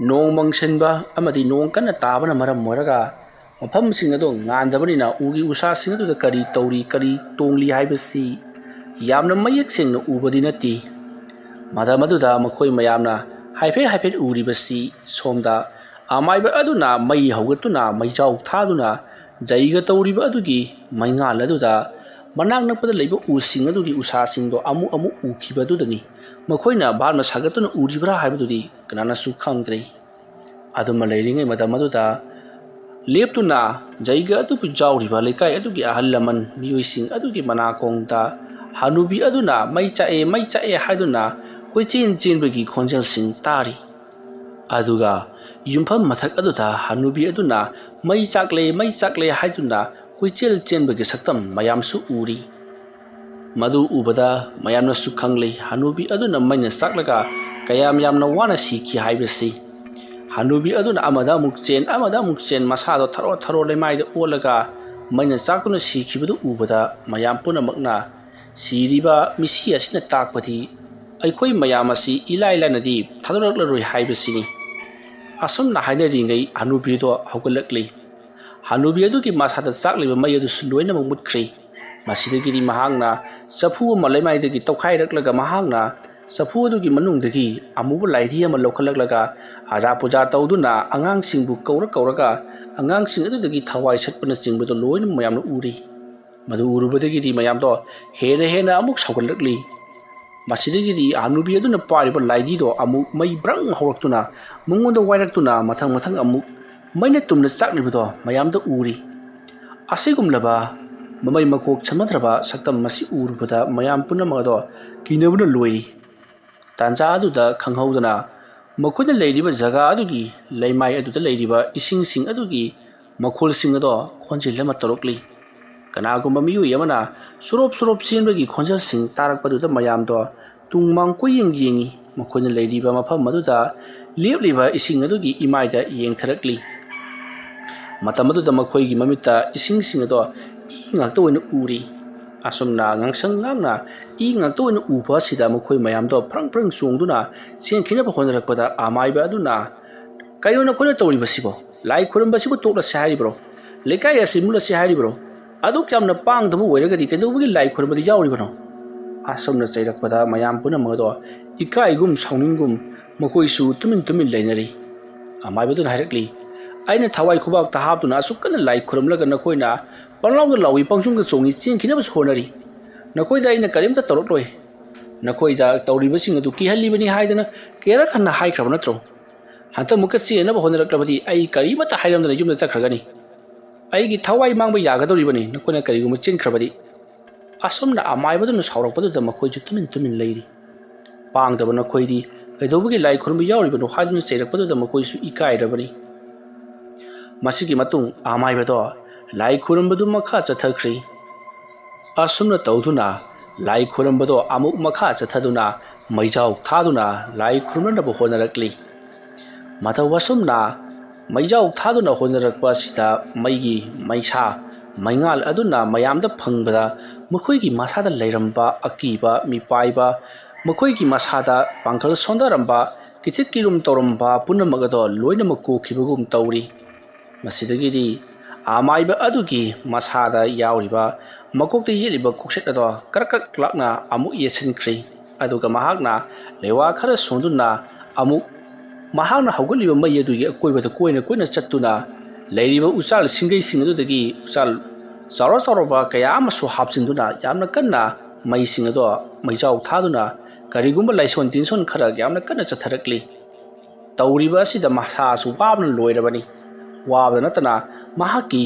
ꯅꯣꯡ ꯃꯪꯁꯤꯟꯕ ꯑꯃꯗꯤ ꯅꯣꯡ ꯀꯟꯅ ꯇꯥꯕꯅ ꯃꯔꯝ ꯑꯣꯏꯔꯒ ꯃꯐꯝꯁꯤꯡ ꯑꯗꯨ ꯉꯥꯟꯗꯕꯅꯤꯅ ꯎꯒꯤ ꯎꯁꯥꯁꯤꯡ ꯑꯗꯨꯗ ꯀꯔꯤ ꯇꯧꯔꯤ, ꯀꯔꯤ ꯇꯣꯡꯂꯤ ꯍꯥꯏꯕꯁꯤ ꯌꯥꯝꯅ ꯃꯌꯦꯛ ꯁꯦꯡꯅ ꯎꯕꯗꯤ ꯅꯠꯇꯦ꯫ ꯃꯇꯝ ꯑꯗꯨꯗ ꯃꯈꯣꯏ ꯃꯌꯥꯝꯅ ꯍꯥꯏꯐꯦꯠ ꯍꯥꯏꯐꯦꯠ ꯎꯔꯤꯕꯁꯤ ꯁꯣꯝꯗ ꯑꯃꯥꯏꯕ ꯑꯗꯨꯅ ꯃꯩ ꯍꯧꯒꯠꯇꯨꯅ ꯃꯩꯖꯥꯎ ꯊꯥꯗꯨꯅ ꯖꯩꯒ ꯇꯧꯔꯤꯕ ꯑꯗꯨꯒꯤ ꯃꯩꯉꯥꯜ ꯑꯗꯨꯗ ꯃꯅꯥꯛ ꯅꯛꯄꯗ ꯂꯩꯕ ꯎꯁꯤꯡ ꯑꯗꯨꯒꯤ ꯎꯁꯥꯁꯤꯡꯗꯣ ꯑꯃꯨꯛ ꯑꯃꯨꯛ ꯎꯈꯤꯕ ꯑꯗꯨꯗꯅꯤ꯫ ꯃꯈꯣꯏꯅ ꯚꯥꯞꯅ ꯁꯥꯒꯠꯇꯨꯅ ꯎꯔꯤꯕ꯭ꯔꯥ ꯍꯥꯏꯕꯗꯨꯗꯤ ꯀꯅꯥꯅꯁꯨ ꯈꯪꯗ꯭ꯔꯦ꯫ ꯑꯗꯨꯃ ꯂꯩꯔꯤꯉꯩ ꯃꯇꯝ ꯑꯗꯨꯗ ꯂꯦꯞꯇꯨꯅ ꯖꯩꯒ ꯑꯗꯨꯕꯨ ꯌꯥꯎꯔꯤꯕ ꯂꯩꯀꯥꯏ ꯑꯗꯨꯒꯤ ꯑꯍꯜ ꯂꯃꯟ ꯃꯤꯑꯣꯏꯁꯤꯡ ꯑꯗꯨꯒꯤ ꯃꯅꯥꯀꯣꯡꯗ ꯍꯅꯨꯕꯤ ꯑꯗꯨꯅ "ꯃꯩ ꯆꯥꯛꯑꯦ, ꯃꯩ ꯆꯥꯛꯑꯦ" ꯍꯥꯏꯗꯨꯅ ꯀꯣꯏꯆꯦꯟ ꯆꯦꯟꯕꯒꯤ ꯈꯣꯟꯖꯦꯜꯁꯤꯡ ꯇꯥꯔꯤ꯫ ꯑꯗꯨꯒ ꯌꯨꯝꯐꯝ ꯃꯊꯛ ꯑꯗꯨꯗ ꯍꯅꯨꯕꯤ ꯑꯗꯨꯅ "ꯃꯩ ꯆꯥꯛꯂꯦ, ꯃꯩ ꯆꯥꯛꯂꯦ" ꯍꯥꯏꯗꯨꯅ ꯀꯣꯏꯆꯦꯜ ꯆꯦꯟꯕꯒꯤ ꯁꯛꯇꯝ ꯃꯌꯥꯝꯁꯨ ꯎꯔꯤ꯫ ꯃꯗꯨ ꯎꯕꯗ ꯃꯌꯥꯝꯅꯁꯨ ꯈꯪꯂꯦ, ꯍꯅꯨꯕꯤ ꯑꯗꯨꯅ ꯃꯩꯅ ꯆꯥꯛꯂꯒ ꯀꯌꯥꯝ ꯌꯥꯝꯅ ꯋꯥꯅ ꯁꯤꯈꯤ ꯍꯥꯏꯕꯁꯤ꯫ ꯍꯅꯨꯕꯤ ꯑꯗꯨꯅ ꯑꯃꯗ ꯑꯃꯨꯛ ꯆꯦꯟ, ꯑꯃꯗ ꯑꯃꯨꯛ ꯆꯦꯟ, ꯃꯁꯥꯗꯣ ꯊꯔꯣ ꯊꯔꯣ ꯂꯩꯃꯥꯏꯗ ꯑꯣꯜꯂꯒ ꯃꯩꯅ ꯆꯥꯛꯇꯨꯅ ꯁꯤꯈꯤꯕꯗꯨ ꯎꯕꯗ, ꯃꯌꯥꯝ ꯄꯨꯝꯅꯃꯛꯅ ꯁꯤꯔꯤꯕ ꯃꯤꯁꯤ ꯑꯁꯤꯅ ꯇꯥꯛꯄꯗꯤ ꯑꯩꯈꯣꯏ ꯃꯌꯥꯝ ꯑꯁꯤ ꯏꯂꯥꯏ ꯂꯥꯏꯅꯗꯤ ꯊꯥꯗꯣꯔꯛꯂꯔꯣꯏ ꯍꯥꯏꯕꯁꯤꯅꯤ꯫ ꯑꯁꯨꯝꯅ ꯍꯥꯏꯅꯔꯤꯉꯩ ꯍꯅꯨꯕꯤꯗꯣ ꯍꯧꯒꯠꯂꯛꯂꯤ꯫ ꯍꯅꯨꯕꯤ ꯑꯗꯨꯒꯤ ꯃꯁꯥꯗ ꯆꯥꯛꯂꯤꯕ ꯃꯩ ꯑꯗꯨꯁꯨ ꯂꯣꯏꯅꯃꯛ ꯃꯨꯠꯈ꯭ꯔꯦ꯫ ꯃꯁꯤꯗꯒꯤꯗꯤ ꯃꯍꯥꯛꯅ ꯆꯐꯨ ꯑꯃ ꯂꯩꯃꯥꯏꯗꯒꯤ ꯇꯧꯈꯥꯏꯔꯛꯂꯒ, ꯃꯍꯥꯛꯅ ꯆꯐꯨ ꯑꯗꯨꯒꯤ ꯃꯅꯨꯡꯗꯒꯤ ꯑꯃꯨꯕ ꯂꯥꯏꯙꯤ ꯑꯃ ꯂꯧꯈꯠꯂꯛꯂꯒ, ꯑꯖꯥ ꯄꯨꯖꯥ ꯇꯧꯗꯨꯅ ꯑꯉꯥꯡꯁꯤꯡꯕꯨ ꯀꯧꯔ ꯀꯧꯔꯒ, ꯑꯉꯥꯡꯁꯤꯡ ꯑꯗꯨꯗꯒꯤ ꯊꯋꯥꯏ ꯁꯠꯄꯅꯆꯤꯡꯕꯗꯣ ꯂꯣꯏꯅ ꯃꯌꯥꯝꯅ ꯎꯔꯤ꯫ ꯃꯗꯨ ꯎꯔꯨꯕꯗꯒꯤꯗꯤ ꯃꯌꯥꯝꯗꯣ ꯍꯦꯟꯅ ꯍꯦꯟꯅ ꯑꯃꯨꯛ ꯁꯥꯎꯒꯠꯂꯛꯂꯤ꯫ ꯃꯁꯤꯗꯒꯤꯗꯤ ꯍꯅꯨꯕꯤ ꯑꯗꯨꯅ ꯄꯥꯏꯔꯤꯕ ꯂꯥꯏꯙꯤꯗꯣ ꯑꯃꯨꯛ ꯃꯩ ꯕ꯭ꯔꯪ ꯍꯧꯔꯛꯇꯨꯅ, ꯃꯉꯣꯟꯗ ꯋꯥꯏꯔꯛꯇꯨꯅ, ꯃꯊꯪ ꯃꯊꯪ ꯑꯃꯨꯛ ꯃꯩꯅ ꯇꯨꯝꯅ ꯆꯥꯛꯂꯤꯕꯗꯣ ꯃꯌꯥꯝꯗ ꯎꯔꯤ꯫ ꯑꯁꯤꯒꯨꯝꯂꯕ ꯃꯃꯩ ꯃꯀꯣꯛ ꯁꯝꯅꯗ꯭ꯔꯕ ꯁꯛꯇꯝ ꯑꯁꯤ ꯎꯔꯨꯕꯗ ꯃꯌꯥꯝ ꯄꯨꯝꯅꯃꯛ ꯑꯗꯣ ꯀꯤꯅꯕꯅ ꯂꯣꯏꯔꯤ꯫ ꯇꯥꯟꯖꯥ ꯑꯗꯨꯗ ꯈꯪꯍꯧꯗꯅ ꯃꯈꯣꯏꯅ ꯂꯩꯔꯤꯕ ꯖꯒꯥ ꯑꯗꯨꯒꯤ ꯂꯩꯃꯥꯏ ꯑꯗꯨꯗ ꯂꯩꯔꯤꯕ ꯏꯁꯤꯡꯁꯤꯡ ꯑꯗꯨꯒꯤ ꯃꯈꯣꯜꯁꯤꯡ ꯑꯗꯣ ꯈꯣꯟꯖꯦꯜ ꯑꯃ ꯇꯧꯔꯛꯂꯤ꯫ ꯀꯅꯥꯒꯨꯝꯕ ꯃꯤꯑꯣꯏ ꯑꯃꯅ ꯁꯨꯔꯣꯞ ꯁꯨꯔꯣꯞ ꯆꯦꯟꯕꯒꯤ ꯈꯣꯟꯖꯦꯜꯁꯤꯡ ꯇꯥꯔꯛꯄꯗꯨꯗ ꯃꯌꯥꯝꯗꯣ ꯇꯨꯡ ꯃꯥꯡ ꯀꯣꯏꯌꯦꯡ ꯌꯦꯡꯉꯤ꯫ ꯃꯈꯣꯏꯅ ꯂꯩꯔꯤꯕ ꯃꯐꯝ ꯑꯗꯨꯗ ꯂꯦꯞꯂꯤꯕ ꯏꯁꯤꯡ ꯑꯗꯨꯒꯤ ꯏꯃꯥꯏꯗ ꯌꯦꯡꯊꯔꯛꯂꯤ꯫ ꯃꯇꯝ ꯑꯗꯨꯗ ꯃꯈꯣꯏꯒꯤ ꯃꯃꯤꯠꯇ ꯏꯁꯤꯡꯁꯤꯡ ꯑꯗꯣ ꯏ ꯉꯥꯛꯇ ꯑꯣꯏꯅ ꯎꯔꯤ꯫ ꯑꯁꯨꯝꯅ ꯉꯥꯡꯁꯪ ꯉꯥꯡꯅ ꯏ ꯉꯥꯛꯇ ꯑꯣꯏꯅ ꯎꯕ ꯑꯁꯤꯗ ꯃꯈꯣꯏ ꯃꯌꯥꯝꯗꯣ ꯐ꯭ꯔꯪ ꯐ꯭ꯔꯪ ꯆꯣꯡꯗꯨꯅ ꯆꯦꯟꯈꯤꯅꯕ ꯍꯣꯠꯅꯔꯛꯄꯗ, ꯑꯃꯥꯏꯕ ꯑꯗꯨꯅ "ꯀꯩꯅꯣ ꯅꯈꯣꯏꯅ ꯇꯧꯔꯤꯕꯁꯤꯕꯣ? ꯂꯥꯏ ꯈꯨꯔꯨꯝꯕꯁꯤꯕꯨ ꯇꯣꯛꯂꯁꯤ ꯍꯥꯏꯔꯤꯕ꯭ꯔꯣ? ꯂꯩꯀꯥꯏ ꯑꯁꯤ ꯃꯨꯠꯂꯁꯤ ꯍꯥꯏꯔꯤꯕ꯭ꯔꯣ? ꯑꯗꯨꯛ ꯌꯥꯝꯅ ꯄꯥꯡꯗꯕ ꯑꯣꯏꯔꯒꯗꯤ ꯀꯩꯗꯧꯕꯒꯤ ꯂꯥꯏ ꯈꯨꯔꯨꯝꯕꯗ ꯌꯥꯎꯔꯤꯕꯅꯣ?" ꯑꯁꯨꯝꯅ ꯆꯩꯔꯛꯄꯗ ꯃꯌꯥꯝ ꯄꯨꯝꯅꯃꯛ ꯑꯗꯣ ꯏꯀꯥꯏꯒꯨꯝ ꯁꯥꯎꯅꯤꯡꯒꯨꯝ ꯃꯈꯣꯏꯁꯨ ꯇꯨꯃꯤꯟ ꯇꯨꯃꯤꯟ ꯂꯩꯅꯔꯤ꯫ ꯑꯃꯥꯏꯕꯗꯨꯅ ꯍꯥꯏꯔꯛꯂꯤ, "ꯑꯩꯅ ꯊꯋꯥꯏ ꯈꯨꯕꯥꯛꯇ ꯍꯥꯞꯇꯨꯅ ꯑꯁꯨꯛ ꯀꯟꯅ ꯂꯥꯏ ꯈꯨꯔꯨꯝꯂꯒ ꯅꯈꯣꯏꯅ ꯄꯪꯂꯥꯎꯗ ꯂꯥꯎꯏ, ꯄꯪꯆꯣꯡꯗ ꯆꯣꯡꯏ, ꯆꯦꯟꯈꯤꯅꯕꯁꯨ ꯍꯣꯠꯅꯔꯤ꯫ ꯅꯈꯣꯏꯗ ꯑꯩꯅ ꯀꯔꯤꯝꯇ ꯇꯧꯔꯛꯂꯣꯏ꯫ ꯅꯈꯣꯏꯗ ꯇꯧꯔꯤꯕꯁꯤꯡ ꯑꯗꯨ ꯀꯤꯍꯜꯂꯤꯕꯅꯤ ꯍꯥꯏꯗꯅ ꯀꯌꯥꯔꯛ ꯍꯟꯅ ꯍꯥꯏꯈ꯭ꯔꯕ ꯅꯠꯇ꯭ꯔꯣ? ꯍꯟꯗꯛꯃꯨꯛꯀ ꯆꯦꯟꯅꯕ ꯍꯣꯠꯅꯔꯛꯂꯕꯗꯤ ꯑꯩ ꯀꯔꯤꯃꯠꯇ ꯍꯥꯏꯔꯝꯗꯅ ꯌꯨꯝꯗ ꯆꯠꯈ꯭ꯔꯒꯅꯤ꯫ ꯑꯩꯒꯤ ꯊꯋꯥꯏ ꯃꯥꯡꯕ ꯌꯥꯒꯗꯧꯔꯤꯕꯅꯤ, ꯅꯈꯣꯏꯅ ꯀꯔꯤꯒꯨꯝꯕ ꯆꯦꯟꯈ꯭ꯔꯕꯗꯤ꯫ ꯑꯁꯨꯝꯅ ꯑꯃꯥꯏꯕꯗꯨꯅ ꯁꯥꯎꯔꯛꯄꯗꯨꯗ ꯃꯈꯣꯏꯁꯨ ꯇꯨꯃꯤꯟ ꯇꯨꯃꯤꯟ ꯂꯩꯔꯤ꯫ "ꯄꯥꯡꯗꯕ ꯅꯈꯣꯏꯗꯤ ꯀꯩꯗꯧꯕꯒꯤ ꯂꯥꯏ ꯈꯨꯔꯨꯝꯕ ꯌꯥꯎꯔꯤꯕꯅꯣ?" ꯍꯥꯏꯗꯨꯅ ꯆꯩꯔꯛꯄꯗꯨꯗ ꯃꯈꯣꯏꯁꯨ ꯏꯀꯥꯏꯔꯕꯅꯤ꯫ ꯃꯁꯤꯒꯤ ꯃꯇꯨꯡ ꯑꯃꯥꯏꯕꯗꯣ ꯂꯥꯏ ꯈꯨꯔꯨꯝꯕꯗꯨ ꯃꯈꯥ ꯆꯠꯊꯈ꯭ꯔꯤ꯫ ꯑꯁꯨꯝꯅ ꯇꯧꯗꯨꯅ ꯂꯥꯏ ꯈꯨꯔꯨꯝꯕꯗꯣ ꯑꯃꯨꯛ ꯃꯈꯥ ꯆꯠꯊꯗꯨꯅ ꯃꯩꯖꯥꯎ ꯊꯥꯗꯨꯅ ꯂꯥꯏ ꯈꯨꯔꯨꯝꯅꯅꯕ ꯍꯣꯠꯅꯔꯛꯂꯤ꯫ ꯃꯇꯧ ꯑꯁꯨꯝꯅ ꯃꯩꯖꯥꯎ ꯊꯥꯗꯨꯅ ꯍꯣꯠꯅꯔꯛꯄ ꯑꯁꯤꯗ ꯃꯩꯒꯤ ꯃꯩꯁꯥ ꯃꯩꯉꯥꯜ ꯑꯗꯨꯅ ꯃꯌꯥꯝꯗ ꯐꯪꯕꯗ ꯃꯈꯣꯏꯒꯤ ꯃꯁꯥꯗ ꯂꯩꯔꯝꯕ ꯑꯀꯤꯕ ꯃꯤꯄꯥꯏꯕ, ꯃꯈꯣꯏꯒꯤ ꯃꯁꯥꯗ ꯄꯥꯡꯒꯜ ꯁꯣꯟꯊꯔꯝꯕ, ꯀꯤꯊꯤꯛ ꯀꯤꯔꯨꯝ ꯇꯧꯔꯝꯕ ꯄꯨꯝꯅꯃꯛ ꯑꯗꯣ ꯂꯣꯏꯅꯃꯛ ꯀꯣꯛꯈꯤꯕꯒꯨꯝ ꯇꯧꯔꯤ꯫ ꯃꯁꯤꯗꯒꯤꯗꯤ ꯑꯃꯥꯏꯕ ꯑꯗꯨꯒꯤ ꯃꯁꯥꯗ ꯌꯥꯎꯔꯤꯕ ꯃꯀꯣꯛꯇ ꯌꯦꯠꯂꯤꯕ ꯀꯣꯛꯁꯦꯠ ꯑꯗꯣ ꯀ꯭ꯔꯛ ꯀ꯭ꯔꯛ ꯂꯥꯛꯅ ꯑꯃꯨꯛ ꯌꯦꯠꯁꯤꯟꯈ꯭ꯔꯤ꯫ ꯑꯗꯨꯒ ꯃꯍꯥꯛꯅ ꯂꯩꯋꯥ ꯈꯔ ꯁꯣꯟꯗꯨꯅ ꯑꯃꯨꯛ ꯃꯍꯥꯛꯅ ꯍꯧꯒꯠꯂꯤꯕ ꯃꯩ ꯑꯗꯨꯒꯤ ꯑꯀꯣꯏꯕꯗ ꯀꯣꯏꯅ ꯀꯣꯏꯅ ꯆꯠꯇꯨꯅ ꯂꯩꯔꯤꯕ ꯎꯆꯥꯜ ꯁꯤꯡꯒꯩꯁꯤꯡ ꯑꯗꯨꯗꯒꯤ ꯎꯆꯥꯜ ꯆꯥꯎꯔ ꯆꯥꯎꯔꯕ ꯀꯌꯥ ꯑꯃꯁꯨ ꯍꯥꯞꯆꯤꯟꯗꯨꯅ ꯌꯥꯝꯅ ꯀꯟꯅ ꯃꯩꯁꯤꯡ ꯑꯗꯣ ꯃꯩꯖꯥꯎ ꯊꯥꯗꯨꯅ ꯀꯔꯤꯒꯨꯝꯕ ꯂꯥꯏꯁꯣꯟ ꯇꯤꯟꯁꯣꯟ ꯈꯔ ꯌꯥꯝꯅ ꯀꯟꯅ ꯆꯠꯊꯔꯛꯂꯤ꯫ ꯇꯧꯔꯤꯕ ꯑꯁꯤꯗ ꯃꯁꯥꯁꯨ ꯋꯥꯕꯅ ꯂꯣꯏꯔꯕꯅꯤ꯫ ꯋꯥꯕꯗ ꯅꯠꯇꯅ ꯃꯍꯥꯛꯀꯤ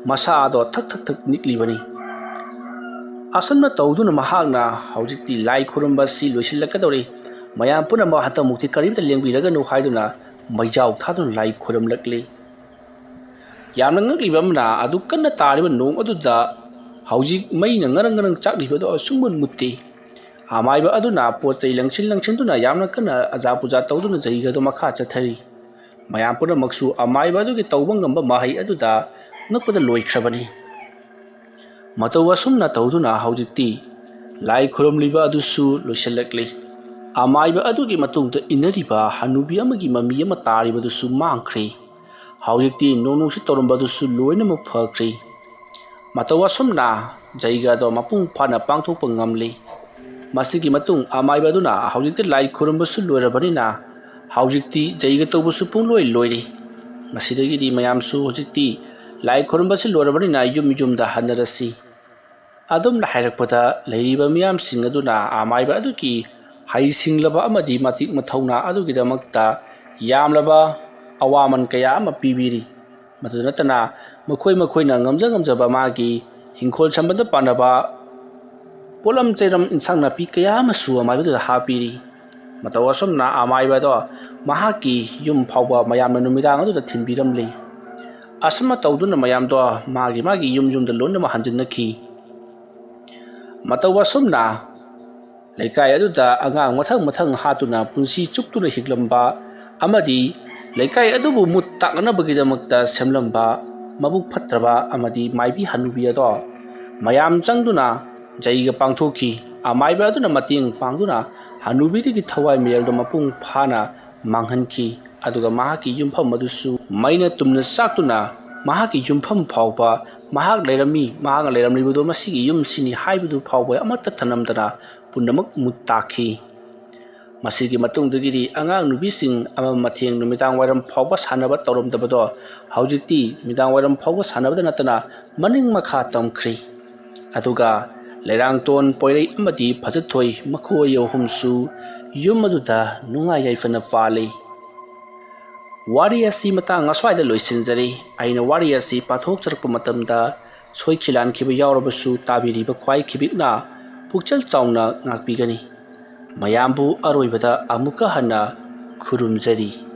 ꯃꯁꯥ ꯑꯗꯣ ꯊꯛ ꯊꯛ ꯊꯛ ꯅꯤꯛꯂꯤꯕꯅꯤ꯫ ꯑꯁꯨꯝꯅ ꯇꯧꯗꯨꯅ ꯃꯍꯥꯛꯅ ꯍꯧꯖꯤꯛꯇꯤ ꯂꯥꯏ ꯈꯨꯔꯨꯝꯕ ꯑꯁꯤ ꯂꯣꯏꯁꯤꯜꯂꯛꯀꯗꯧꯔꯤ꯫ ꯃꯌꯥꯝ ꯄꯨꯝꯅꯃꯛ ꯍꯟꯗꯛꯃꯨꯛꯇꯤ ꯀꯔꯤꯝꯇ ꯂꯦꯡꯕꯤꯔꯒꯅꯨ ꯍꯥꯏꯗꯨꯅ ꯃꯩꯖꯥꯎ ꯊꯥꯗꯨꯅ ꯂꯥꯏ ꯈꯨꯔꯨꯝꯂꯛꯂꯤ꯫ ꯌꯥꯝꯅ ꯉꯛꯂꯤꯕ ꯑꯃꯅ, ꯑꯗꯨ ꯀꯟꯅ ꯇꯥꯔꯤꯕ ꯅꯣꯡ ꯑꯗꯨꯗ ꯍꯧꯖꯤꯛ ꯃꯩꯅ ꯉꯔꯪ ꯉꯔꯪ ꯆꯥꯛꯂꯤꯕꯗꯣ ꯁꯨꯡꯃꯨꯠ ꯃꯨꯠꯇꯦ꯫ ꯑꯃꯥꯏꯕ ꯑꯗꯨꯅ ꯄꯣꯠ ꯆꯩ ꯂꯪꯁꯤꯟ ꯂꯪꯁꯤꯟꯗꯨꯅ ꯌꯥꯝꯅ ꯀꯟꯅ ꯑꯖꯥ ꯄꯨꯖꯥ ꯇꯧꯗꯨꯅ ꯖꯩꯒꯗꯨ ꯃꯈꯥ ꯆꯠꯊꯔꯤ꯫ ꯃꯌꯥꯝ ꯄꯨꯝꯅꯃꯛꯁꯨ ꯑꯃꯥꯏꯕ ꯑꯗꯨꯒꯤ ꯇꯧꯕ ꯉꯝꯕ ꯃꯍꯩ ꯑꯗꯨꯗ ꯉꯛꯄꯗ ꯂꯣꯏꯈ꯭ꯔꯕꯅꯤ꯫ ꯃꯇꯧ ꯑꯁꯨꯝꯅ ꯇꯧꯗꯨꯅ ꯍꯧꯖꯤꯛꯇꯤ ꯂꯥꯏ ꯈꯨꯔꯨꯝꯂꯤꯕ ꯑꯗꯨꯁꯨ ꯂꯣꯏꯁꯤꯜꯂꯛꯂꯤ꯫ ꯑꯃꯥꯏꯕ ꯑꯗꯨꯒꯤ ꯃꯇꯨꯡꯗ ꯏꯟꯅꯔꯤꯕ ꯍꯅꯨꯕꯤ ꯑꯃꯒꯤ ꯃꯃꯤ ꯑꯃ ꯇꯥꯔꯤꯕꯗꯨꯁꯨ ꯃꯥꯡꯈ꯭ꯔꯦ꯫ ꯍꯧꯖꯤꯛꯇꯤ ꯅꯣꯡ ꯅꯨꯡꯁꯤꯠ ꯇꯧꯔꯝꯕꯗꯨꯁꯨ ꯂꯣꯏꯅꯃꯛ ꯐꯈ꯭ꯔꯦ꯫ ꯃꯇꯧ ꯑꯁꯨꯝꯅ ꯖꯩꯒ ꯑꯗꯣ ꯃꯄꯨꯡ ꯐꯥꯅ ꯄꯥꯡꯊꯣꯛꯄ ꯉꯝꯂꯤ꯫ ꯃꯁꯤꯒꯤ ꯃꯇꯨꯡ ꯑꯃꯥꯏꯕ ꯑꯗꯨꯅ ꯍꯧꯖꯤꯛꯇꯤ ꯂꯥꯏ ꯈꯨꯔꯨꯝꯕꯁꯨ ꯂꯣꯏꯔꯕꯅꯤꯅ ꯍꯧꯖꯤꯛꯇꯤ ꯖꯩꯒ ꯇꯧꯕꯁꯨ ꯄꯨꯡꯂꯣꯏ ꯂꯣꯏꯔꯦ꯫ ꯃꯁꯤꯗꯒꯤꯗꯤ ꯃꯌꯥꯝꯁꯨ ꯍꯧꯖꯤꯛꯇꯤ ꯂꯥꯏ ꯈꯨꯔꯨꯝꯕꯁꯤ ꯂꯣꯏꯔꯕꯅꯤꯅ ꯌꯨꯝ ꯌꯨꯝꯗ ꯍꯟꯅꯔꯁꯤ꯫ ꯑꯗꯨꯝꯅ ꯍꯥꯏꯔꯛꯄꯗ ꯂꯩꯔꯤꯕ ꯃꯤꯌꯥꯝꯁꯤꯡ ꯑꯗꯨꯅ ꯑꯃꯥꯏꯕ ꯑꯗꯨꯒꯤ ꯍꯩꯁꯤꯡꯂꯕ ꯑꯃꯗꯤ ꯃꯇꯤꯛ ꯃꯊꯧꯅꯥ ꯑꯗꯨꯒꯤꯗꯃꯛꯇ ꯌꯥꯝꯂꯕ ꯑꯋꯥꯃꯟ ꯀꯌꯥ ꯑꯃ ꯄꯤꯕꯤꯔꯤ꯫ ꯃꯗꯨ ꯅꯠꯇꯅ ꯃꯈꯣꯏ ꯃꯈꯣꯏꯅ ꯉꯝꯖ ꯉꯝꯖꯕ ꯃꯥꯒꯤ ꯍꯤꯡꯈꯣꯜ ꯁꯝꯕꯟꯗ ꯄꯥꯟꯅꯕ ꯄꯣꯠꯂꯝ ꯆꯩꯔꯝ, ꯏꯟꯁꯥꯡ ꯅꯥꯄꯤ ꯀꯌꯥ ꯑꯃꯁꯨ ꯑꯃꯥꯏꯕꯗꯨꯗ ꯍꯥꯞꯄꯤꯔꯤ꯫ ꯃꯇꯧ ꯑꯁꯨꯝꯅ ꯑꯃꯥꯏꯕ ꯑꯗꯣ ꯃꯍꯥꯛꯀꯤ ꯌꯨꯝ ꯐꯥꯎꯕ ꯃꯌꯥꯝꯅ ꯅꯨꯃꯤꯗꯥꯡ ꯑꯗꯨꯗ ꯊꯤꯟꯕꯤꯔꯝꯂꯤ꯫ ꯑꯁꯨꯝꯅ ꯇꯧꯗꯨꯅ ꯃꯌꯥꯝꯗꯣ ꯃꯥꯒꯤ ꯃꯥꯒꯤ ꯌꯨꯝ ꯌꯨꯝꯗ ꯂꯣꯏꯅꯃꯛ ꯍꯟꯖꯤꯟꯅꯈꯤ꯫ ꯃꯇꯧ ꯑꯁꯨꯝꯅ ꯂꯩꯀꯥꯏ ꯑꯗꯨꯗ ꯑꯉꯥꯡ ꯃꯊꯪ ꯃꯊꯪ ꯍꯥꯠꯇꯨꯅ ꯄꯨꯟꯁꯤ ꯆꯨꯞꯇꯨꯅ ꯍꯤꯡꯂꯝꯕ ꯑꯃꯗꯤ ꯂꯩꯀꯥꯏ ꯑꯗꯨꯕꯨ ꯃꯨꯠ ꯇꯥꯛꯅꯅꯕꯒꯤꯗꯃꯛꯇ ꯁꯦꯝꯂꯝꯕ ꯃꯕꯨꯛ ꯐꯠꯇ꯭ꯔꯕ ꯑꯃꯗꯤ ꯃꯥꯏꯕꯤ ꯍꯅꯨꯕꯤ ꯑꯗꯣ ꯃꯌꯥꯝ ꯆꯪꯗꯨꯅ ꯖꯩꯒ ꯄꯥꯡꯊꯣꯛꯈꯤ꯫ ꯑꯃꯥꯏꯕ ꯑꯗꯨꯅ ꯃꯇꯦꯡ ꯄꯥꯡꯗꯨꯅ ꯍꯅꯨꯕꯤꯗꯨꯒꯤ ꯊꯋꯥꯏ ꯃꯌꯦꯜꯗꯣ ꯃꯄꯨꯡ ꯐꯥꯅ ꯃꯥꯡꯍꯟꯈꯤ꯫ ꯑꯗꯨꯒ ꯃꯍꯥꯛꯀꯤ ꯌꯨꯝꯐꯝ ꯑꯗꯨꯁꯨ ꯃꯩꯅ ꯇꯨꯝꯅ ꯆꯥꯛꯇꯨꯅ ꯃꯍꯥꯛꯀꯤ ꯌꯨꯝꯐꯝ ꯐꯥꯎꯕ ꯃꯍꯥꯛ ꯂꯩꯔꯝꯃꯤ, ꯃꯍꯥꯛꯅ ꯂꯩꯔꯝꯂꯤꯕꯗꯣ ꯃꯁꯤꯒꯤ ꯌꯨꯝꯁꯤꯅꯤ ꯍꯥꯏꯕꯗꯨ ꯐꯥꯎꯕ ꯑꯃꯠꯇ ꯊꯅꯝꯗꯅ ꯄꯨꯝꯅꯃꯛ ꯃꯨꯠ ꯇꯥꯈꯤ꯫ ꯃꯁꯤꯒꯤ ꯃꯇꯨꯡꯗꯒꯤꯗꯤ ꯑꯉꯥꯡ ꯅꯨꯄꯤꯁꯤꯡ ꯑꯃ ꯃꯊꯦꯡ ꯅꯨꯃꯤꯗꯥꯡ ꯋꯥꯏꯔꯝ ꯐꯥꯎꯕ ꯁꯥꯟꯅꯕ ꯇꯧꯔꯝꯗꯕꯗꯣ ꯍꯧꯖꯤꯛꯇꯤ ꯅꯨꯃꯤꯗꯥꯡ ꯋꯥꯏꯔꯝ ꯐꯥꯎꯕ ꯁꯥꯟꯅꯕꯗ ꯅꯠꯇꯅ ꯃꯅꯤꯡ ꯃꯈꯥ ꯇꯝꯈ꯭ꯔꯤ꯫ ꯑꯗꯨꯒ ꯂꯩꯔꯥꯡꯇꯣꯟ, ꯄꯣꯏꯔꯩ ꯑꯃꯗꯤ ꯐꯖꯊꯣꯏ ꯃꯈꯣꯏ ꯑꯍꯨꯝꯁꯨ ꯌꯨꯝ ꯑꯗꯨꯗ ꯅꯨꯡꯉꯥꯏ ꯌꯥꯏꯐꯅ ꯄꯥꯜꯂꯤ꯫ ꯋꯥꯔꯤ ꯑꯁꯤ ꯃꯇꯥꯡ ꯑꯁ꯭ꯋꯥꯏꯗ ꯂꯣꯏꯁꯤꯟꯖꯔꯤ꯫ ꯑꯩꯅ ꯋꯥꯔꯤ ꯑꯁꯤ ꯄꯥꯊꯣꯛꯆꯔꯛꯄ ꯃꯇꯝꯗ ꯁꯣꯏꯈꯤ ꯂꯥꯟꯈꯤꯕ ꯌꯥꯎꯔꯕꯁꯨ ꯇꯥꯕꯤꯔꯤꯕ ꯈ꯭ꯋꯥꯏ ꯈꯤꯕꯤꯛꯅ ꯄꯨꯛꯆꯦꯜ ꯆꯥꯎꯅ ꯉꯥꯛꯄꯤꯒꯅꯤ꯫ ꯃꯌꯥꯝꯕꯨ ꯑꯔꯣꯏꯕꯗ ꯑꯃꯨꯛꯀ ꯍꯟꯅ ꯈꯨꯔꯨꯝꯖꯔꯤ꯫